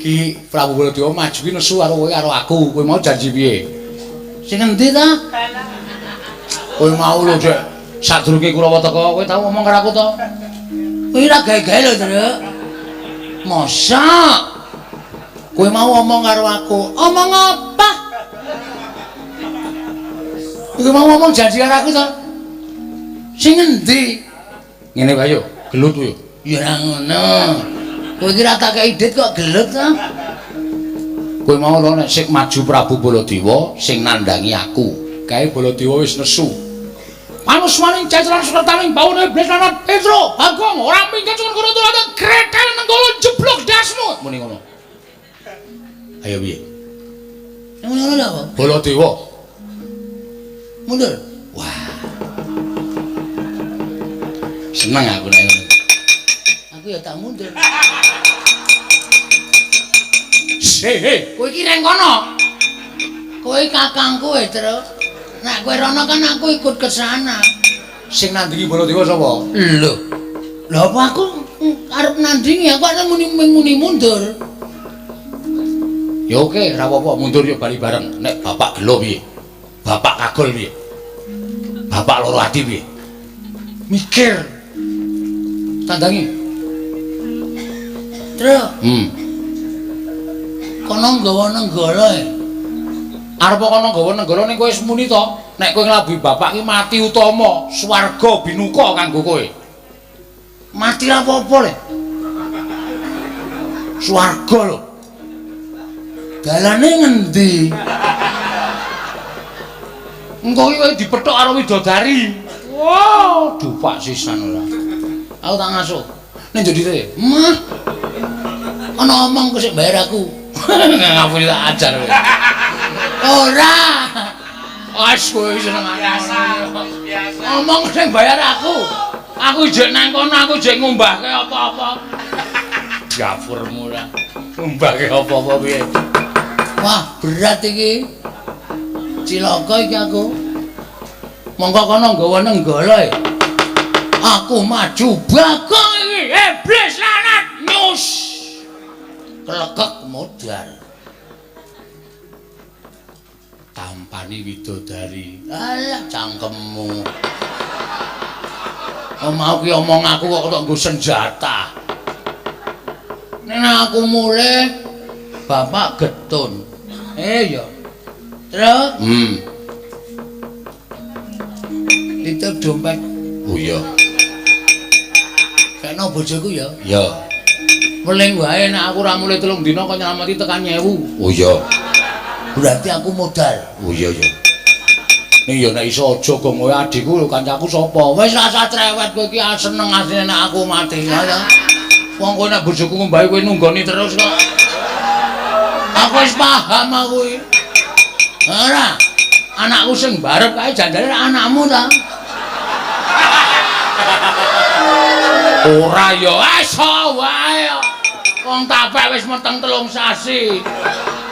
Ki Prabu Baladewa maju ki nesu karo kowe karo aku. Kowe mau janji piye? Sing endi ta? Kowe mau lho, Dek. Sadurunge Kurawa teka, kowe tau ngomong karo aku to? Kowe ora gawe-gawe lho, Truk. Mosok? Kowe mau ngomong karo aku. Omong apa? Kowe mau ngomong janji karo aku to? Sing endi? Ngene wae yo, gelut yo. Ya ora ngono. Kowe iki ora tak kei dit kok gelut to? Kowe mau lho nek sing maju Prabu Baladewa sing nandhangi aku. Kae Baladewa wis nesu. Panusmaning jajaran sukertaning baune iblis lanat Petro, Bagong ora minggat cuman kono turate gretel nenggala jeblok dasmu. Muni ngono. Ayo piye? Muni ngono lho apa? Baladewa. Mundur. Wah. Seneng aku nek ngono. Aku ya tak mundur. Hei, kowe iki reng kono. Kowe kakangku e, Truk. Nek kowe rono kan aku ikut ke sana. Sing nandingi Baladewa sapa? Lho. Lha apa aku arep nandingi, aku arep muni mundur. Ya oke, ora apa-apa, mundur ya bali bareng. Nek bapak gelo piye? Bapak kagol piye? Bapak loro ati piye? Mikir. Tandangi. Truk. Kono nggawa nenggala e. Arep kono nggawa nenggala ning kowe wis muni to. Nek kowe nglabuhi bapak ki mati utama, swarga binuka kanggo kowe. Mati ra apa-apa le. Swarga lho. Dalane ngendi? Engko iki dipethuk karo widodari. Wow, dupak sisan ora. Aku tak ngasuh. Ning jodite. Mah. Ana omong kok sik bayar aku. Ngapune tak ajar kowe. Ora. Wes kowe seneng biasa, biasa. Omong sing bayar aku. Aku jek nang kono, aku jek ngumbahke apa-apa. Dapurmu lah. Ngumbahke apa-apa piye? Wah, berat iki. Cilaka iki aku. Mongko kono nggawa nenggala e. Aku maju Bagong iki. Iblis lanat nyus. Klekek modar. Tampani widodari. Alah cangkemmu. Oh, mau ki omong aku kok tok nggo senjata. Nek aku mulih bapak getun. Ya. Terus? Titip dompet. Oh iya. Kena bojoku ya. Iya. Weling wae nek aku ora mulih 3 dina kok nyelameti tekan 1000. Oh iya. Berarti aku modal. Oh iya iya. Ning ya nek iso aja gong kowe adikku lho kancaku sapa? Wis rasa trewet kowe iki seneng asline nek aku mati ya. Wong kowe nek bojoku ngombahi kowe nunggoni terus kok. Aku wis paham aku iki. Ora. Anakku sing barep kae jandane anakmu ta. Ora ya, iso wae. Wong tapek wis meteng 3 sasi.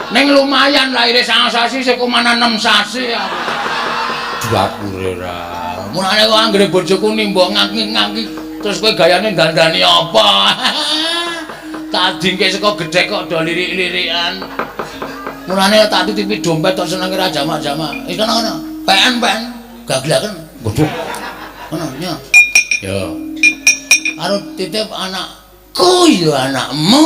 Ning lumayan lahire 9 sasi sik kumana 6 sasi aku. Dapure ra. Mulane kok anggere bojoku nimbok ngaki-ngaki terus kowe gayane dandani apa? Tak dingke saka gedhek kok do lirik-lirikan. Mulane tak titipi dompet tok senenge ra jamak-jamak. Wis kono-kono. PN-PN gaglaken. Waduh. Kono nya. Ya. Karo titip anakku ya anakmu.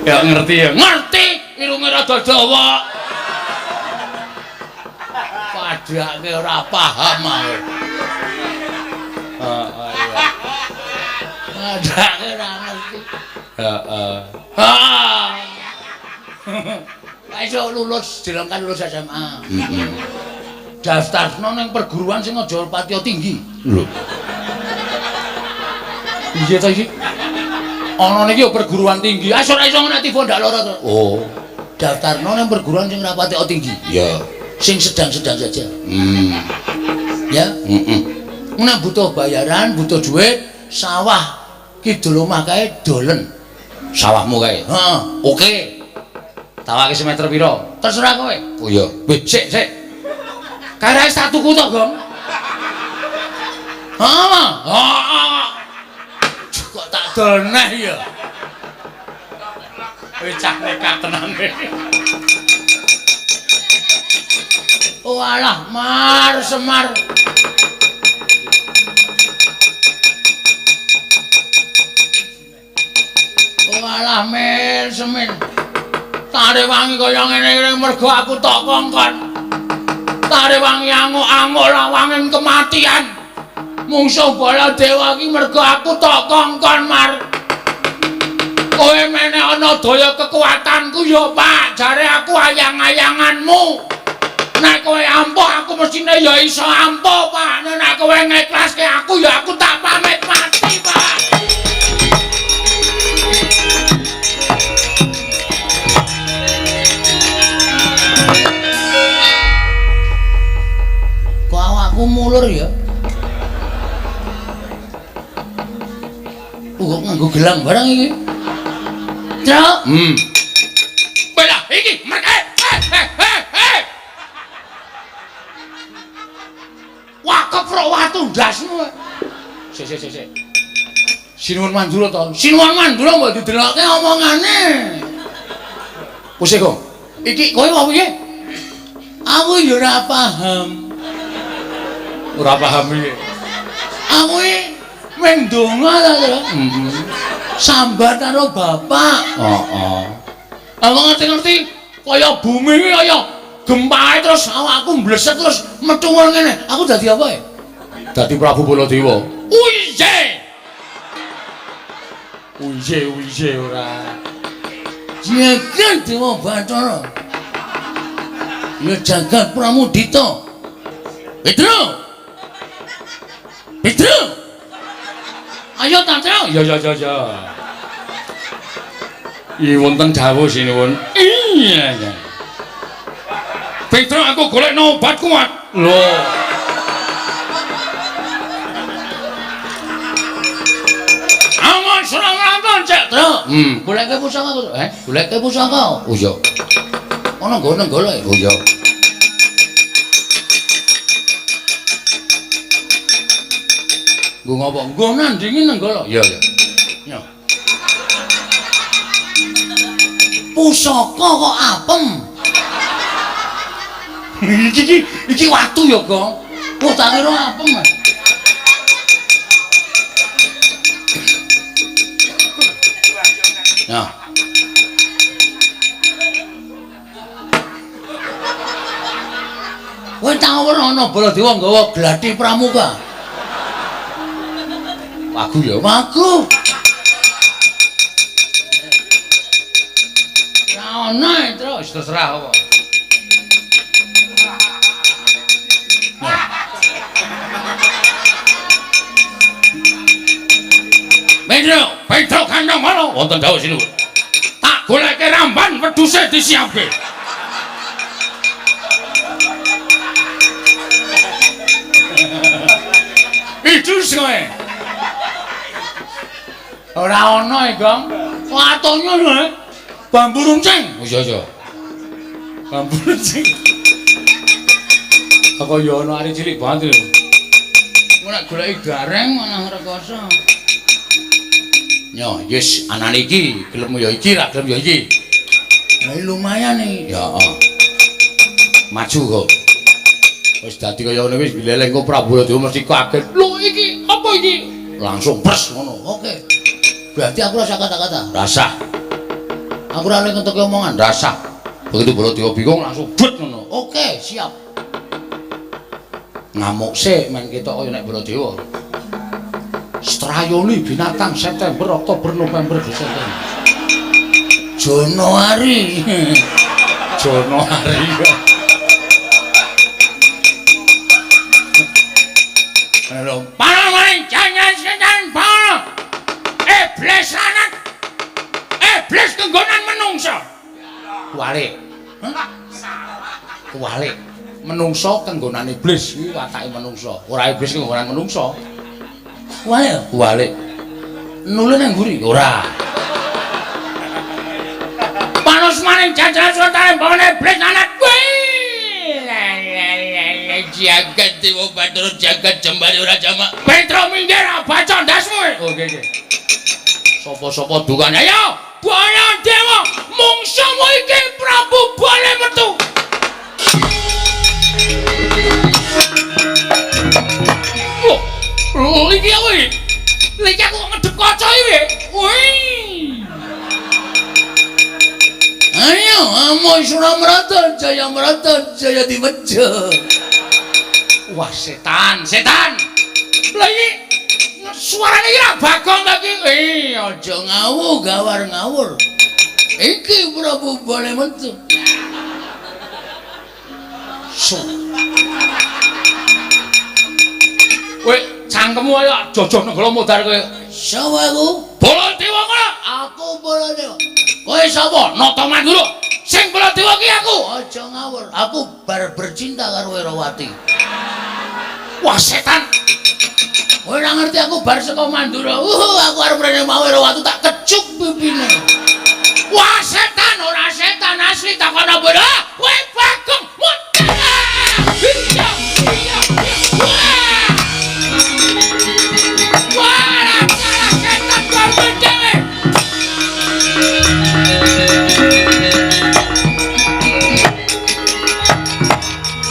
Ya ngerti ya. Ngerti, irunge rada dawa. Padake ora paham ae. Heeh iya. Padake ora ngerti. Heeh. Ha. Iso lulus dilengkan lulus SMA. Heeh. Daftarno ning perguruan sing aja patiya tinggi. Lho. Iya ta iki? Ana niki ya perguruan tinggi. Ah ora iso nek tiba ndak lara to. Oh. Daftarno ning perguruan sing ora patiya tinggi. Iya. Sing sedang-sedang saja. Ya. Heeh. Nek butuh bayaran, butuh duit, sawah kidul omah kae dolen. Sawahmu kae. Heeh. Oke. Tawake semeter pira? Terserah kowe. Oh iya. Wih, sik, sik. Kae wis tak tuku to, Gong. Heeh. Heeh. Kok tak dol neh ya. Wis cah nekat tenan. Oh alah, Mar Semar. Oh alah, Mir Semin. Tarewangi kaya ngene iki mergo aku tok kongkon. Tarewangi anguk-anguk lawangen kematian. Mungsuh Baladewa iki mergo aku tok kongkon, Mar. Kowe mene ana daya kekuatanku ya, Pak. Jare aku ayang-ayanganmu. Nek kowe ampuh aku mestine ya iso ampuh, Pak. Nek kowe ngeklaske aku ya aku tak pamit mati, Pak. Kok awakku mulur ya? Kok nganggo gelang barang iki? Truk. Belah iki mereka. Hei. Wah, keprok watu ndasmu. Sik sik sik. Sinuwun Mandura to. Sinuwun Mandura mbok didelokke omongane. Wis kok. Iki kowe apa piye? Aku ya ora paham. Ora paham piye? Aku iki mung ndonga ta, Tru. Sambat karo bapak. Heeh. Aku ngerti-ngerti kaya bumi iki kaya gempae terus awakku mbleset terus metu ngene. Aku dadi apa ya? Dadi Prabu Baladewa. Oh iya. Uye-uye ora. Jagat Dewa Bathara. Ya jagat Pramudita. Petro. Petro. Ayo Tantro. Ya ya ya ya. Iki wonten dawuh sinuwun. Iya iya. Petro aku golekno obat kuat. Lho. Aman serang lanton cek, Tro. Goleke pusaka aku. Goleke pusaka. Oh iya. Ana nggone golek. Oh iya. Nggo ngopo? Nggo nandingi Nenggala. Iya iya. Ya. Pusaka kok apem. Iki watu ya, Gong. Oh, tak kira apem. Nah. Kowe tau ora ana Baladewa nggawa gladi pramuka? Wagu ya, wagu. Ora ana, terus terserah apa. Petro, Petro kandang mana? Wonten dawuh sinuwun. Tak goleke ramban wedhuse disiapke. Idus kowe. Ora ana e, Gong. Watone lho. Bambu runcing. Oh iya iya. Bambu runcing. Apa ya ana arek cilik banget lho. Engko nek goleki gareng malah rekoso. Yo, yes, anane iki gelem ya iki, ra gelem ya iki. Lah lumayan iki. Ya, heeh. Maju kok. Wis dadi kaya ngene wis bileleng kok Prabu Baladewa mesti kaget. Lho iki apa iki? Langsung pres ngono. Oke. Berarti aku rasa kata-kata. Rasah. Aku ora ngentokke omongan. Rasah. Begitu Baladewa bingung langsung but ngono. Oke, siap. Ngamuk sik men ketok kaya nek Baladewa. Strayoli binatang September, Oktober, November, Desember. Januari. Januari. Halo. Para jangan setan para. Iblis anak. Iblis kenggonan menungso. Kuwalik. Hah? Kuwalik. Menungso kenggonan iblis kuwi watake menungso. Ora iblis kenggonan menungso. Kuwalik. Kuwalik. Nule nang mburi? Ora. Panos maning jajaran sultan bawane iblis anak kuwi. Jagat Dewa Bathara jagat jembare ora jamak. Petro minggir baca ndasmu. Oke oke. Sapa-sapa dukane ayo Baladewa mungsumu iki Prabu Bale metu. Lho, iki apa iki? Lha iki aku ngedep kaca iki. Wih. Ayo, amo Suramrata Jaya Mrata Jaya Diweja. Wah, setan, setan. Lha iki suarane iki ra Bagong ta iki? Aja ngawur, gawar ngawur. Iki Prabu Bale metu. Su. Kowe cangkemmu ayo jojoh Nenggala modar kowe. Sapa aku? Baladewa kono. Aku Baladewa. Kowe sapa? Nata Mandura. Sing Baladewa ki aku. Aja ngawur. Aku bar bercinta karo Wirawati. Wah, setan. Kowe ora ngerti aku bar saka Mandura. Aku arep rene mau Wirawati tak kecup pipine. Wah, setan ora setan asli takono bola. Kowe Bagong. Iya, iya, iya. Wah, setan korban dhewe.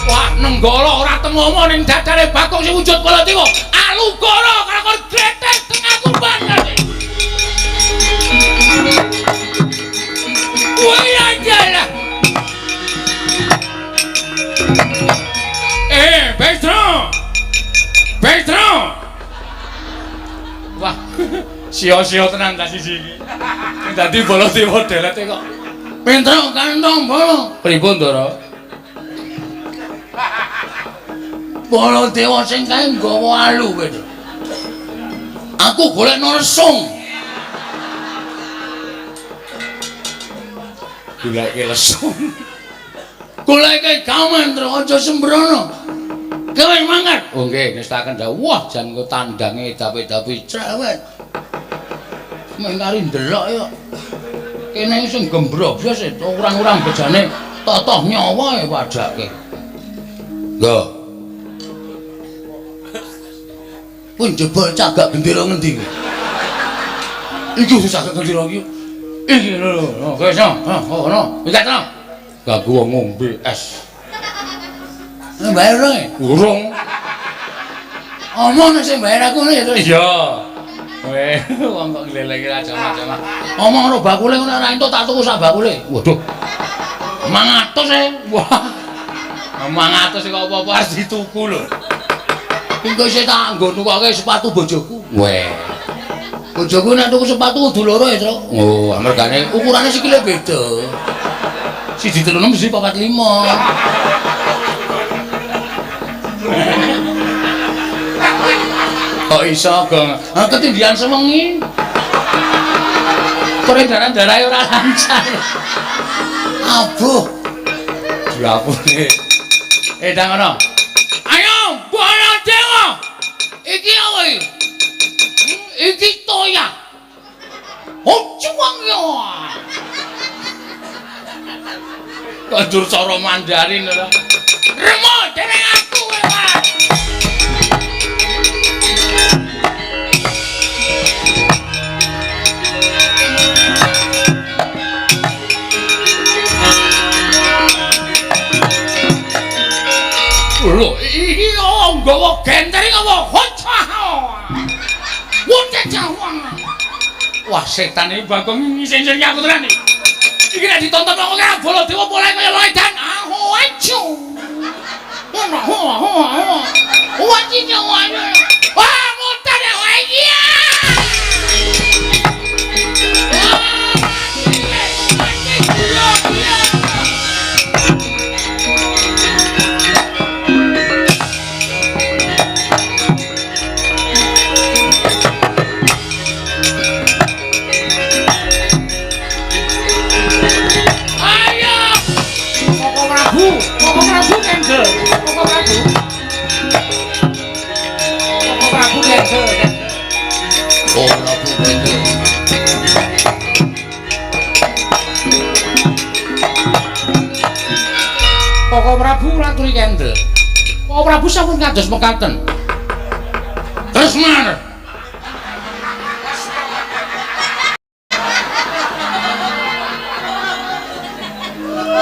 Wah, Nenggala ora tengomo ning dadane Bagong sing wujud Baladewa. Alugara karo gretek tengahku banget. Wah, ajalah. Petro. Petro. Wah, Sia-sia tenan ta siji iki. Sing dadi Baladewa delete kok. Petruk kantong bala. Pripun, Ndara? Baladewa sing kae nggawa alu, Petruk. Aku golekno lesung. Goleke lesung. Goleke gaman, Truk, aja sembrono. Gawe mangkat. Oh nggih, ngestaken dawuh. Wah, jan engko tandange dapi-dapi cerewet. Mengkari ndelok ya. Kene sing gembrobyos e orang-orang bejane totoh nyawa e padake. Nggo. Pun jebol cagak gendera ngendi kuwi? Iki cagak gendera iki. Iki lho, lho, wis no, ono, minggat no. Ganggu wong ngombe es. Bayar urung? Urung. Omong nek sing bayar aku ngene ya. Iya. Weh, wong kok ngleleki ra jamak-jamak. Omong karo bakule ngono ora entuk tak tuku sak bakule. Waduh. 500 e. Wah. 500 kok apa-apa arep dituku lho. Engko isih tak nggo nukoke sepatu bojoku. Weh. Bojoku nek tuku sepatu kudu loro ya, Truk. Oh, amergane ukurane sikile beda. Siji 36 siji 45. Kok iso, Gong? Ha ketindihan sewengi. Peredaran darahe ora lancar. Abuh. Diapune. Ndang ngono. Ayo, Baladewa. Iki apa iki? Iki toya. Oh, cuwang ya. Kandur cara Mandarin ora. Remo dereng aku kowe, Pak. Lho, iki nggawa genter iki apa? Wah, setan iki Bagong ngisin-isin aku tenan iki. Iki nek ditonton wong akeh Baladewa polahe kaya edan. Aho ajo. Wah, mutar ya iya. Koko Prabu raturi kendel. Koko Prabu sampun kados mekaten. Tresmar.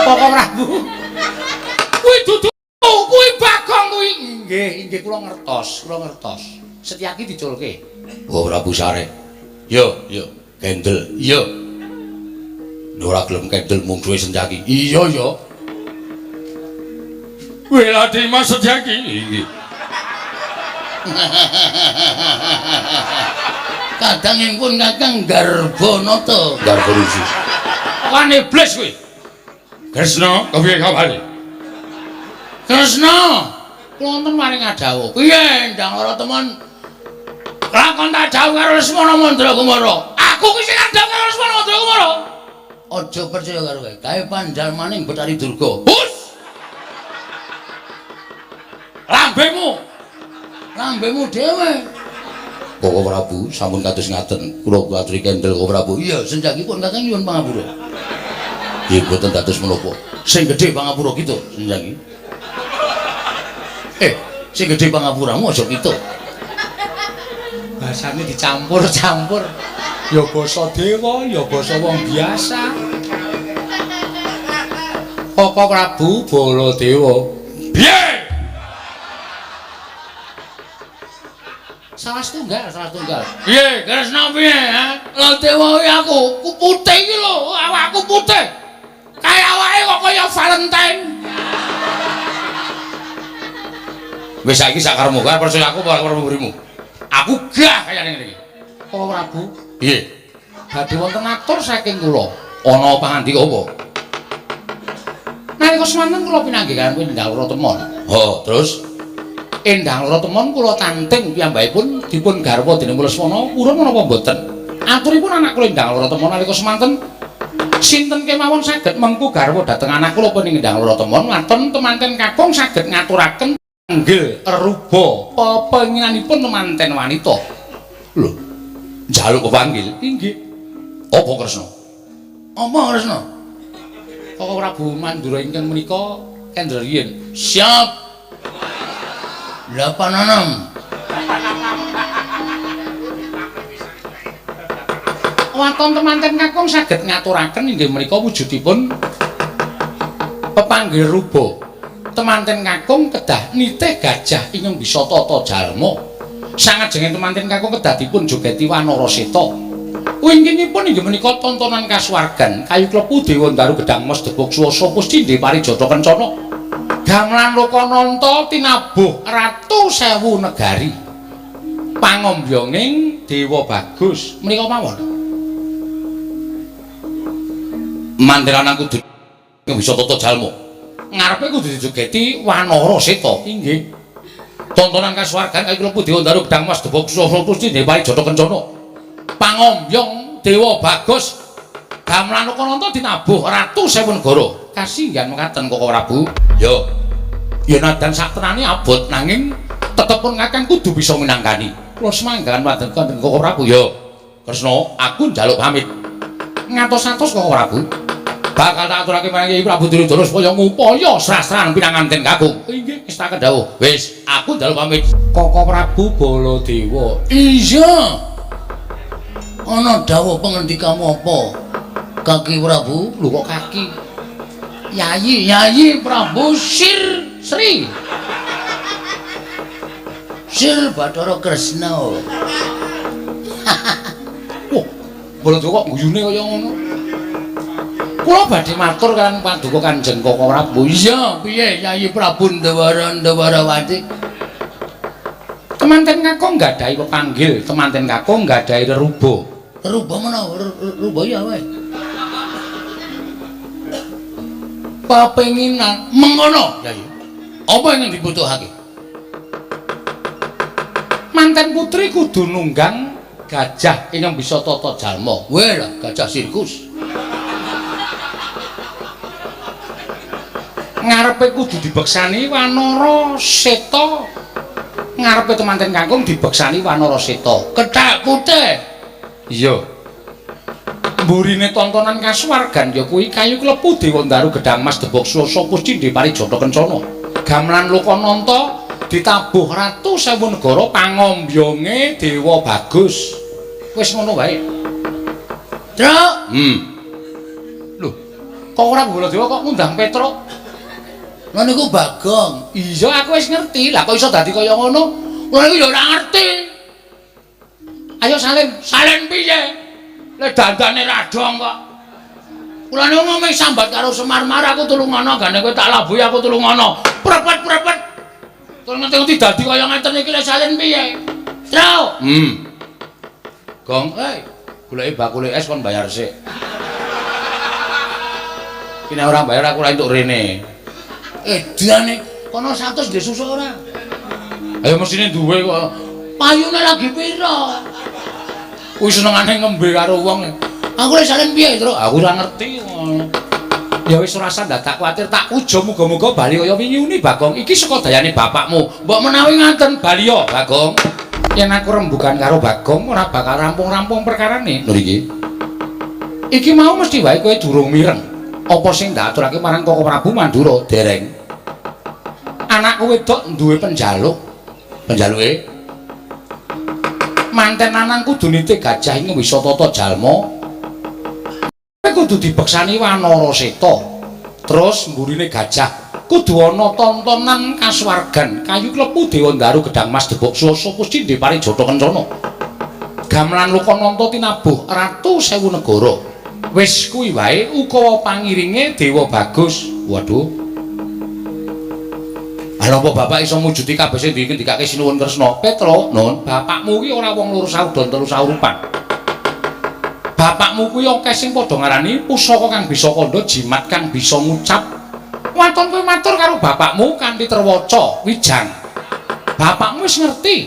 Koko Prabu. Kuwi dudu kuwi Bagong kuwi. Nggih, nggih kula ngertos, kula ngertos. Setyaki diculke. Oh Prabu Sare. Yo, yo, kendel. Iya. Ora gelem kendel mung duwe Setyaki. Iya, yo. Wela Dimas Setyaki. Inggih. Kadangipun Kakang Garbanata. Garba rusi. Kan iblis kuwi. Kresna, kepiye kabare? Kresna, kula wonten maring adawuh. Piye ndang ora temen? Lakon tak dawuh karo Lesmana Mandrakumara. Aku ki sing kandhang karo Lesmana Mandrakumara. Aja percaya karo kowe. Kae panjalmaning Bathari Durga. Hus! Lambemu. Lambemu dhewe. Koko Prabu sampun kados ngaten. Kula aturi kendel Koko Prabu. Iya, senjakipun Kakang nyuwun pangapura. Nggih, mboten dados menapa. Sing gedhe pangapura kita, senjaki. Sing gedhe pangapuramu aja kita. Bahasane dicampur-campur. Ya basa dewa, ya basa wong biasa. Koko Prabu Baladewa. Piye? Salah setunggal, salah setunggal. Piye, Kresna piye, ha? Baladewa kuwi aku, ku putih iki lho, awakku putih. Kaya awake kok kaya Valentine. Wis saiki sakarepmu, arep percaya aku apa arep mburimu? Aku gah kaya ngene iki. Koko Prabu, Piye? Badhe wonten atur saking kula. Ana pangandika apa? Nalika semanten kula pinanggih kaliyan Endang Loro Temon. Oh, terus Endang Loro Temon kula tanting piyambakipun dipun garwa dening Lesmana purun menapa mboten? Aturipun anak kula Endang Loro Temon nalika semanten sinten kemawon saged mengku garwa dhateng anak kula punika Endang Loro Temon waton temanten kakung saged ngaturaken panggil ruba pepenginanipun temanten wanita. Lho, njaluk pepanggil? Inggih. Apa Kresna? Apa Kresna? Koko Prabu Mandura ingkang menika kendra riyin. Siap. 86. Waton temanten kakung saged ngaturaken inggih menika wujudipun pepanggil ruba. Temanten kakung kedah nitih gajah ingkang bisa tata jalma. Sangajenge temanten kakung kedah dipun jogeti wanara seta. Wingkingipun inggih menika tontonan kasuwargan kayu klepu dewa ndaru gedang mas debok swasa pusti parijata kencana. Gamelan Lokananta tinabuh ratu sewu negari. Pangombyonging Dewa Bagus menika mawon. Manten lanang kudu bisa tata jalma. Ngarepe kudu dijogeti wanara seta. Inggih. Tontonan kasuwargan kayu klepu dewa ndaru gedang mas debok swasa pusti parijata kencana. Pangombyong Dewa Bagus gamelan Lokananta dinabuh ratu sewu negara. Kasinggihan mekaten Koko Prabu. Yo. Ya nadan saktenane abot nanging tetep pun kakang kudu bisa minangkani. Kula semanggahan wonten Koko Prabu. Yo. Kresna, aku njaluk pamit. Ngatos-atos Koko Prabu. Bakal tak aturake marang Kyai Prabu Duryudana supaya ngupaya srasran pinanganten kakung. Inggih, wis tak kendhawuh. Wis, aku njaluk pamit. Koko Prabu Baladewa. Iya. Ana dawuh pengendikamu apa? Kaki Prabu? Lho kok kaki? Yayi, Yayi Prabu Sir Sri. Sir Bathara Kresna. Wah, Baladewa kok guyune kaya ngono. Kula badhe matur kaliyan paduka Kanjeng Koko Prabu. Iya, piye Yayi Prabu Ndawara Ndawarawati? Temanten kakung nggadahi pepanggil, temanten kakung nggadahi reruba. Reruba menapa? Reruba ya wae. Pepenginan mengono, Yayi. Apa ingkang dibutuhake? Manten putri kudu nunggang gajah ingkang bisa tata jalma. Weh lah, gajah sirkus. Ngarepe kudu dibeksani wanara seta. Ngarepe temanten kakung dibeksani wanara seta. Kethek putih. Iya. Mburine tontonan kasuwargan ya kuwi kayu klepu dewa ndaru gedang mas debok swasa pusti parijata kencana. Gamelan Lokananta ditabuh ratu sewu negara pangombyonge Dewa Bagus. Wis ngono wae. Truk. Lho, kok ora Baladewa kok ngundang Petruk? Lha niku Bagong. Iya, aku wis ngerti. Lah kok iso dadi kaya ngono? Kula niku ya ora ngerti. Ayo salin. Salin piye? Le dandane ra dong kok. Kula niku ngomong sambat karo Semar-mar aku tulungono gane kowe tak labuhi aku tulungono. Prepet-prepet. Terus ngerti-ngerti dadi kaya ngeten iki le salin piye? Truk. Gong, goleki bakule es kon bayar sik. Ki nek ora bayar aku ora entuk rene. Edane kono 100 ndek susuk ora? Ayo mesine duwe kok. Payune lagi pira? Kuwi senengane ngembe karo wong. Aku lek salin piye, Truk? Aku ora ngerti. Ya wis ora usah dadak kuwatir, tak ujo muga-muga bali kaya wingi uni Bagong. Iki saka dayane bapakmu. Mbok menawi ngaten bali yo, Bagong. Yen aku rembugan karo Bagong ora bakal rampung-rampung perkarane. Lho iki. Iki mau mesti wae kowe durung mireng. Apa sing ndak aturake marang Koko Prabu Mandura? Dereng. Anakku wedok duwe penjaluk. Penjaluke manten lanang kudu nitih gajah ing wisa tata jalma. Kudu dibeksani wanara seta. Terus mburine gajah kudu ana tontonan kasuwargan kayu klepu dewa ndaru gedang mas debok swasa pusti parijata kencana. Gamelan Lokananta tinabuh ratu sewu negara. Wis kuwi wae ukawa pangiringe Dewa Bagus. Waduh. Lha apa bapak iso mujudi kabeh sing dikendikake Sinuwun Kresna? Petro, Nun, bapakmu ki ora wong loro saudon telu saurupan. Bapakmu kuwi akeh sing padha ngarani pusaka kang bisa kandha, jimat kang bisa ngucap. Waton kowe matur karo bapakmu kanthi terwaca wijang. Bapakmu wis ngerti.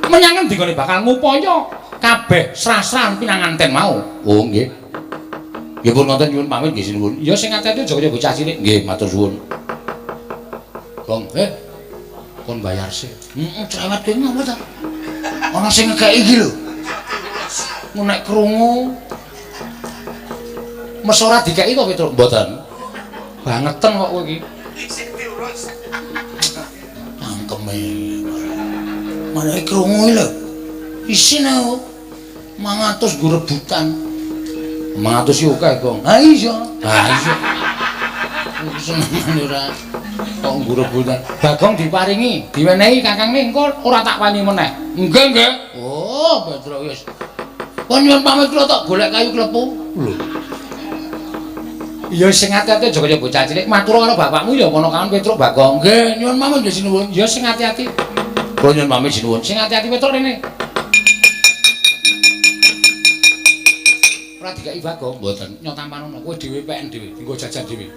Menyang endi gone bakal ngupaya kabeh srah-srahan pinanganten mau. Oh nggih. Nggih pun ngoten nyuwun pamit nggih sinuwun. Ya sing ati-ati aja kaya bocah cilik. Nggih matur suwun. Gong, kon bayar sik. Heeh, cerewet kowe ngopo ta? Ana sing ngekeki iki lho. Nek krungu mes ora dikeki to Petruk? Mboten. Bangeten kok kowe iki. Isih diurus. Cangkeme. Malah krungu iki lho. Isin aku. 500 nggo rebutan. 500 iki akeh, Gong. Ha iya. Ha iya. Senengane ora kok nggo rebutan. Bagong diparingi, diwenehi kakangne engko ora tak wani meneh. Nggih, nggih. Oh, Petruk wis. Kon nyuwun pamit kula tok golek kayu klepu. Lho. Ya sing ati-ati aja kaya bocah cilik. Matur karo bapakmu ya kono kawan Petruk Bagong. Nggih, nyuwun pamit nggih sinuwun. Ya sing ati-ati. Kula nyuwun pamit sinuwun. Sing ati-ati Petruk rene. Ora dikeki Bagong, mboten. Nyotampan ono kowe dhewe peken dhewe, nggo jajan dhewe.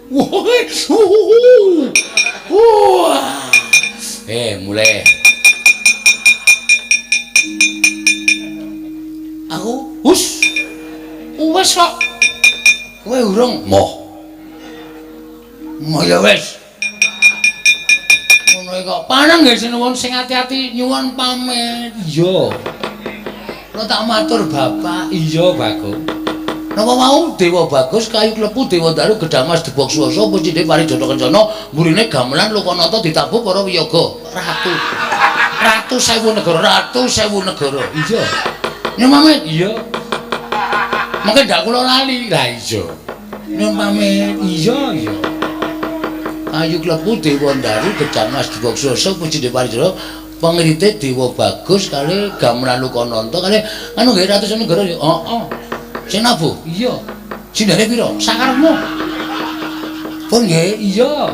Wah. Mulai. Aku hus. Wis kok. Kowe urung? Moh. Moh ya wis. Ngono kok. Paneng nggih sinuwun sing ati-ati nyuwun pamit. Iya. Kula tak matur bapak. Iya, Bagong. Napa mau Dewa Bagus kayu klepu Dewa Daru Gedhamas Debok Swasa pucine Parijana Kencana mburine gamelan Lokanata ditabuh para wiyaga. Ratu. Ratu sewu negara, ratu sewu negara. Iya. Nyuwun pamit. Iya. Mengke ndak kula lali. Lah iya. Nyuwun pamit. Iya, iya. Kayu klepu Dewa Daru Gedhamas Debok Swasa pucine Parijana pengrite Dewa Bagus kali gamelan Lokanata kali anu nggih ratu sewu negara. Heeh. Sing nabuh? Iya. Sindhane pira? Sakarepmu. Pun nggih? Iya.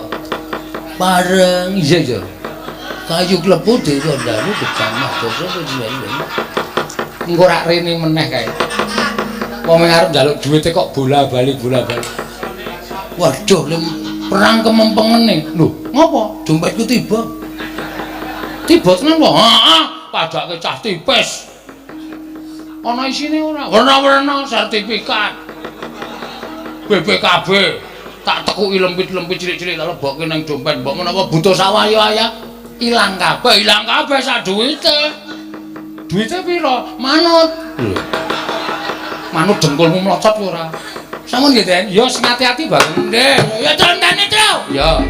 Pareng. Iya, iya. Kayu klepu Dewa Daru Gedhamas Basa pucine. Engko rak rene meneh kae. Wong arep njaluk duwite kok bola-bali bola-bali. Waduh, perang kemempengene. Lho, ngopo? Dompetku tiba. Tiba tenan kok? Heeh, padake cah tipis. Ana isine ora? Werna-werna sertifikat. BPKB tak tekuki lempit-lempit cilik-cilik tak lebokke nang dompet. Mbok menawa butuh sawaya-waya ilang kabeh, ilang kabeh sak duwite. Duwite pira? Manut. Lho. Manut dengkulmu mlocot ora? Sampun nggih, Den? Ya sing ati-ati, Bagong. Nggih. Ya trontane, Tru. Ya.